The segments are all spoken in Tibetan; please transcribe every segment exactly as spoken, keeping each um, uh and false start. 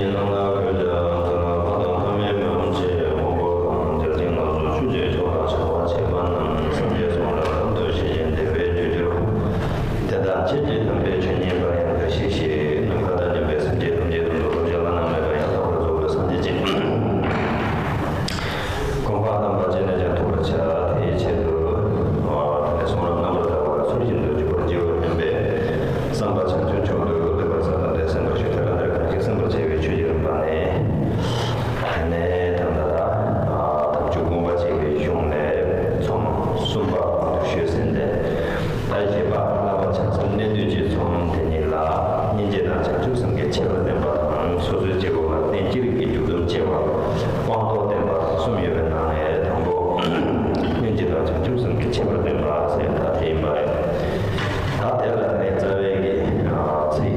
རྣམས་ལ་གུས་ཕྱག་འཚལ་ལོ། ལྷ་དང་ལྷ་མིན་མི་འམ་ཅི་ཡི་དབང་པོ་དང་། བརྒྱ་བྱིན་རྣམས་སུ་ཆོས་ཀྱི་མཆོག་ལ་ཕྱག་འཚལ་བ་རྣམས། སངས་རྒྱས་གསུང་རབ་ལམ་དུ་བཞེས་ཤིང་བདེ་བའི་རྒྱུར་གྱུར་པ། དེ་དག་ཁྱེད་ཀྱི་དམ་པའི་ཆོས་ཉན་པར་ཡང་གུས་ཞེས་བཤད། ནམ་མཁའ་དང་མཉམ་པའི་སེམས་ཅན་ཐམས་ཅད་དོན་དུ་བསླབ་བྱ་བླ་ན་མེད་པ་ཡང་དག་པར་རྫོགས་པའི་སངས་རྒྱས་ཀྱི་གོ་འཕང་དམ་པ་ཅི་ནས་ཀྱང་ཐོབ་པར་བྱ། དེའི་ཆེད་དུ། ཨ། དེ་ནས་གསུང་རབ་རྣམ་པར་དག་པ་ཚུལ་བཞིན་དུ་འཇུག་པར་བགྱིའོ་སྙམ་པའི་བསམ་པ་བྱང་ཆུབ་མཆོག་ཏུ་བསྟོད་པར་མཛད་པ་འདི་གསན་པར་ཞུ། དེ་ལ་འདིར་གང་ཞིག་གསན་པར་བྱ་བའི་ཆོས་ཀྱི་རིམ་པ་ནི། དེ་ནས་ད་ལྟ་ད། ཨ། དམ་ཆོས་སྒོམ་པ་བྱེད་པའི་གཞུང་ལས་ཚོམས་གསུམ་པ་གོང་དུ་ཞུས་ཟིན་ཏེ། ད་བཞི་པ་བསླབ་པ་བྱང་སེམས་གནད་བསྡུས་ཀྱི་ཚོམས་དེ་ཉིད་ལ། སྙིང་རྗེ་དང་བྱང་ཆུབ་སེམས་ཀྱི་ཁྱད་པར་བསྟན་པ་དང་། སོ་སོའི་སྤྱི་བོ་ལ་རྟེན་སྤྱི་རིགས་ཀྱི་འཇུག་སྡོམ་བཅས་པ་སྤངས་རྟོགས་བསྟན་པ་གསུམ་ཡོད་པའི་ནང་ནས། དང་པོ་སྙིང་རྗེ་དང་བྱང་ཆུབ་སེམས་ཀྱི་ཁྱད་པར་བསྟན་པ་ཟེར་ད་དེ་ཡིན་པ་རེད། ད་དེ་ལ་ནི་རྩ་བའི་གི། ཨ། ཚིག་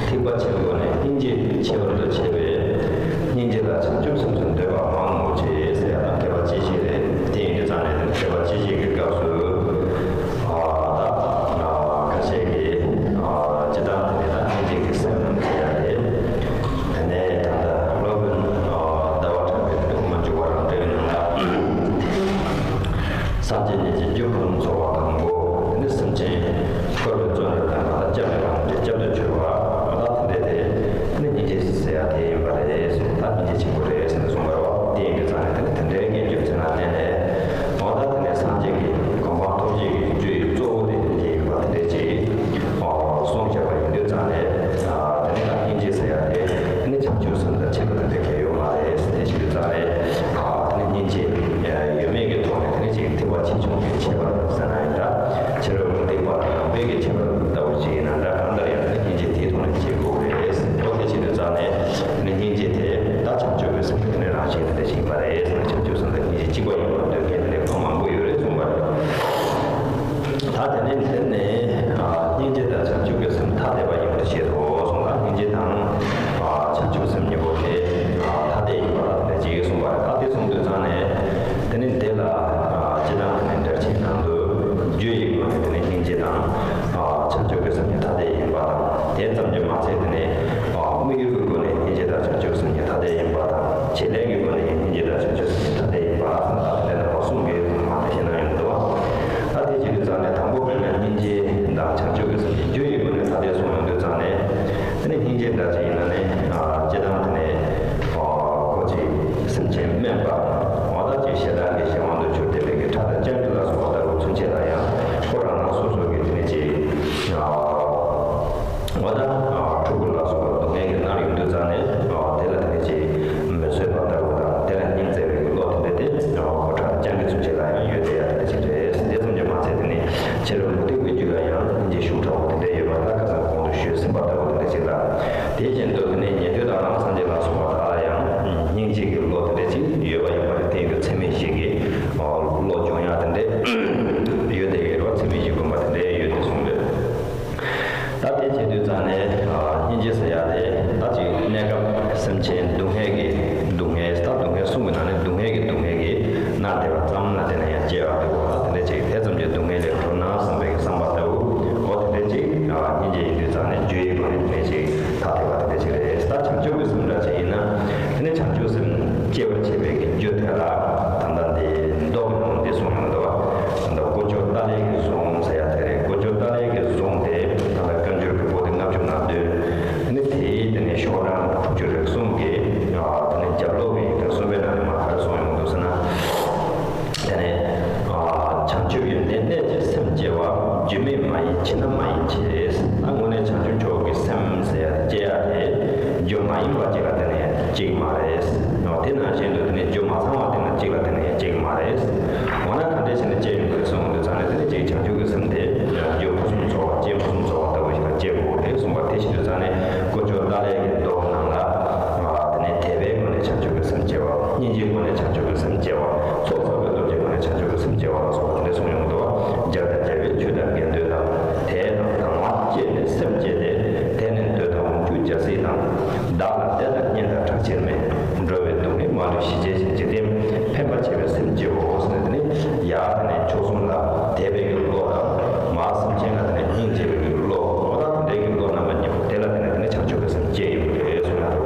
ཐིགས་པ་ཆེན་པོ་ནས་སྙིང་རྗེ་ཁྱད་པར་དུ་ཆེ་བས། སྙིང་རྗེ་ལ་བྱང་ཆུབ་སེམས་སུ་འདོད་པ་མང་ངོ་ཆེ་ཟེར་ཡ་དང་མཁས་པ་ཅི་ཞིག་རེད། དེ་ཡིན་དུས་ཙང་ནས་དེ་མཁས་པ་ཅི་ཞིག་གི་སྐབས་སུ། ཨ། ད་ཁ་ཤས་ཀྱིས། ཨ། སྤྱིར་བཏང་དེ་ནི་ད་སྙིང་རྗེ་གི་སེམས་ཟེར་ཡ་རེད། དེ་ནས་ད་ལྟ་སློབ་དཔོན། ཨ། ཟླ་བ་གྲགས་པའི་དབུ་མ་འཇུག་པ་རང་འགྲེལ་ནང་ལ། སངས་རྒྱས་ཉིད་ཀྱི་རྒྱུ་ཕུན་སུམ་ཚོགས་པ་དང་པོ། དེ་ནི་སེམས་ཅན་འཁོར་བའི་བཙོན་དུ་ལྟུང་བ་ལ་སྐྱབས་མེད་པ་རྣམས་ཀྱི་སྐྱབས་སུ་གྱུར་པ། ད་དེ་འདྲ་དེ་ནི་སྙིང་རྗེ་ཟེར་ཡ་དེ་ཡིན་པ་རེད། ད་སྙིང་རྗེ་ཆེན་པོ་རེད་ཟེར་ནས་གསུངས་པ་རེད་བ། དེ་ཡིན་དུས་ཙང་ནས་དེ་ནི་དེ་འདྲའི་གི་རྒྱུ་མཚན་ལ་བརྟེན་ནས། འོ་ད་དེ་ནས་སངས་རྒྱས་ཀྱི་གོ་འཕང་ཐོབ་བྱེད་ཀྱི་རྒྱུ་ཡི་གཙོ་བོ་དེ་སྙིང་རྗེ་ཡིན་པ་དེ་འདྲ་ཅིག་གསུངས་བཞག་པ་ཡིན་དུས་ཙང་ནས། དེ་ནི་ད་སྙིང་རྗེ་ཟེར་ཡ་དེ་དེ་ནི་བྱང་ཆུབ་སེམས་དང་ཁྱད་པར་དེ་འདྲ་གང་ཡང་ཡོད་མ་རེད། དེ་བྱེད་དུས་ཙང་ནས། དེ་ནི་སྙིང་རྗེ་ཡོད་མེད་ཀྱི་ཐོག་ནས་དེ་ནི་ཅིག་ཐེག་པ་ཆེ་ཆུང་གི་ཁྱད་པར་ཟེར་ན་ཡང་འདྲ། ཕྱི་རོལ་མུ་སྟེགས་པ་དང་ནང་པའི་གི་ཁྱད་པར་ལྟ་བུ་ཅིག་ཡིན་ན་འདྲ། གང་ལྟར་ཡང་དེ་ནི་སྙིང་རྗེ་དེའི་ཐོག་ནས་བྱེད་དགོས་རེད། འོ་དེ་བྱེད་དུས་ཙང་ནས། དེ་ནི་སྙིང་རྗེ་དེ་ད་བྱང་ཆུབ་ཀྱི་སེམས་ཀྱི་དེ་ནི་རང་བཞིན་དེ་འདྲ་ཞིག་ཡིན་པ་རེད། བྱང་ཆུབ་སེམས་དང་སྙིང་རྗེ་གཅིག་པ་ཡིན་པར་འདོད་མཁན་དེ་འདྲ་མང་པོ་ཡོད་རེད་གསུངས་པ་རེད། ད་དེ་ནས་འདིར་ནི། ཨ། སྙིང་རྗེ་དང་བྱང་ཆུབ་ཀྱི་སེམས་ཐ་དད་པ་ཡིན་པར་བཤད་དོ་གསུངས་ལ། སྙིང་རྗེ་དང་། ཨ། བྱང་ཆུབ་སེམས་གཉིས་པོ་དེ། ཨ། ཐ་དད་ཡིན་པ་ལ་དེ་འདྲ་ཅིག་གསུངས་པ་རེད། ད་དེ་གསུངས་དུས་ཙང་ནས། དེ་ནི་འདི་ལ། ཨ། སྤྱིར་བཏང་དེ་ནི་འགྲེལ་ཆེན་ནང་དུ། རྒྱུ་ཡི་སྒོ་ནས་དེ་ནི་སྙིང་རྗེ་དང་། ཨ། བྱང་ཆུབ་ཀྱི་སེམས་གཉིས་ཐ་དད་ཡིན་པ་དང་། དེ་ཙམ་གྱིས་མ་ཚད་དེ་ནི། ཨ། དམིགས་ཡུལ་གྱི་སྒོ་ནས་སྙིང་རྗེ་དང་བྱང་ཆུབ་སེམས་གཉིས་ཐ་དད་ཡིན་པ་དང་། བྱེད་ལས་ཀྱི་སྒོ་ནས་སྙིང་རྗེ་དང་བྱང་ཆུབ་སེམས་གཉིས་ཐ་དད་ཡིན་པ་ཟེར་ན། ད་དེ་ལ་གསུམ་གྱིས་མ་དེ་བཤད་གནང་ཡོད་འདུག་བ། ད་དེ་བྱེད་དུས་ཙང་ནས་དང་པོ་དཔེར་ན་སྙིང་རྗེ་དང་བྱང་ཆུབ་ཀྱི་སེམས་ཀྱི་རྒྱུ་ཡི་སྒོ་ནས་ཐ་དད་གསུངས་ཡོང་དུས་ཙང་ནས། དེ་ནས་སྙིང་རྗེ་འདྲ་ཅིག་ཡིན་ན་ནི། ཨ། སྤྱིར་བཏང་དེ་ནས། ཨ། ཁོ་ཅིག་སེམས་ཅན་དམན་པ། འོ་ད་ཅིག་ཞེ་སྡང་གི་གཞན་དབང་དུ་གྱུར་བསྡད་པའི་གི་ཁྲག་དང་སྐྱ་འགྲོས་ལ་སོགས་པ་ལྟ་བུ་ཚུན་ཆད་ལ་ཡང་ཁོ་རང་རང་སོ་སོ་གི་དེ་ནས་ཅིག། ཨ། འོ་ད། ཨ། ཕྲུ་གུ་ལ་སོགས་པ་སྡུག་བསྔལ་གྱིས་མནར་ཡོང་དུས་ཙང་ནས། ཨ། དེ་ལ་དེ་ནས་ཅིག་མི་བཟོད་པ་ལྟ་བུ་དང་། དེ་ལ་སྙིང་བརྩེ་བའི་བློ་དེ་འདྲ་དེ། ཨ། ཁོ་ཁྲག་དང་སྐྱ་འགྲོས་ཚུན་ཆད་ལ་ཡང་ཡོད་བསྡད་ཡ་དེ་འདྲ་ཅིག་རེད། དེ་ཙམ་གྱིས་མ་ཚད་དེ་ནས་ཕྱི་རོལ་མུ་སྟེགས་པའི་རྒྱུད་ལ་ཡང་སྙིང་རྗེ་ཤུགས་དྲག་པོ་དེ་འདྲ་ཡོད་པ། ད་ཁ་སང་གོང་དུ་ཞུས་ཟིན་པ་ལྟ་བུ་དེ་འདྲ་ཅིག་ལ། དེ་བཞིན་དུ་དེ་ནས་ཉན་ཐོས་དང་རང་སངས་རྒྱས་ལ་སོགས་པ་དག་ལ་ཡང་སྙིང་རྗེ་གི་བློ་དེ་འདྲ་ཅིག་ཡོད་པ་ཡིན་པ་རེད། དེ་ཡིན་དུས་ཚད་མེད་བཞི་གི་བློ་སྦྱོང་ཡ་དེ་འདྲ་ཡོད་བསྡད་ཡོད་རེད་བ། ཚད་མེད་བཞི་སྒོམ་པ་དེ་འདྲ་ཡོད་དེ་གསུངས་འདུག་ད་དེ་བྱེད་དུས་ཙང་ནས། ཨ། སྙིང་རྗེ་ཟེར་ཡ་དེ་ད་ཅིག་གནས་སྐབས་སེམས་ཅན་སྡུག་བསྔལ་གྱི། སྡུག་བསྔལ། ད་སྡུག་བསྔལ་གསུམ་གྱི་ནང་ནས་སྡུག་བསྔལ་གྱི་སྡུག་བསྔལ་གྱིས་མནར་བསྡད་པ་ཙམ་ལ་བརྟེན་ནས་ཡང་སྐྱེ་བ་འདུག་གོ། ད་དེ་འདྲ་ཅིག་དེ་ཙམ་གྱིས་སྡུག་བསྔལ་ལས་གྲོལ་ན་བསམ་པའི་བསམ་པ་ལྟ་བུ། འོ་དེ་འདྲ་ཅིག། ཨ། སྙིང་རྗེ་ཡིན་དུས་ཙང་ནས་རྒྱུ་ཡི་སྒོ་ནས་དེ་འདྲ་ཅིག་ཐ་དད་པ་དེ་འདྲ་ཅིག་རེད། ད་བྱང་ཆུབ་ཀྱི་སེམས་འདྲ་ཅིག་ཡིན་ན། དེ་ནས་བྱང་ཆུབ་སེམས་སྐྱེ་བར་བྱེད་པའི་གི་རྒྱུ་དེ་ལ། ད་ལྟ་འདི་མདོ་གི་ནང་འདི་གསུངས་ཡོང་འདུག་བ། ད་ལྟ་དཀོན་མཆོག་ཏཱ་ལའི་གི་གཟུངས་ཟེར་ཡ་དེ་རེད། དཀོན་མཆོག་ཏཱ་ལའི་གི་གཟུངས་དེ་ད་ལྟ་བཀའ་འགྱུར་གྱི་པོ་ཏི་ལྔ་བཅུ་ང་བདུན། དེ་ནི་དེའི་དེ་ནས་ཤོག་གྲངས་དྲུག་ཅུ་རེ་གསུམ་གྱི། ཨ། དེ་ནས་རྒྱབ་ལོགས་ཀྱི་ཡིག་ཐོག་གསུམ་པའི་ནང་ནས་མར་ག་རེ་གསུངས་ཡོང་འདུག་ཟེར་ན། དེ་ནས། ཨ། བྱང་ཆུབ་ཡོན་ཏན་གནས་ཀྱི་སེམས་སྐྱེ་བ། རྒྱུ་མེད་མ་ཡིན་ཕྱིར་ན་མ་ཡིན་ཕྱིར། ད་དངོས་གནས་བྱང་ཆུབ་མཆོག་གི་སེམས་ཟེར་ཡ་དེ་སྐྱེ་ཡ་དེ་རྒྱུ་མ་ཡིན་པ་གཅིག་ལ་བརྟེན་ནས་སྐྱེ་གི་མ་རེད། དེ་ནང་བཞིན་དུ་དེ་ནས་རྒྱུ་མ་ཚང་བ་དེ་ན་གཅིག་ལ་བརྟེན་ནས་སྐྱེ་གི་མ་རེད། འོ་ན་གང་འདྲ་བྱས་ནས་སྐྱེ་ཡོང་གི་རེད་གསུངས་དུས་ཙང་ནས། དེ་ནས་ཅིག་བྱང་ཆུབ་ཀྱི་སེམས་དེ་རྒྱུ་ཕུན་སུམ་ཚོགས་པ། རྐྱེན་ཕུན་སུམ་ཚོགས་པ་ལྟ་བུ་ཞིག་ལ་སྐྱེ་དགོས་རེད་གསུངས་པ། དེ་བྱེད་དུས་ཙང་ནས་དཀོན་མཆོག་ཏཱ་ལའི་གི་མདོ་ནང་ལ། ཨ། དེ་ནས་དད་པའི་སྒོ་ནས་བྱང་ཆུབ་ཀྱི་སེམས་སྐྱེ་བ། སྙིང་རྗེའི་སྒོ་ནས་བྱང་ཆུབ་ཀྱི་སེམས་སྐྱེ་བ། ཚོགས་བསགས་པའི་སྟོབས་ཀྱི་སྒོ་ནས་བྱང་ཆུབ་ཀྱི་སེམས་སྐྱེ་བ་ལ་སོགས་པ་དེ་འདྲ་གསུངས་ཡོང་འདུག་བ། རྒྱལ་དང་རྒྱལ་བའི་ཆོས་དང་དགེ་འདུན་དང་། དད་དང་དང་བ་བསྐྱེད་ནས་སེམས་བསྐྱེད་དེ། དེ་ནི་འདོད་དང་དབང་ཕྱུག་རྒྱལ་སྲིད་དང་། བདག་ལ་དད་དང་གཉེན་དང་གྲགས་ཆེར་སྨད། འགྲོ་བའི་སྡུག་བསྔལ་མ་ལུས་ཞི་བྱེད་ཅིང་། འཇིག་རྟེན་ཕན་པར་བྱེད་པའི་སེམས་བསྐྱེད་དོ་ཟེར་ནས། དེ་ནི་ཡར་དེ་ནས་མཆོག་གསུམ་ལ་དད་པའི་གི་བློ་དང་། མར་སེམས་ཅན་ལ་དེ་ནས་སྙིང་རྗེ་བའི་གི་བློ། འོ་ད་དེ་འདྲའི་གི་བློ་རྣམ་པ་གཉིས་པོ་དེ་ལ་དེ་ནས་དེ་ནས་བྱང་ཆུབ་ཀྱི་སེམས་སྐྱེ་ཡོང་གི་རེད་གསུངས་ཡ།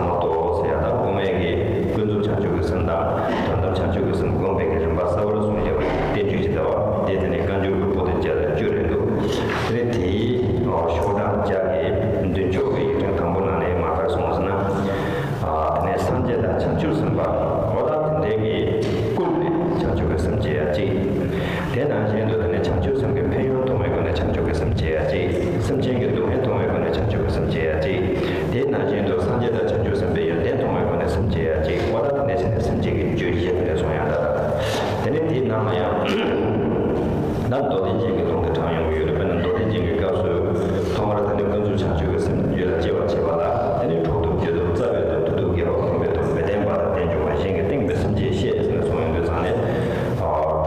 མ་གཏོགས་ཟེར་ཡ་ད་དབུ་མའི་གི་ཀུན་རྫོབ་བྱང་ཆུབ་ཀྱི་སེམས་དང་དོན་དམ་བྱང་ཆུབ་ཀྱི་སེམས་བསྒོམ་པའི་གི་རིམ་པ་གསལ་བོར་གསུངས་ཡོད་པ་བསྟན་བཅོས་ཅིག་ལྟ་བ་དེ་དེ་ནས་བཀའ་འགྱུར་གྱི་པོ་ཏི་བརྒྱ་དང་བཅུ་རེད་འདུག་དེ་ནས་དེའི་ཤོག་གྲངས་བརྒྱ་གི་མདུན་ཅོག་གི་ཡིག་ཕྲེང་དང་པོ་ནང་ནས་མར་ག་རེ་གསུངས་ཟེར་ན། དེ་ནས་སངས་རྒྱས་དང་བྱང་ཆུབ་སེམས་དཔའ་འོ་ད་དེ་འདྲའི་གི་ཀུན་ནས་བྱང་ཆུབ་ཀྱི་སེམས་བསྐྱེད་ཡ་གཅིག་དེ་ནང་བཞིན་དུ་དེ་ནས་བྱང་ཆུབ་སེམས་ཀྱི་ཕན་ཡོན་མཐོང་བའི་སྒོ་ནས་བྱང་ཆུབ་ཀྱི་སེམས་བསྐྱེད་ཡ་གཅིག་སེམས་ཅན་གྱི་སྡུག་བསྔལ་མཐོང་བའི་སྒོ་ནས་བྱང་ཆུབ་ཀྱི་སེམས་བསྐྱེད་ཡ་གཅིག་དེ་ནང་བཞིན་དུ་སངས་རྒྱས་དང་བྱང་ཆུབ་སེམས་དཔའི་ཡོན་ཏན་མཐོང་བའི་སྒོ་ནས་སེམས་བསྐྱེད་ཡ་གཅིག་འོ་ད་དེ་ནས་བྱས་ནས་སེམས་བསྐྱེད་ཀྱི་རྒྱུ་བཞི་དེ་འདྲ་གསུངས་ཡ་ད། དེ་ནས་དེའི་ནང་ལ་ཡང་ད་མདོ་སྡེ་རྒྱན་གྱི་ལུང་དེ་དྲངས་ཡོང་གི་ཡོད་རེད། དཔེར་ན་མདོ་སྡེ་རྒྱན་གྱི་སྐབས་སུ་ཐོག་མར་ད་ནི་ཀུན་རྫོབ་བྱང་ཆུབ་ཀྱི་སེམས་རྒྱུད་ལ་སྐྱེ་བར་བྱེད་པ་ལ་དེ་ནི་གྲོགས་སྟོབས་རྒྱུ་སྟོབས་རྩ་བའི་སྟོབས་མཐུ་སྟོབས་དགེ་བ་སྒོམ་པའི་སྟོབས་མི་ལྡན་པ་དང་ལྡན་འབྱུང་བ་གཞན་གྱི་སྟེང་དུ་སེམས་བསྐྱེད་བཤད་ཟེར་ནས་གསུངས་ཡོང་དུས་ཙང་ནས་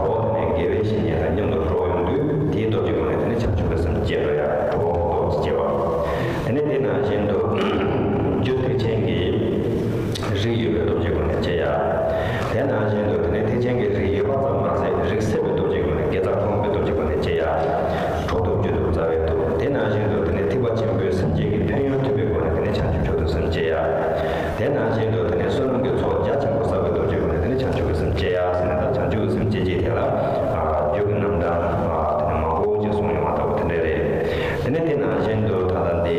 གྲོགས་དེ་ནས་དགེ་བའི་བཤེས་གཉེན་དང་མཉམ་དུ་འགྲོགས་ཡོང་དུས་དེའི་སྟོབས་ཀྱི་སྒོ་ནས་དེ་ནི་བྱང་ཆུབ་ཀྱི་སེམས་སྐྱེ་འགྲོ་ཡ་གྲོགས་སྟོབས་སྐྱེ་བ། དེ་ནས་དེ་ནང་བཞིན་དུ་རྒྱུ་ཐེག་ཆེན་གྱི་རིགས་ཡོད་པའི་སྟོབས་ཀྱི་སྒོ་ནས་སྐྱེ་ཡ། དེ་ནང་བཞིན་དུ་དེ་ནས་ཐེག་ཆེན་གྱི་རིགས་ཡོད་པ་ཙམ་མ་ཟད་རིགས་སད་པའི་སྟོབས་ཀྱི་སྒོ་ནས་དགེ་རྩ་གོང་འཕེལ་སྟོབས་ཀྱི་སྒོ་ནས་སྐྱེ་ཡ། གྲོགས་སྟོབས་རྒྱུ་སྟོབས་རྩ་བའི་སྟོབས། དེ་ནང་བཞིན་དུ་དེ་ནས་ཐེག་པ་ཆེན་པོའི་སེམས་བསྐྱེད་ཀྱི་ཕན་ཡོན་ཐོས་པའི་སྒོ་ནས་དེ་ནས་བྱང་ཆུབ་མཆོག་ཏུ་སེམས་བསྐྱེད་ཡ། དེ་ནང་བཞིན་དུ་དེ་ནས་བསོད་ནམས་ཀྱི་ཚོགས་རྒྱ་ཆེན་པོ་བསགས་པའི་སྟོབས་ཀྱི་སྒོ་ནས་དེ་ནས་བྱང་ཆུབ་ཀྱི་སེམས་བསྐྱེད་ཡ་ཟེར་ནས་ད་བྱང་ཆུབ་ཀྱི་སེམས་བསྐྱེད་ཀྱི་ཐད་ལ་རྒྱུ་གི་རྣམ་གྲངས་དེ་ནས་མང་པོ་ཅིག་གསུངས་ཡོང་བ་ལྟ་བུ་དེ་འདྲ་རེད། དེ་ནས་དེ་ནང་བཞིན་དུ་ད་ལྟ་འདི།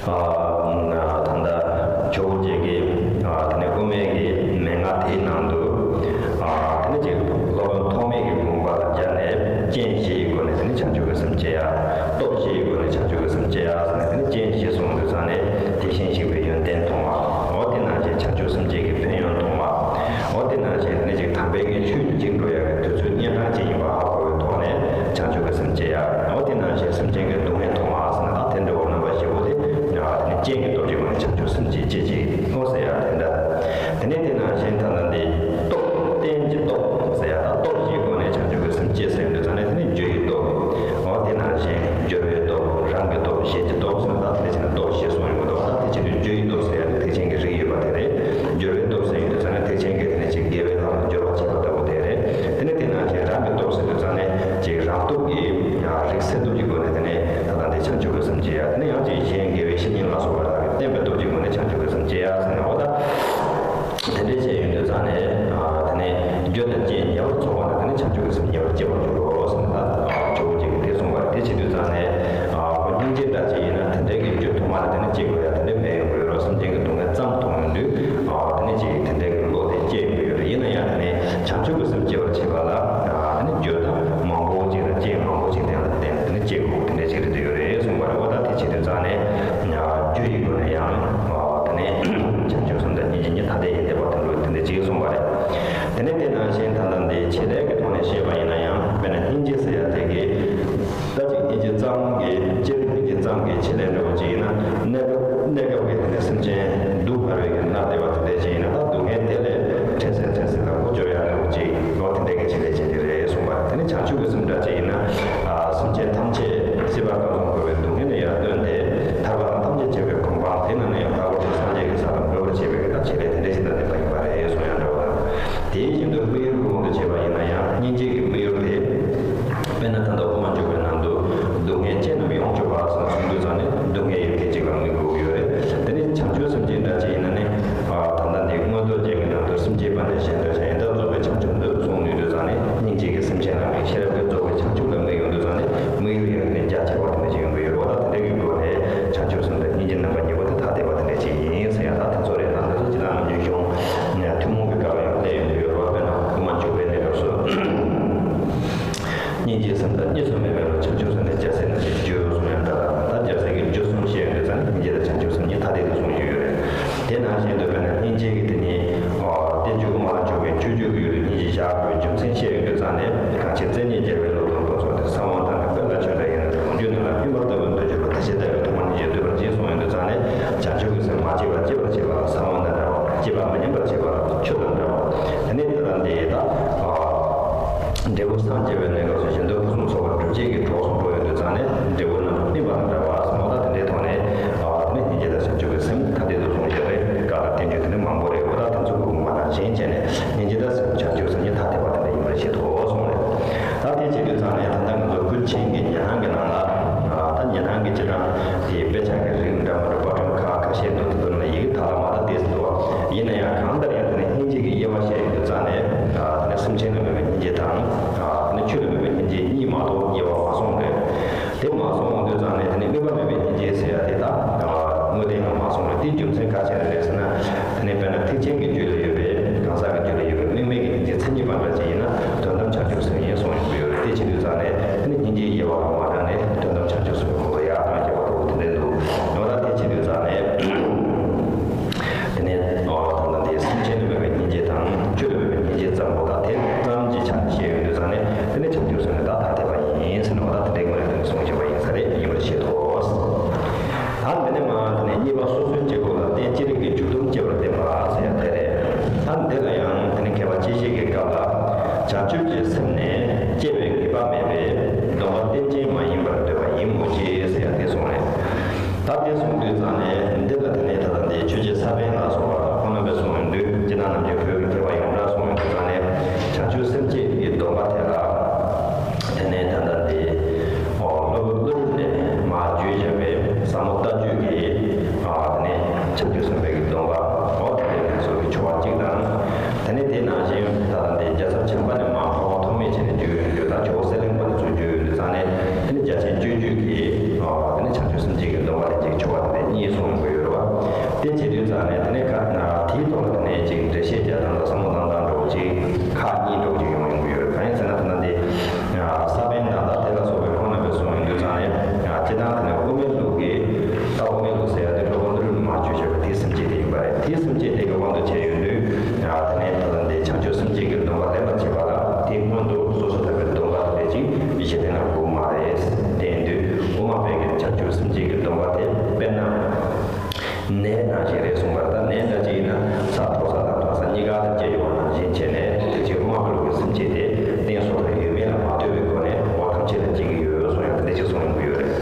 ཨ། ད་ལྟ་ཇོ་བོ་རྗེ་གིས་ཨ། དེ་ནས་དབུ་མའི་གི་མན་ངག་དེའི་ནང་དུ་ཨ། དེ་ནས་ཅིག་སློབ་དཔོན་ཐོགས་མེད་ཀྱི་དགོངས་པ་ལ་སྦྱར་ནས་རྐྱེན་བཞི་ཡི་སྒོ་ནས་དེ་ནས་བྱང་ཆུབ་ཀྱི་སེམས་སྐྱེ་ཡ། སྟོབས་བཞི་ཡི་སྒོ་ནས་བྱང་ཆུབ་ཀྱི་སེམས་སྐྱེ་ཡ་ཟེར་ནས་དེ་ནས་རྐྱེན་བཞི་གསུངས་དུས་ཙང་ནས་དེ་བཞིན་གཤེགས་པའི་ཡོན་ཏན་མཐོང་བ། འོ་དེ་ནང་བཞིན་བྱང་ཆུབ་སེམས་བསྐྱེད་ཀྱི་ཕན་ཡོན་མཐོང་བ། འོ་དེ་ནང་བཞིན་དེ་ནས་ཅིག་དམ་པའི་གི་ཆོས་ཀྱི་འཇིག་འགྲོ་ཡ་གི་དུས་ཚོད་གཉན་འཕྲང་ཅན་ཡིན་པ་ཧ་གོ་བའི་ཐོག་ནས་བྱང་ཆུབ་ཀྱི་སེམས་སྐྱེ་ཡ། འོ་དེ་ནང་བཞིན་སེམས་ཅན་གྱི་སྡུག་བསྔལ་མཐོང་བ་ཟེར་ན་ད་དེ་འདྲ་བོ་རྣམ་པ་བཞི་པོ་དེ་ཡ་དེ་ནི་རྐྱེན་གྱི་སྟོབས་ཀྱི་སྒོ་ནས་བྱང་ཆུབ་སེམས་ཀྱི་སྐྱེ་གཅིག་འོ་ཟེར་ཡ་དེ་འདྲ། དེ་ནས་དེ་ནང་བཞིན་ད་ལྟ་འདི་སྟོབས་རྟེན་གྱི་སྟོབས་ཟེར་ཡ་ད་སྟོབས་ཀྱི་སྒོ་ནས་བྱང་ཆུབ་ཀྱི་སེམས་སྐྱེ་ཟེར་འདུག་ཙང་ནས་དེ་ནི་རྒྱུ་ཡི་སྟོབས། འོ་དེ་ནང་བཞིན་སྦྱོར་བའི་སྟོབས། རང་གི་སྟོབས། གཞན་གྱི་སྟོབས་ཟེར་ན་ད་དེ་ནས་བྱས་ན་སྟོབས་བཞི་གསུངས་ཡོང་གི་འདུག་ད་དེ་བྱེད་དུས་རྒྱུ་ཡི་སྟོབས་ཟེར་ཡ་དེ་ཐེག་ཆེན་གྱི་རིགས་ཡོད་པ་དེ་རེད། སྦྱོར་བའི་སྟོབས་ཟེར་ཡོང་དུས་ཙང་ནས་ཐེག་ཆེན་གྱི་དེ་ནས་ཅིག་དགེ་བའི་ལམ་ལ་སྦྱོར་བ་བྱེད་པ་ལྟ་བུ་དེ་རེད། དེ་ནས་དེ་ནང་བཞིན་རང་གི་སྟོབས་ཟེར་དུས་ཙང་ནས་ཅིག་རང་སྟོབས་ཀྱིས་ཡང་རིགས་སད་སྟོབས་ཀྱི་སྒོ་ནས་དེ་ནས་ད་ལྟ་འདི་བྱང་ཆུབ་ཀྱི་སེམས་ཀྱི་ཡ་དེ་ནས་ཡང་ཅིག་གཞན་དགེ་བའི་བཤེས་གཉེན་ལ་སོགས་པ་དག་གིས་བསྟན་པའི་སྟོབས་ཀྱི་སྒོ་ནས་བྱང་ཆུབ་ཀྱི་སེམས་སྐྱེ་ཡ་ཟེར་ནས་འོ་ད། དེ་འདྲའི་བྱས་ཡོང་དུས་ཙང་ནས་དེ་ནས་རྒྱུ་དང་རྐྱེན་ཉེ་བར་འཚོགས་པ་ན་དེ་ནས་བྱང་ཆུབ་ཀྱི་སེམས་ཉེ་བར་སྐྱེ་བར་འགྱུར་རོ་ཟེར་ནས་ད་ཇོ་བོ་རྗེ་གིས་དེ་གསུངས་པ་རེད། དེ་བྱེད་དུས་ཙང་ནས་སྙིང་རྗེ་འདྲ་ཅིག་ཡིན་ན་དེ་འདྲའི་གི་རྒྱུ་ཐོག་མ་ལ་དེ་ནས་སྐྱེ་དགོས་ཡ་དེ་འདྲ་མེད་ཡོང་གི་ཡོད་རེད། སེམས་ཅན་གྱི་སྡུག་བསྔལ་ཙམ་མཐོང་ཡོང་དུས་དེ་ནས་ཅིག་དེ་འདྲའི་གི་བློ་དེ་སྐྱེ་ཡོང་གི་ཡོད་རེད། ཡིན་ན་ཡང་དེ་ནས་བྱང་ཆུབ་ཀྱི་སེམས་སྐྱེ་བར་བྱེད་པ་ལ་དེ་ནས་རྒྱུ་དང་མང་པོ་ཅིག་དང་རྐྱེན་མང་པོ་ཅིག་དེ་ལ་བརྟེན་དེ་ནས་སྐྱེ་དགོས་དེ་འདྲ་ཅིག་རེད་འདོད་ཡོད་རེད་གསུངས་པ་རེད། འོ་ད་དེ་བྱེད་དུས་ཙང་ནས་རྒྱུ་ཡི་སྒོ་ནས་ཡང་དེ་ནས་བྱང་ཆུབ་སེམས་དང་སྙིང་རྗེ་གཉིས་ཐ་དད་ཡིན་བསྡད་པ་དེ་འདྲ་དེ་འདྲ་ཅིག་གསུངས་པ་རེད། དེ་ནས་དེ་ནང་བཞིན་ད་ལྟ་འདི་ཆེད་ལས་ཀྱི་ཐོག་ནས་བཤད་པ་ཡིན་ན་ཡང་དཔེར་ན་སྙིང་རྗེ་ཟེར་ཡ་དེ་གི་ད་ཅིག་སྙིང་རྗེ་ཙམ་གྱི་སྤྱིར་སྙིང་རྗེ་ཙམ་གྱི་ཆེད་ལས་འདྲ་བོ་ཅིག་ཡིན་ན་གནས་སྐབས་གནས་སྐབས་ཀྱི་དེ་ནས་སེམས་ཅན་སྡུག་བསྔལ་བའི་གི་མནར་བསྡད་པ་དེ་འདྲ་ཅིག་ཡིན་ན་ད་སྡུག་བསྔལ་དེ་ལས་འཕྲལ་སེལ་འཕྲལ་སེལ་ལ་མགོ་འགྱོ་ཡ་འདྲ་བོ་ཅིག་ལོ་དེ་འདྲ་གི་ཆེད་ལས་བྱེད་ཀྱི་རེད་གསུངས་པ་རེད། དེ་ནས་བྱང་ཆུབ་ཀྱི་སེམས་འདྲ་ཅིག་ཡིན་ན་སེམས་ཅན་ཐམས་ཅད་སྲིད་པ་སྡུག་བསྔལ་ལ་སྐྱེ་བའི་སྡུག་བསྔལ་ནས་ཡར་བཏོན་ཏེ་ཐར་པ་དང་ཐམས་ཅད་མཁྱེན་པའི་གོ་འཕང་དེ་ནང་ནས་ཡང་ལྷག་པར་དུ་སངས་རྒྱས་ཀྱི་ས་ལ་འགོད་པར་བྱེད་པའི་གི་ད་ཆེད་ལས་དེ་འདྲ་ཞིག་ལ་གནས་པ་ཡིན་པ་རེད་གསུང་ཡང་འདྲ་བ་དང་། དེ་བཞིན་དུ་དམིགས་ཡུལ་གྱི་དབང་དུ་བྱས་པ་ཡིན་ན་ཡང་སྙིང་རྗེ་གི་དམིགས་ཡུལ་དེ། དཔེར་ན་ད་ལྟ་དབུ་མ་འཇུག་པའི་ནང་དུ་སྡུག་བསྔལ་ཅན་རྣམས་ཡོངས་སྐྱོབ་པ་ཟེར་ན་གསུང་དུས་ཙང་ནས་སྡུག་བསྔལ་ཡོད་མཁན་ཅིག་ལ་དམིགས་དགོས་ཀྱི་ཡོད་རེད། དེ་ དེའི་རྒྱུ་མཚན་ག་ཅི་རེད་ཟེར་ན། དེ་ནས་དཔེར་ན་ཐེག་ཆེན་གྱི་རྒྱུད་ལ་ཡོད་པའི་གང་ཟག་གི་རྒྱུད་ལ་ཡོད་པའི་དམིགས་མེད་ཀྱི་སྙིང་རྗེ་མཚན་ཉིད་པ་འདྲ་ཅིག་ཡིན་ན་དོན་དམ་བྱང་ཆུབ་སེམས་ཡིན་གསུངས་ཡོང་གི་ཡོད་རེད། དེ་བྱེད་དུས་ཙང་ནས་དེ་ནི་སྙིང་རྗེ་ཡི་དབང་ལ་མ་བསྒྲགས་ནས་དོན་དམ་བྱང་ཆུབ་སེམས་ཀྱི་ཁོང་དུ་ཡར་བཏང་རྒྱག་པ་འདུག་དེ་འདྲ་འདུག་འོ་ད་དེ་བྱེད་དུས་ཙང་ནས། དེ་ནས་ཨོ་ད་ལྟ་འདི་སེམས་ཅན་ལ་དམིགས་པའི་སྙིང་རྗེ་དང་བཅུ་ལ་དམིགས་པའི་སྙིང་རྗེ་ཙམ་པོ་དང་དེ་ཙམ་གྱི་ཆ་ནས་བཤད་ཡོང་དུས་ཙང་ནས་དེ་ནི་བྱང་ཆུབ་སེམས་ནི་ད་ཐ་དད་པ་ཡིན་ཟེར་ནས་འོ་ད་དེ་འདྲའི་ངོས་ནས་གསུངས་བྱས་པ་ཡིན་ས་རེད། ཡིན་པར་བཤད་དོ། ད་འདི་ནས་མ་དེ་ནས་གཉིས་པ་སོ་སོའི་སྐྱེ་བོ་ལ་རྟེན་ཅི་རིགས་ཀྱི་འཇུག་སྡོམ་སྐྱེ་བར་བསྟན་པ་ཟེར་ཡ་དེ་རེད། ད་འདི་ལ་ཡང་དེ་ནས་མཁས་པ་སྤྱི་བཤད་ཀྱི་སྐབས་ལ་བྱང་ཆུབ་ཀྱི་སེམས་ནི་སྐྱེ་བའི་ངེས་པ་མེད་པས་སྡོམ་པ་རྟེན་ཅན་མ་ཡིན་པར་འདོད་པ་ཡིན་མོད་ཀྱི་ཟེར་ཡ་དེ་གསུངས་རེད། ད་དེ་གསུངས་དུས་ཙང་ནས་འདི་ལ་དེ་ནས་ད་ལྟ་འདི་ཆོས་རྗེ་ས་པཎ་ལ་སོགས་པ་དང་ཁོང་རྣམ་པས་གསུངས་ཡོང་དུས་སྤྱིར་བཏང་ནམ་རྒྱུན་བོད་ཀྱི་མཁས་པ་ཡོངས་གྲགས་གསུངས་ཡོང་དུས་ཙང་ནས་བྱང་ཆུབ་སེམས་བསྐྱེད་ཀྱི་སྡོམ་པ་དེ་ལ་དེ་ནས་ད་ལྟ་འདི་ཨོ་སློབ་བུ་ཀླུ་སྒྲུབ་ནས་མར་བརྗོད་བཞག་པའི་ཟབ་མོ་ལྟ་སྤྱོད་ཀྱི་ཨ་དེ་ནས་བྱང་ཆུབ་སེམས་དཔའི་གི་སྡོམ་པ་འོ་དེ་ལ་སོགས་ཀྱི་ཆོ་ག་གཅིག་དང་། དེ་ནས་དེ་ནང་བཞིན་ད་ལྟ་འདི་རྒྱལ་ཚབ་བྱམས་པ་ནས་མར་འཕགས་པ་ཐོགས་མེད་བྱས་ནས་བརྗོད་ཡོང་དུས་དང་ཇོ་བོ་གསེར་གླིང་པ་ནས་ཚུར་བརྗོད་ཡོང་དུས་ཙང་ནས་དེ་ནས་རྒྱ་ཆེན་སྤྱོད་བརྗོད་ཀྱི་ཨ་དེ་ནས་བྱང་ཆུབ་སེམས་བསྐྱེད་ཀྱི་སྡོམ་པ་ལ་ཅིག་ཆོ་ག་དེ་ནས་གཉིས་གསུངས་དགོས་ཡོད་རེད་བ། དེ་བྱེད་དུས་ཙང་ནས་དེ་ནས་ག་དེའི་ཐོག་ལ་དེ་ནས་ཅིག་འགྲེལ་བཤད་རྒྱག་སྟངས་དང་བསམ་བློ་བཏང་སྟངས་འདྲ་བོ་ཅིག་ཁག་གཉིས་འདྲ་བོ་ཅིག་ཡོང་ཡོང་གི་ཡོད་རེད། གང་ཡིན་ཟེར་ན་ད་ལྟ་འདི་ས་པཎ་དང་ད་དེ་ལ་སོགས་པའི་ཁོང་རྣམ་པས་གསུངས་ཡོང་དུས་ཙང་ནས་སྤྱིར་བཏང་དེ་ནས་དབུ་མའི་ལུགས་ཀྱི་ད་དབུ་མའི་ལུགས་ཟེར་ཡ་དེ་སློབ་དཔོན་ཀླུ་སྒྲུབ་མར་བརྗོད་བྱས་པ་དེའི་སེམས་བསྐྱེད་དེ་ཡིན་པ་རེད། དེའི་སེམས་བསྐྱེད་དེ་གི་དབང་དུ་བྱས་ཡོང་དུས་དེ་ནས་ད་ལྟ་འདི་བྱང་ཆུབ་སེམས་བསྐྱེད་ཀྱི་སྡོམ་པ་ལེན་པར་བྱེད་པ་ལ་དེའི་སྔོན་དུ་སོ་སོ་ཐར་པའི་སྡོམ་པ་དེ་ཅིག་གཞི་རྟེན་ལ་དགོས་མ་རེད། དེ་ཡིན་དུས་དབུ་མ་པའི་གི་བྱང་ཆུབ་སེམས་བསྐྱེད་ཀྱི་སྡོམ་པ་དེ་དཔེར་ན། ནས་ནང་བཞིན་རེད་གསུངས་པ་རེད། ད་ནས་འདྲ་ཅིག་ཡིན་ན་ས་འཕྲོ་ས་དང་འཕྲོ་ས་གཉིས་ཀ་ལ་སྐྱེ་ཡོང་བ་ནང་བཞིན་བྱས་ནས་དེ་ཕྱིར་དབུ་མ་པའི་ལུགས་ཀྱི་སེམས་བསྐྱེད་དེ་རྟེན་སོ་ཐར་ཡོད་མེད་ལ་མ་ལྟོས་པའི་སྒོ་ནས་འོ་ཐམས་ཅད་ལ་སྐྱེ་གི་ཡོད་གསུང་ཡང་དེ་འདྲ་ཅིག་གསུང་ཡོང་གི་ཡོད་རེད།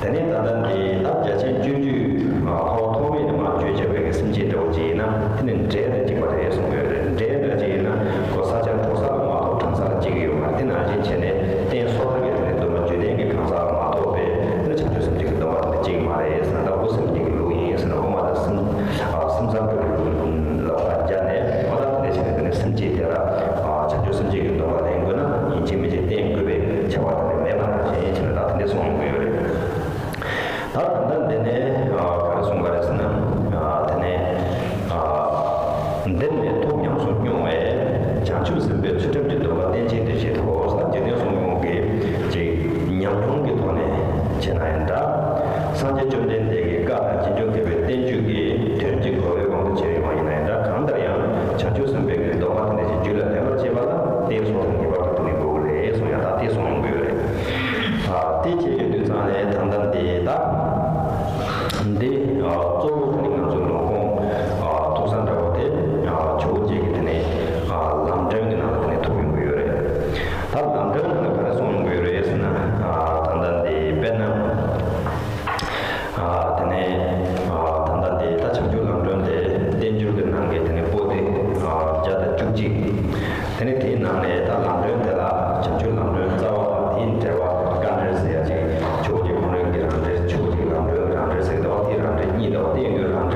དེ་ནས་ད་ལྟ་འདི་ད་རྒྱ་ཆེན་སྤྱོད་བརྗོད་འཕགས་པ་ཐོགས་མེད་ནས་མར་བརྗོད་བྱ་བའི་གི་སེམས་བསྐྱེད་འདྲ་བོ་ཅིག་ཡིན་ན་དེ་ནི་འབྲས་དང་འཇིགས་པ་རེད་གསུང་གི་ཡོད་རེད། འབྲས་འདྲ་ཅིག་ཡིན་ན་ཁོ་ས་ཆ་འཕྲོ་ས་ལ་མ་གཏོགས་འཕྲང་ས་ལ་སྐྱེ་གི་ཡོད་མ་རེད། དེ་ནང་བཞིན་བྱས་ནས་རྟེན་སོ་ཐར་གྱི་དེ་ནི་སྡོམ་པ་རྒྱུད་ལྡན་གྱི་གང་ཟག་ལ་མ་གཏོགས་པའི་དེ་ནི་བྱང་ཆུབ་སེམས་བསྐྱེད་ཀྱི་སྡོམ་པ་དེ་འདྲ་སྐྱེ་གི་མ་རེད་ཟེར་ན། ད་དབུ་སེམས་བསྐྱེད་ཀྱི་ལུགས་ཡིན་ཟེར་ན་དབུ་མ་དང་སེམས་ཨ་སེམས་ཙམ་པའི་ལུགས་ལ་ཕར་སྦྱར་ནས་འོ་ད་དེ་འདྲ་བྱས་ནས་དེ་ནི་སེམས་བསྐྱེད་དེ་ལ་ཨ་བྱང་ཆུབ་སེམས་བསྐྱེད་ཀྱི་སྡོམ་པ་ལེན་དགོས་ན་ཡིན་གཅིག་མིན་གཅིག་བསྟེན་དགོས་པའི་བྱ་བ་དེ་འདྲ་མེད་པ་ནང་བཞིན་བྱས་ནས་ད་དེ་འདྲ་གསུངས་ཡོང་གི་ཡོད་རེད། ད་ད་ལྟ་འདི་ནས་ཨ་ག་རེ་གསུངས་པ་རེད་ཟེར་ན་ཨ་དེ་ནས་ཨ། འདིར་ནི་ཐོབ་ཉམས་སུ་མྱོང་བས་བྱང་ཆུབ་སེམས་དཔའི་ཚུལ་ཁྲིམས་ཀྱི་སྡོམ་པ་བསྟན་ཅིང་དེ་བཞིན་དུ་ཟེར་འཇིག་རྟེན་གསུམ་མགོན་གྱི་ཅིག་ཉམས་མྱོང་གི་ཐོག་ནས་བྱས་ན་ཡང་འདྲ། སངས་རྒྱས་བཅོམ་ལྡན་འདས་ཀྱི་བཀའ་དང་རྗེས་འཇུག་མཁས་པའི་བསྟན་བཅོས་ཀྱི་དོན་གྱི་གོ་བའི་དབང་དུ་བྱས་ཡོང་བ་ཡིན་ན་ཡང་འདྲ། གང་ལྟར་ཡང་བྱང་ཆུབ་སེམས་དཔའི་གི་སྡོམ་པ་དེ་འདྲ་ཞིག་རྒྱུད་ལ་ལེན་པར་བྱེད་པ་ལ་རྟེན་སོ་ཐར་ངེས་པར་དུ་དེ་ནི་དགོས་ཀྱི་རེད་གསུངས་ཡང་ད་དེ་གསུངས་ཡོང་གི་ཡོད་རེད། ཨ་དེ་བྱས་ཡོང་དུས་ཙང་ནས་ད་ལྟ་འདི་ད། འདི་ཨ་གཙོ་བོ་དེ་ནི་ང་ཚོ་ལུང་ཁུངས་ཨ་ཐུག་ས་འདྲ་བོ་དེ་ཨ་ཇོ་བོ་རྗེ་གི་དེ་ནི་ཨ་ལམ་སྒྲོན་གྱི་ནང་ལ་དེ་ནི་ཐུག་ཡོང་གི་ཡོད་རེད། ད་ལམ་སྒྲོན་ནང་ལ་ག་རེ་གསུངས་ཡོང་གི་ཡོད་རེད་ཟེར་ན་ཨ་ད་ལྟ་འདི་དཔེར་ན་ཨ་དེ་ནི་ཨ་ད་ལྟ་འདི་ད་བྱང་ཆུབ་ལམ་སྒྲོན་དེ་བསྟན་འགྱུར་གྱི་ནང་གི་དེ་ནི་པོ་ཏི་ཨ་བརྒྱ་དང་བཅུ་གཅིག་དེ་ནས་དེའི་ནང་ནས་ད་ལམ་སྒྲོན་དེ་ལ་བྱང་ཆུབ་ལམ་སྒྲོན་རྩ་བ་དང་དེའི་འགྲེལ་པ་དཀའ་འགྲེལ་ཟེར་ཡ་ཅིག་ཇོ་བོ་རྗེ་ཁོང་རང་གི་རང་འགྲེལ་ཇོ་བོ་རྗེ་ལམ་སྒྲོན་རང་འགྲེལ་ཟེར་གི་འདུག་དེའི་རང་འགྲེལ་གཉིས་འདུག་དེ་ཡིན་དུས་རང་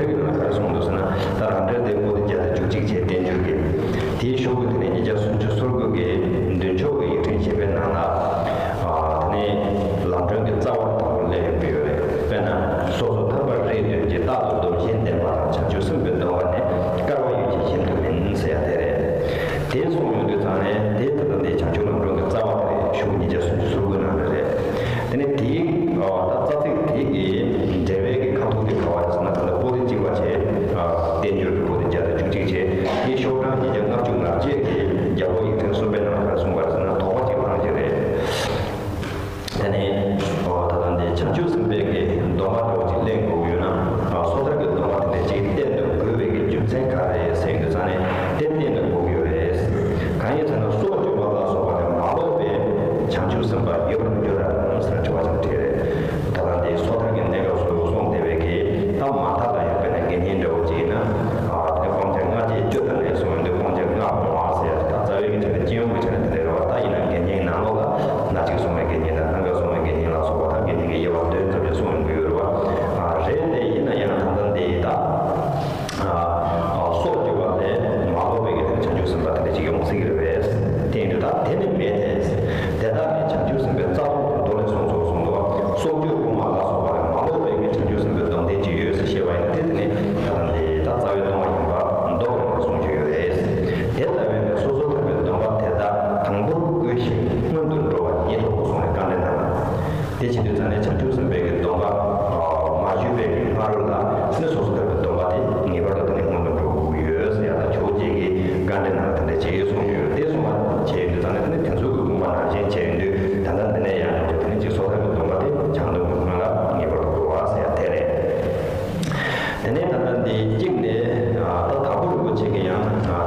དེ་ནས་ད་ལྟ་འདི་གཅིག་ནས་ད་དྭགས་པོ་རིན་པོ་ཆེ་གིས་ཡང་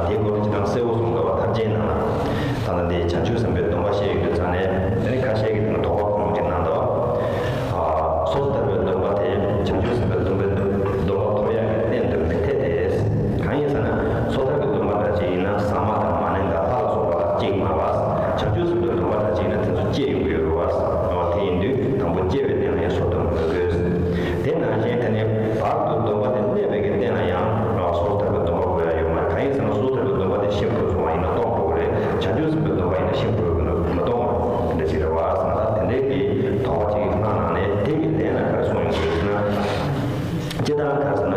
དེའི་སྐོར་ལ་ཅི་ཙམ་གསལ་བོ་གསུངས་འདུག་བ། ཐར་རྒྱན་ནང་ལ་ད་ལྟ་འདི་བྱང་ཆུབ་སེམས་དཔའི་སྡོམ་པ་བཤད་ཡོད་དུས་ཙང་ནས། དེ་ནས་ཁ་ཤས་ཀྱིས་དེ་ནི་དོགས་པ་ཁོང་གིས་གནང་འདུག། སོ་སོ་ཐར་པའི་སྡོམ་པ་དེ་བྱང་ཆུབ་སེམས་དཔའི་སྡོམ་པའི་སྡོམ་པ་ཐོབ་ཡག་གི་རྟེན་དུ་མི་འཐད་དེ། གང་ཡིན་ཟེར་ན། སོ་ཐར་གྱི་སྡོམ་པ་འདྲ་ཅིག་ཡིན་ན་ཟ་མ་དང་མ་ཎི་དང་ལྷ་ལ་སོགས་པ་ལ་སྐྱེ་མ་བ། བྱང་ཆུབ་སེམས་དཔའི་སྡོམ་པ་འདྲ་ཅིག་ཡིན་ན་དེ་ཚོ་སྐྱེ་ཡོང་གི་ཡོད་རེད་བ། དེ་ཡིན་དུས་དང་པོ་སྐྱེ་བའི་རྟེན་ལ་ཡང་སོ་ཐར་དགོས་དགོས། དེ་ནང་བཞིན་དེ་ནས་བར་དུ་སྡོམ་པ་དེ་གནས་པའི་གི་རྟེན་ལ་ཡང་སོ་ཐར་པའི་སྡོམ་པ་དགོས་ཡ་ཡོད་མ་རེད། གང་ཡིན་ཟེར་ན་སོ་ཐར་པའི་སྡོམ་པ་དེ་ཤིན་ཏུ་སོང་བ་ཡིན་ན་གཏོང་དགོས་རེད། བྱང་ཆུབ་སེམས་དཔའི་སྡོམ་པ་ཡིན་ན་ཤིན་ཏུ་མི་གཏོང་བ་དེ་འདྲ་ཞིག་རེད་བ་ཟེར་ན། ད་དེ་འདྲའི་གི་དོགས་པ་ཅིག་གི་ནང་ནང་ནས་དེ་གི་ལན་ལ་ག་རེ་གསུངས་ཡོང་གི་ཡོད་ཟེར་ན། སྤྱིར་བཏང་ག་རེ་ཟེར་ན།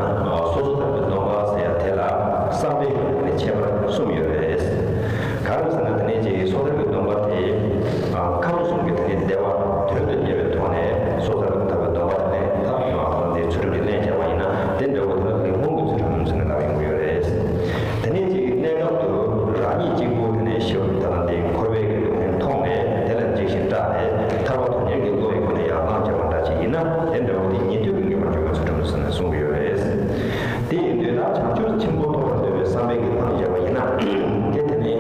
སོ་སོ་ཐར་པའི་སྡོམ་པ་ཟེར་ཡ་དེ་ལ་བསམ་པའི་ཡོན་ཏན་ཁྱད་པར་གསུམ་ཡོད་རེད། གང་ཡིན་ཟེར་ན། དེ་ནས་ཅིག་སོ་ཐར་གྱི་སྡོམ་པ་དེ་ཁམས་གསུམ་གྱི་དེ་ནས་བདེ་བ་དོན་དུ་གཉེར་བའི་ཐོག་ནས་སོ་ཐར་གྱི་ཐར་པའི་སྡོམ་པ་དེ་ནས་ད་དེ་ཚུལ་ཁྲིམས་ཀྱི་ལན་བརྒྱབ་པ་ཡིན་ན། དེ་འདྲ་བོ་དེ་ལ་ལེགས་སྤོང་གི་ཚུལ་ཁྲིམས་ཟེར་ནས་ལབ་ཡོང་གི་ཡོད་རེད། དེ་ནས་ཅིག་གནས་སྐབས་སུ་རང་ཉིད་གཅིག་པུ་དེ་ནས་ཞི་བ་ད་ལྟ་འདི་འཁོར་བའི་གི་སྡུག་བསྔལ་མཐོང་ནས་དེ་ལ་འཇིགས་ཤིང་སྐྲག་ནས་ཐར་པ་དོན་གཉེར་གྱི་བློ་ཡི་སྒོ་ནས་ཡར་ལངས་བྱས་པ་འདྲ་ཅིག་ཡིན་ན། དེ་འདྲ་བོ་དེ་ཉན་ཐོས་ཀྱི་དངོས་པོར་འགྱུར་བའི་ཚུལ་ཁྲིམས་ཟེར་ནས་གསུང་གི་ཡོད་རེད། དེ་ཡིན་དུས་ད་བྱང་ཆུབ་ཆེན་པོ་ཐོབ་པར་འདོད་པའི་བསམ་པའི་གི་ཐོག་ནས་བཞག་པ་ཡིན་ན། དེ་དེ་ནི་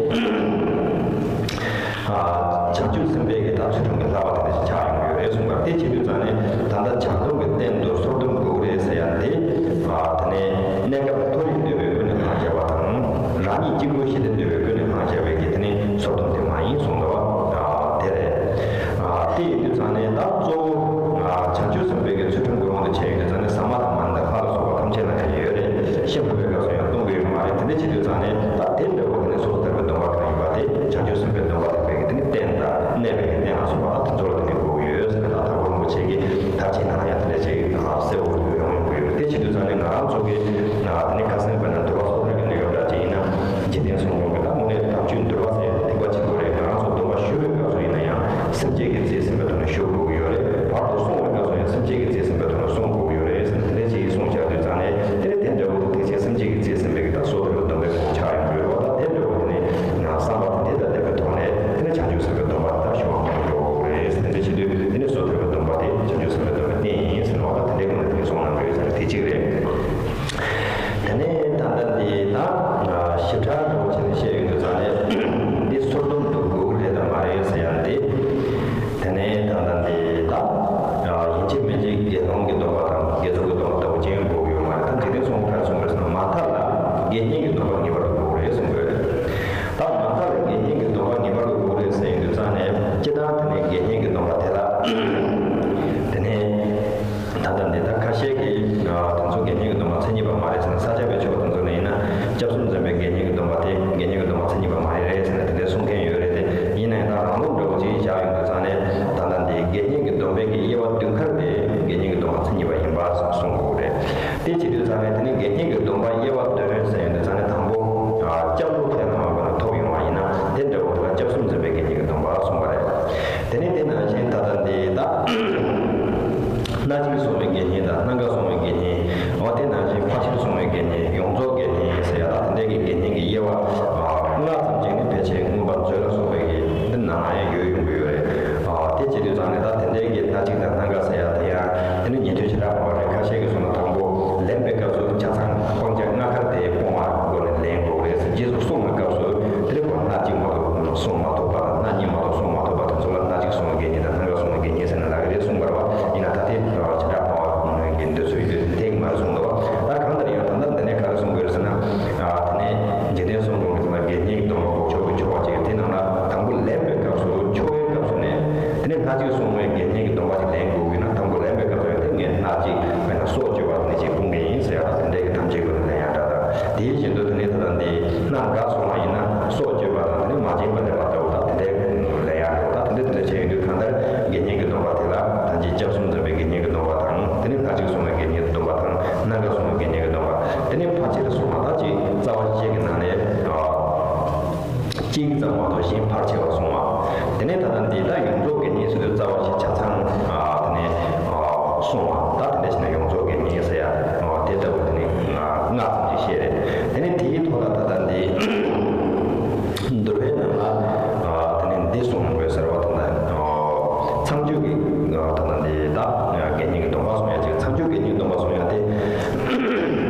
བྱང་ཆུབ་སེམས་དཔའི་གི་ད་ཚུལ་ཁྲིམས་ཀྱི་བསླབ་པ་དེ་འདྲ་ཞིག་ཆགས་ཡོང་གི་ཡོད་རེད་གསུངས་པ་རེད། དེ་བྱེད་དུས་ཙང་ནས་ད་ལྟ་བྱང་སྡོམ་གྱི་རྟེན་དུ་སོར་སྡོམ་དགོས་ཀྱི་རེད་ཟེར་ཡ་དེ། དེ་ནས་གནས་སྐབས་མཐོ་རིས་འདོད་པའི་སྒོ་ནས་འཕངས་བྱས་པ་དང་། རང་ཉིད་གཅིག་པུ་ཞི་བདེ་འདོད་པའི་སྒོ་ནས་འཕངས་བྱས་པའི་གི་དེ་ནི་སོར་སྡོམ་དེ་མ་ཡིན་གསུངས་འདུག་བ། དེ་རེད། དེ་ཡིན་དུས་ཙང་ནས་ད་གཙོ་བོ་བྱང་ཆུབ་སེམས་དཔའི་གི་ཚུལ་ཁྲིམས་ཀྱི་དབང་དུ་བྱས་ཡོང་དུས་ཙང་ནས་ཟ་མ་དང་མ་ཎི་དང་ལྷ་ལ་སོགས་པ་ཐམས་ཅད་ལ་ཡང་ཡོད་རེད། ཤི་འཕོས་པའི་སྐབས་སུ་ཡང་གཏོང་གི་ཡོད་མ་རེད། དེ་འདྲ་བྱེད་དུས་ཙང་ནས་ད་དེ་འདྲ་བོ་དེ་ནས་སོ་སོ་ཐར་པའི་སྡོམ་པ་གང་ཡིན་པ་དེ་བྱང་ཆུབ་སེམས་དཔའི་སྡོམ་པ་ཐོབ་པའི་གི་དེ་ནི་རྟེན་དང་གནས་པའི་གི་རྟེན་ལ་སོགས་པ་ད་དེ་ཚོ་ལ་དེ་ནི་དགོས་ཀྱི་ཡོད་ཟེར་ནས། ད་དྭགས་པོ་རིན་པོ་ཆེ་གིས་ཐར་རྒྱན་ནང་ལ་ཡང་དེ་འདྲ་ཅིག་གསལ་བོ་ཡོང་ཡོང་གི་ཡོད། དེ་བྱེད་དུས་ཙང་ནས་ང་རང་ཚོ་གི་དེ་ནི་ཁ་སང་བས་ན་འདུལ་བ་སོགས་ལ་གི་ནི་ཡོད་འདྲ་ཅིག་ཡིན་ན། འཇིག་རྟེན་གསུམ་མགོན་གྱི་ད་དངོས་གནས་དམ་ཆོས་འདུལ་བ་ཟེར་སྡིག་པ་ཆེན་པོ་རེད། ང་རང་ཚོ་སྡོམ་པ་ཞུ་བའི་སྐབས་སུ་ཡིན་ན་ཡང་སེམས་བསྐྱེད་ཀྱི་རྩིས་ཟིན་པའི་ཐོག་ནས་ཞུ་དགོས་ཀྱི་ཡོད་རེད། བར་དུ་སྲུང་བའི་སྐབས་སུ་ཡང་སེམས་བསྐྱེད་ཀྱི་རྩིས་ཟིན་པའི་ཐོག་ནས་སྲུང་དགོས་ཀྱི་ཡོད་རེད་ཟེར་ནས་དེ་འདྲ་ཅིག་གསུངས་བཞག་དུས་ཙང་ནས། དེ་ནི་དེ་འདྲ་བོ་དེ་ཐེག་ཆེན་སེམས་བསྐྱེད་ཀྱི་རྩིས་ཟིན་པའི་གི་ད་སོ་ཐར་གྱི་སྡོམ་པའི་ཁོངས་ཆགས་ཡོང་གི་ཡོད་རེད་བ། ད་དེ་འདྲ་བོ་དེ་ནི་བསམ་པ་དེ་འདྲ་དང་ལྡན་པའི་ཐོག་ནས་དེ་ནི་བྱང་ཆུབ་སེམས་དཔའི་སྡོམ་པ་དེ་ད་ཞུ་བ་ཁོ་ན་འགྲོ་དགོས་རེད་ཟེར། དེ་འདྲ་བྱེད་དུས་དེ་ནི་སོ་ཐར་གྱི་སྡོམ་པ་དེ་བྱང་ཆུབ་སེམས་དཔའི་སྡོམ་པའི་རྟེན་ཡིན་ཟེར་བ་ད་དེ་འདྲའི་ངོས་ནས་དེ་གསུངས་གནང་གི་ཡོད་ཟེར་ན་དེ་གཅིག་རེད། དེ་ནས་ད་ལྟ་འདི་ད་ཞིབ་ཕྲ་འདྲ་བོ་བྱས་ནས་བཤད་ཡོང་དུས་ཙང་ནས་འདི་སོར་སྡོམ་དུ་དགོས་ཀྱི་རེད་དམ་མ་རེད་ཟེར་ཡ་འདི། དེ་ནས་ད་ལྟ་འདི་ད་ཡིན་གཅིག་མིན་གཅིག་དགེ་སློང་གི་སྡོམ་པ་དང་དགེ་ཚུལ་གྱི་སྡོམ་པ་ལྟ་བུ་ཅན་དགོས་ཀྱི་ཡོད་མ་རེད། ད་འཇིག་རྟེན་གསུམ་ག་རེ་གསུངས་པ་རེད་ཟེར་ན། མ་མཐའ་ལ་དགེ་བསྙེན་གྱི་སྡོམ་པ་ངེས་པར་དུ་དགོས་ཀྱི་རེད་གསུངས་པས། ད་མ་མཐའ་ལ་དགེ་བསྙེན་གྱི་སྡོམ་པ་ངེས་པར་དུ་དགོས་རེད་ཟེར་ཡོང་དུས་ཙང་ནས་སྤྱིར་བཏང་དེ་ནས་དགེ་བསྙེན་གྱི་སྡོམ་པ་དེ་ལ། དེ་ནས་ད་ལྟ་འདི་ད་ཁ་ཤས་ཀྱིས་དེ་ཚོ་དགེ་བསྙེན་གྱི་སྡོམ་པ་མཚན་ཉིད་པ་མ་རེད་ཟེར་ན། ས་སྐྱ་པའི་ཆོས་པ་དེ་ཚོ་ནས་ཡིན་ན་སྐྱབས་གསུམ་འཛིན་པའི་དགེ་བསྙེན་གྱི་སྡོམ་པ་དེ་དགེ་བསྙེན་གྱི་སྡོམ་པ་མཚན་ཉིད་པ་མ་རེད་ཟེར་ནས་དེ་འདྲའི་གསུང་མཁན་ཡོད་རེད་དེ། ཡིན་ན་ཡང་ད་རང་ལུགས་འདྲ་བོ་ཅིག་བཞག་ཡོང་དུས་ཙང་ནས་ད་ལྟ་འདི་དགེ་བསྙེན་གྱི་སྡོམ་པའི་གི་དབྱེ་བ་བདུན་ཁར་དེ་དགེ་བསྙེན་གྱི་སྡོམ་པ་མཚན་ཉིད་པ་ཡིན་པ་གསུང་དགོས་རེད། དེ་བྱེད་དུས་ཙང་ནས་དེ་ནི་དགེ་བསྙེན་གྱི་སྡོམ་པ་དབྱེ་བ་བདུན་ཟེར་ཡོང་དུས་ཙང་ནས་དང་པོ་སྐྱབས་འགྲོ་ཐེག་དམན་པ་ལ་ཐོབ་ཡོང་བ་ཡིན་ན་དེ་འདྲ་བོ་དེ་ལ་སྐྱབས་གསུམ་འཛིན་པའི་དགེ་བསྙེན་གྱི་སྡོམ་པ་གསུངས་པ་རེད། དེ་ནས་དེ་ནང་བཞིན་ད་ལྟ་འདི་ད་སྣ་གཅིག་བསྲུང་བའི་དགེ་བསྙེན་དང་སྣ་འགའ་བསྲུང་བའི་དགེ་བསྙེན། འོ་དེ་ནང་བཞིན་ཕར་ཕྱིན་བསྲུང་བའི་དགེ་བསྙེན། ཡོངས་རྫོགས་དགེ་བསྙེན་ཟེར་ཡ་ད་དེ་འདྲའི་གི་དགེ་བསྙེན་གྱི་དབྱེ་བ་ལྔ་ཙམ་ཅིག་ནི་ཕལ་ཆེར་མངོན་པ་མཛོད་ལ་སོགས་པའི་གི་འདི་ནང་ལ་ཡང་ཡོད་ཡོང་གི་ཡོད་རེད། དེ་བྱེད་དུས་ཙང་ནས་ད་དེ་འདྲའི་གི་སྣ་གཅིག་དང་སྣ་འགའ་ཟེར་ཡ་དེ་ཡང་དེ་ནི་ཉན་ཐོས་བྱེ་བྲག་པ་རེད། ཁ་ཤས་ཀྱིས་གསུངས་ན་དང་པོ་ལེན་པའི་སྐབས་སུ་ཆ་ཚང་སྤང་བྱ་ལྔ་ཁར་དེ་སྤོང་བ་སྒོ་ནས་ལེན་དགོས་རེད་ཟེར། རྗེས་སུ་བསྲུང་བའི་སྐབས་སུ་དེ་རེ་བ་སྣ་གཅིག་མ་གཏོགས་བསྲུང་མ་ཐུབ་པ་དང་སྣ་གཉིས་མ་གཏོགས་བསྲུང་མ་ཐུབ་པ་དེ་ཚོ་ལ་སྣ་གཅིག་བསྲུང་བའི་དགེ་བསྙེན་དང་སྣ་འགའ་བསྲུང་བའི་དགེ་བསྙེན་ཟེར་ནས་ལབ་ཀྱི་རེད་གསུངས་པ་རེད་བ། ཡིན་ན་ད་དེ་བྱེ་བྲག་པ་བ་གི་འདོད་ཚུལ་ཡིན་དུས་འཐད་ཀྱི་མ་རེད་གསུངས་འདུག་བ། ད་གང་ལྟར་ཡང་ད་ལྟ་འདི་ནས་ག་རེ་གསུང་དགོས་རེད་ཟེར་ན། དེ་ནས་འཇིག་རྟེན་གསུམ་མགོན་གྱི་དགེ་བསྙེན་གྱི་སྡོམ་པ་འགོག་ཆོག་གི་ཆོ་ག་ཅིག་དེ་ནང་ལ་དང་པོ་ལེན་པའི་སྐབས་སུ་འཆོལ་བའི་སྐབས་སུ་ནས་དེ་ནས་སྣ་གཅིག་བསྲུང་བའི་དགེ་བསྙེན་གྱི་སྡོམ་པ་ཅིག་ལེན་དགོས་ཀྱི་ན། དང་པོ་ལེན་པའི་སྐབས་སུ་ཡང་དེ་ངས་སྣ་གཅིག་དཔེར་ན་སྲོག་གཅོད་པ་དེ་ནས་ཅིག་སྤོང་གི་ཡིན་ཟེར་ཡ་དང་དེ་འདྲའི་གི་ཐམས་ཅད་ཀྱི་ལེན་ཡ་འདྲ་དང་། དེ་བཞིན་དུ་དེ་ནས་ད་ལྟ་འདི་སྣ་འགའ་སོང་བ་ཡིན་ན་སྲོག་གཅོད་པ་དང་དེ་ནས་མ་བྱིན་པ་ལེན་པ་ལྟ་བུ་དང་དེ་འདྲའི་ལེན་ཡ་འདྲ་བ་དང་། དེ་འདྲ་དེ་འདྲ་བྱས་ཡོང་དུས་གང་ལྟར་དགེ་བསྙེན་གྱི་སྡོམ་པ་དེ་ལ་ད་ཅི་སྐྱབས་གསུམ་འཛིན་པའི་དགེ་བསྙེན་གྱི་སྡོམ་པ་དང་། དེ་ནས་སྣ་གཅིག་བསྲུང་བའི་དགེ་བསྙེན་གྱི་སྡོམ་པ་དང་། སྣ་འགའ་བསྲུང་བའི་དགེ་བསྙེན་གྱི་སྡོམ་པ། དེ་ནས་ཕར་ཕྱིར་བསྲུང་བ་ད་ཅི་རྩ་བ་བཞི་གི་ནང་ནས་གཅིག་ཙམ་མ་གཏོགས་གཞན་ཕར་ཕྱིར་བ་བསྲུང་བ། དེ་ནས་ད་ལྟ་འདི་ལ་ཡོངས་རྫོགས་དགེ་བསྙེན་ཟེར་དུས་རྩ་བ་བཞི་ཆ་ཚང་དེ་ནས་བསྲུང་བ། ད་དེ་འདྲ་བྱས་ན་ཡོངས་རྫོགས་དགེ་བསྙེན་ཟེར་ཡ་དེ་ལྟ་བུ་དེ་ནས་ལྔ་ཙམ་ཅིག་བཤད་རེད། དེ་ནས་དེའི་ཐོག་ལ་ད་ལྟ་འདི་འདུལ་བའི་ནང་ལ་དེ་ནས་འདི་གསུངས་དགོས་ཟེར་བ་དེ་ལ་མཚམས་སྦྱོར་གྱི་ད་ལྟ་འདི་ད་དགེ་བསྙེན་གྱི་སྡོམ་པ་གསུང་ཡ་ཅིག་མཚམས་སྦྱོར་དགེ་བསྙེན་གྱི་སྡོམ་པ་གསུང་ཡ་དེ།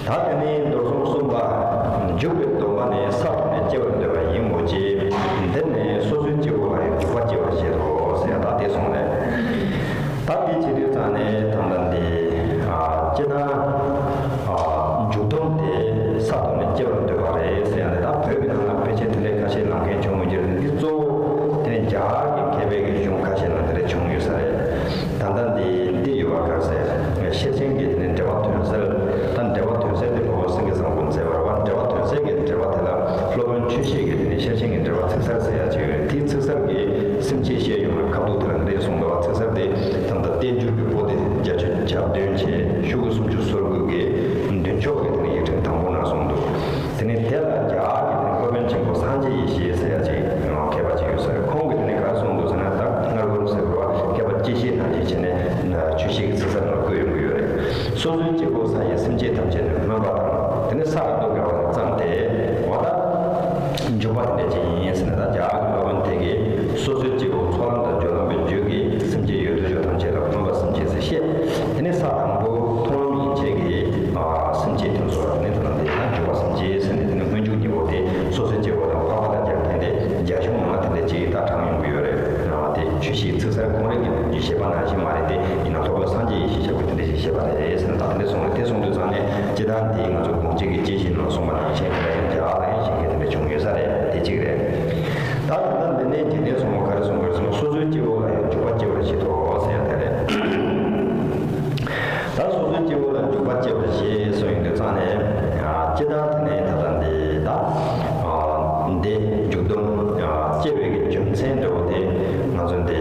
ད་དེ་ནས་མདོར་བྱུང་གསུམ་པ། འཇུག་པའི་སྡོམ་པ་ནི་ས་དང་ནི་སྐྱེ་བར་འདོད་པ་ཡིན་མོད་ཀྱི། འདིར་ནི་སོ་སོའི་སྐྱེ་བོ་ལ་ཡང་འཇུག་པ་སྐྱེ་བར་བཞེད་དོ་ཟེར་ཡ་ད་དེ་གསུངས་ནས། ད་དེ་བྱེད་དུས་ཙང་ནས་ད་ལྟ་འདི། ཨ་སྤྱིར་བཏང་། ཨ་འཇུག་སྡོམ་དེ་ས་དང་ནི་སྐྱེ་བར་འདོད་པ་རེད་ཟེར་ཡ་ནི་ད་བོད་ཀྱི་ནང་ལ་ཕལ་ཆེར་དེ་འདྲའི་ཁ་ཤས་ལབ་མཁན་བྱུང་ཡོད་ཀྱི་རེད། འདི་གཙོ་བོ་དེ་ནི་རྒྱ་གར་གྱི་མཁས་པའི་གི་གཞུང་ཁ་ཤས་ནང་དེ་འདྲ་བྱུང་ཡོད་ས་རེད། ད་ལྟ་འདི་འདི་ཡོད་པ་ག་ཟེར། ཤེར་ཕྱིན་གྱི་དེ་ནི་འགྲེལ་པ་དོན་གསལ། ད་འགྲེལ་པ་དོན་གསལ་དེ་སློབ་དཔོན་སེང་གེ་བཟང་པོས་མཛད་པ་རེད་བ། འགྲེལ་པ་དོན་གསལ་གྱི་འགྲེལ་པ་དེ་ལ་སློབ་དཔོན་ཆོས་བཤེས་ཀྱི་དེ་ནི་ཤེར་ཕྱིན་གྱི་འགྲེལ་པ་ཚིག་གསལ་ཟེར་ཡ་ཅིག་ཡོད་རེད། དེའི་ཚིག་གསལ་གྱི་སེམས་བསྐྱེད་བཤད་ཡོང་བའི་ཁ་ཐུག་དེ་ལ་འདི་འདྲ་གསུངས་འདུག་བ། ཚིག་གསལ་དེ་ད་ལྟ་བསྟན་འགྱུར་གྱི་པོ་ཏི་བརྒྱད་ཅུ་གྱ་བདུན་བྱས། ཤོག་གུ་སུམ་ཅུ་སོ་དགུ་གི་མདུན་ཕྱོགས་ཀྱི་དེ་ནི་ཡིག་ཕྲེང་དང་པོ་ན་གསུངས་འདུག་དེ་ནི་དེ་ལ་རྒྱ་གར་གྱི་དེ་ནི་སློབ་དཔོན་ཆེན་པོ་སངས་རྒྱས་ཡེ་ཤེས་ཟེར་ཡ་ཅིག་མཁས་པ་ཅིག་ཡོད་ས་རེད། ཁོང་གིས་དེ་ནི་ག་རེ་གསུངས་འདུག་ཟེར་ན། ད་སྔར་བོན་ཟེར་བ་མཁས་པ་དཔྱད་ཤེས་ནང་བཞིན་བྱས་ནས་ཆོས་བཤེས་ཀྱི་ཚིག་གསལ་ནང་བཀོད་ཡོང་གི་ཡོད་རེད། སོ་སོའི་སྐྱེ་བོ་ས་ཡི་སེམས་ཅན་ཐམས་ཅད་ནི་སྨོན་པ་དང་། དེ་ནི་ས་དང་རྡོ་འགལ་བ་དང་བརྩམས་ཏེ། འོ་ད་འཇུག་པ་དེ་འདྲ་ཅིག་ཡིན་ཟེར་ན། ད་རྒྱ་གར་གྱི་སློབ་དཔོན་དེ་གིས་སོ་སོའི་སྐྱེ་བོ་ཚོགས་ལམ་དང་སྦྱོར་ལམ་པའི་རྒྱུད་ཀྱི་སེམས་ཅན་ཡོད་དོ་ཅོག་ཐམས་ཅད་ལ་སྨོན་པ་སེམས་བསྐྱེད་ཟེར་བཤད། དེ་ནས་ས་དང་པོ་མཐོང་ལམ་ཡན་ཆད་ཀྱི་ཨ་སེམས་བསྐྱེད་དེ་ཚོ་ལ་དེ་ནས་དེ་ལ་འདི་ན་འཇུག་པ་སེམས་བསྐྱེད་ཟེར་ནས། དེ་ནས་སྨོན་འཇུག་གཉིས་པོ་དེ་སོ་སོའི་སྐྱེ་བོ་དང་འཕགས་པ་ལ་རྒྱབ་མཁན་དེ་རྒྱ་གཞུང་ནང་ལ་དེ་འདྲ་ཅིག་ད་དྲངས་ཡོང་གི་ཡོད་རེད། ཨ་དེ་ཆོས་བཤེས་ཚིག་གསལ་ཁོང་རང་གི་བཞེད་པ་ནང་བཞིན་མ་རེད་དེ། ཡིན་ན་སློབ་དཔོན་སངས་རྒྱས་ཡེ་ཤེས་ཞབས་ཀྱིས་དེ་འདྲ་ཞིག་བཞེད་པ་རེད་ཟེར་ན། ད་དེ་འདྲ་གསུངས་རེད། དེ་གསུངས་དུས་ཙང་ནས་སྤྱིར་བཏང་འདི་ང་ཚོ་དགོངས་གཅིག་གི་དཔྱད་གཞི་ནང་གསུངས་པ་ནང་བཞིན་དེ་འདྲ་ཡང་རྒྱ་གར་ལ་ཡང་གཞན་གྱི་དེ་འདྲ་བྱུང་ཡོད་ས་རེད། དེ་གཅིག་རེད། ད་ད་ལྟ་འདི་ནས་འཇིག་རྟེན་གསུམ་པོ་ག་རེ་གསུངས་པ་རེད་ཟེར་ན། སོ་སོའི་སྐྱེ་བོ་ལ་ཡང་འཇུག་པ་སྐྱེ་བར་བྱེད་དོ་ཟེར་ཡ་དེ་རེད། ད་སོ་སོའི་སྐྱེ་བོ་ལ་འཇུག་པ་སྐྱེ་བར་བྱེད་གསུངས་ཡོང་དུས་ཙང་ནས། ཨ་སྤྱིར་བཏང་དེ་ནས་ད་ལྟ་འདི་ད་ཨ་འདི་འཇུག་སྡོམ་ཨ་སྐྱེ་བའི་གི་རྒྱུ་མཚན་འདྲ་བོ་དེ་ང་ཚོ་འདི་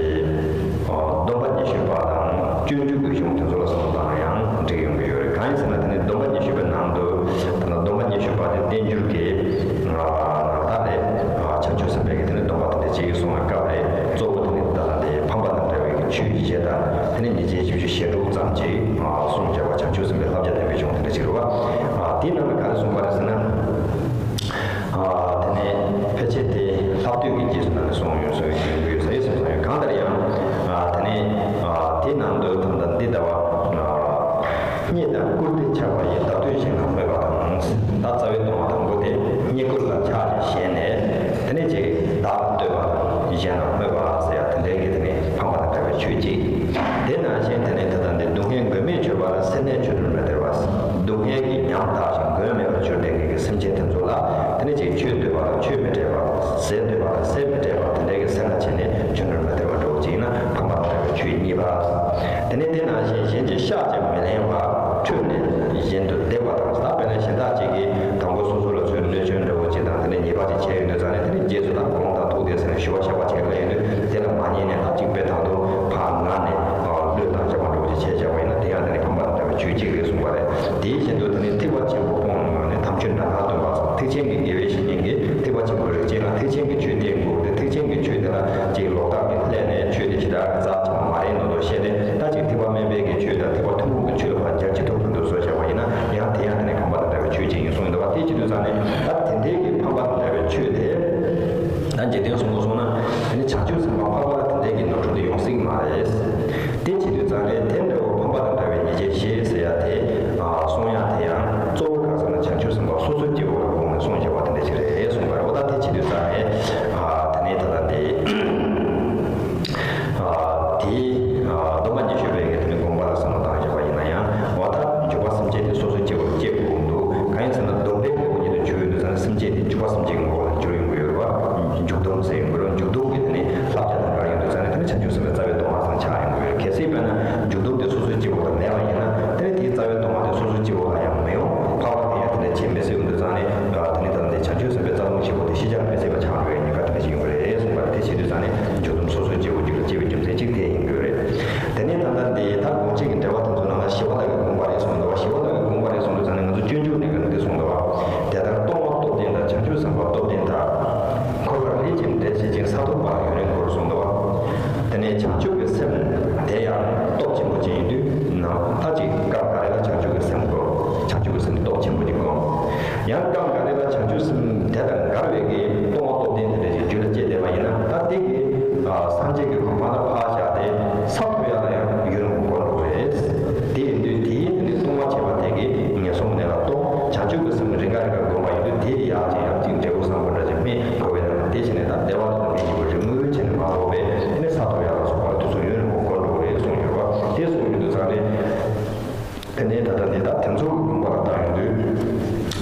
ཨ་སྡོམ་པ་ཉི་ཤུ་པ་དང་སྤྱོད་འཇུག་གི་གཞུང་དེ་ཚོ་ལ་སོང་བ་དང་ཡང་འགྲིག་ཡོང་གི་ཡོད་རེད། གང་ཡིན་ཟེར་ན། དེ་ནས་སྡོམ་པ་ཉི་ཤུ་པའི་ནང་དུ་ད་ལྟ་སྡོམ་པ་ཉི་ཤུ་པ་དེ་བསྟན་འགྱུར་གྱི་ཨ་ནང་ལྟར་རེད། ཨ་བྱང་ཆུབ་སེམས་དཔའི་གི་དེ་ནས་སྡོམ་པ་དེ་འདྲ་ཅིག་གསུངས་པའི་སྐབས་རེད། གཙོ་བོ་དེ་ནི་ད་ལྟ་འདི་ཕམ་པ་དང་འདྲ་བའི་གི་ཆོས་བཞི་དང་། དེ་ནས་ཉེས་བྱས་བཞི་བཅུ་ཞེ་དྲུག་ཙམ་ཅིག་ཨ་གསུངས་བཞག་པ། བྱང་ཆུབ་སེམས་དཔའི་བསླབ་བྱ་བསྟན་པའི་གཞུང་དེ་འདྲ་ཅིག་རེད་བ། ཨ་དེའི་ནང་ལ་ག་རེ་གསུངས་པ་རེད་ཟེར་ན། ཨ་དེ་ནས་ཕལ་ཆེར་དེ་ལྷག་བསྡུས་ཀྱི་རྗེས་སུ་ནང་ནས་གསུངས་ཡོད་ཟེར་བའི་ཡོད་ཟེར་ཡོད་བསམ་བསམ་ཡོད། གང་ལྟར་ཡང་ཨ་དེ་ནས་ཨ་དེའི་ནང་དུ་ད་ལྟ་འདི་ལྟ་བ། ཨ་རྙེད་དང་བཀུར་སྟི་ཆགས་པ་ཡིས། བདག་བསྟོད་གཞན་ལ་སྨོད་པ་དང་། ད་རྩ་བའི་སྡོམ་པ་དང་པོ་དེ་རྙེད་བཀུར་ལ་ཆགས་ཤིང་ཞེན་ནས། དེ་ནས་ཅིག་བདག་ལ་བསྟོད་པ་དང་གཞན་ལ་སྨོད་པ་ཟེར་ཡ་དེ་འདྲའི་གི་དེ་ནས་ཕམ་པ་དང་འདྲ་བའི་ཆོས་ཅིག་དེ་ནང་བཞིན་དེ་ནས་ད་ལྟ་འདི་སྡུག་བསྔལ་མགོན་མེད་སྤྱོད་པ་ལ། སེར་སྣས་ཆོས་སྒྲུབ་མི་སྟེར་བ། སྡུག་བསྔལ་གྱིས་ཉམ་ཐག་ཅིང་མགོན་མེད་པར་གྱུར་བསྡད་མཁན་གྱི་སེམས་ཅན་དེ་ཚོ་ལ་དེ་ནས་ཅིག་ཆོས་བསྟོད་པ་དང་ཆོས་མི་སྤྲད་པ། ཟས་བསྟོད་པ་དང་ཟས་མི་སྤྲད་པ། དེ་འདྲའི་གི་སེར་སྣ་བྱས་ནས་ཆོས་སྒྲུབ་མི་སྟེར་བ་འདྲ་བོ་ཅིག་ཡིན་ན་ཕམ་པ་དང་འདྲ་བའི་ཆོས་གཉིས་པ། དེ་ནས་དེ་ནང་བཞིན་གཞན་གྱི་ཤགས་ཀྱང་མི་ལེན་པར་ཁྲོས་ནས་གཞན་དུ་བརྡེག་པ་དང་། ད་དཔེར་ན་གཞན་དག་ཅིག་གིས་དང་པོ་སོ་སོ་ལ་ཚུར་གནོད་སྐྱོན་འདྲ་བོ་ཅིག་དང་དེ་ནས་ཉེས་པ་ཅིག་བྱས་ཡོང་དུས་ཙང་ནས། དེ་ནས་རྗེས་སུ་ད་དགོངས་དག་ཐུགས་བདེ་ཟེར་ནས་ཞུ་བ་བཤགས་པ་བྱས་པ་ཡིན་དུས། དེ་ལ་མ་ཉན་ནས་ད་ཅིག་དཔེ་ད་དུང་ཕར་ངར་ནས་བློས་བཏང་བྱས་པ་འདྲ་བོ་ཅིག་བྱས་བྱས་པ་ཡིན་ན། དེ་ཡང་དེ་ནས་ཕམ་པ་དང་འདྲ་བའི་ཆོས་གཅིག་རེད་གསུངས་པ་རེད། དེ་བཞིན་དུ་དེ་ནས་ཐེག་པ་ཆེན་པོ་སྤོང་ནས་དམ་ཆོས་འདྲ་སྣང་སྟོན་པ་སོགས། ཐེག་ཆེན་གྱི་དགེ་བའི་བཤེས་གཉེན་གྱིས་ཐེག་པ་ཆེན་པོའི་རིགས་ཅན་ལ་ཐེག་ཆེན་གྱི་ཆོས་བསྟན་དགོས་ཏེ། ཐེག་ཆེན་གྱི་ཆོས་དེ་ལ་ཅིག་ལོག་ལྟ་གིས་བསླད་ནས་ཆོས་དེ་ཞེ་དྲག་གི་རྩ་ཆེན་པོ་མ་རེད་མདོག་མདོག་བཤད་དེ། ད་ཅིག་ཐེག་པ་དམན་པའི་གི་ཆོས་དང་ཐེག་པ་ཐུན་མོང་གི་ཆོས་ལ་ཕར་རྒྱ་ཇེ་ཐུབ་ཐུབ་ཏུ་བཟོས་བཞག་པ་ཡིན་ན། ཡང་དེ་ཡང་དེ་ནས་ཕམ་པ་དང་འདྲ་བའི་ཆོས་ཅིག་ཡིན་གསུངས་ཡོད་འདུག་པ། དེ་བྱེད་དུས་ཙང་ནས་ད་དེ་འདྲའི་གི་ཕམ་པ་དང་འདྲ་བའི་ཆོས་དེ། ད་འཇིག་རྟེན་གསུམ་པོ་སོང་ན་དེ་ནི་བྱང་ཆུབ་སེམས་དཔའ་འཕགས་པ་ལ་དེ་འདྲའི་གི་ནོར་འཁྲུལ་དེ་ཡོང་སྲིད་མ་རེད། དེ་བྱེད་དུས་ཙང་ནས་དེ་འདྲ་བོ་ཕམ་པ་དང་འདྲ་བའི་ཉེས་བྱས་བཞི་ཟེར་ཡ་དེ་ཨ་གསུང་ཡ་དེ་ཡང་གཙོ་བོ་ག་ཟེར་ན། བྱང་ཆུབ་སེམས་དཔའ་སོ་སོའི་སྐྱེ་བོ་ལ་དགོངས་ནས་གསུངས་བཞག་པ་དེ་འདྲ་ཞིག་རེད་གསུངས་པ་རེད། འོ་ད་དེ་བྱེད་དུས་ཙང་ནས་ཨ་དེ་ནས་ད་ལྟ་དེ་ཨ་དེ་ཨ་སྡོམ་པ་ཉི་ཤུ་པའི་གི་དེ་ནས་དགོངས་པ་ལ་བསམ་བློ་བཏང་བཞག་པ་ཡིན་ན་ཡང་། འོ་ད་འཇུག་པ་སེམས་བསྐྱེད་དེ་སོ་སོའི་སྐྱེ་བོ་ལ་སྐྱེ་དགོས་འདུག་གང་ཡིན་ཟེར་ན། སྡོམ་པའི་དངོས་པོ་ཉིད་དུ་གྱུར་ཡོད་དུས་ཙང་ནས།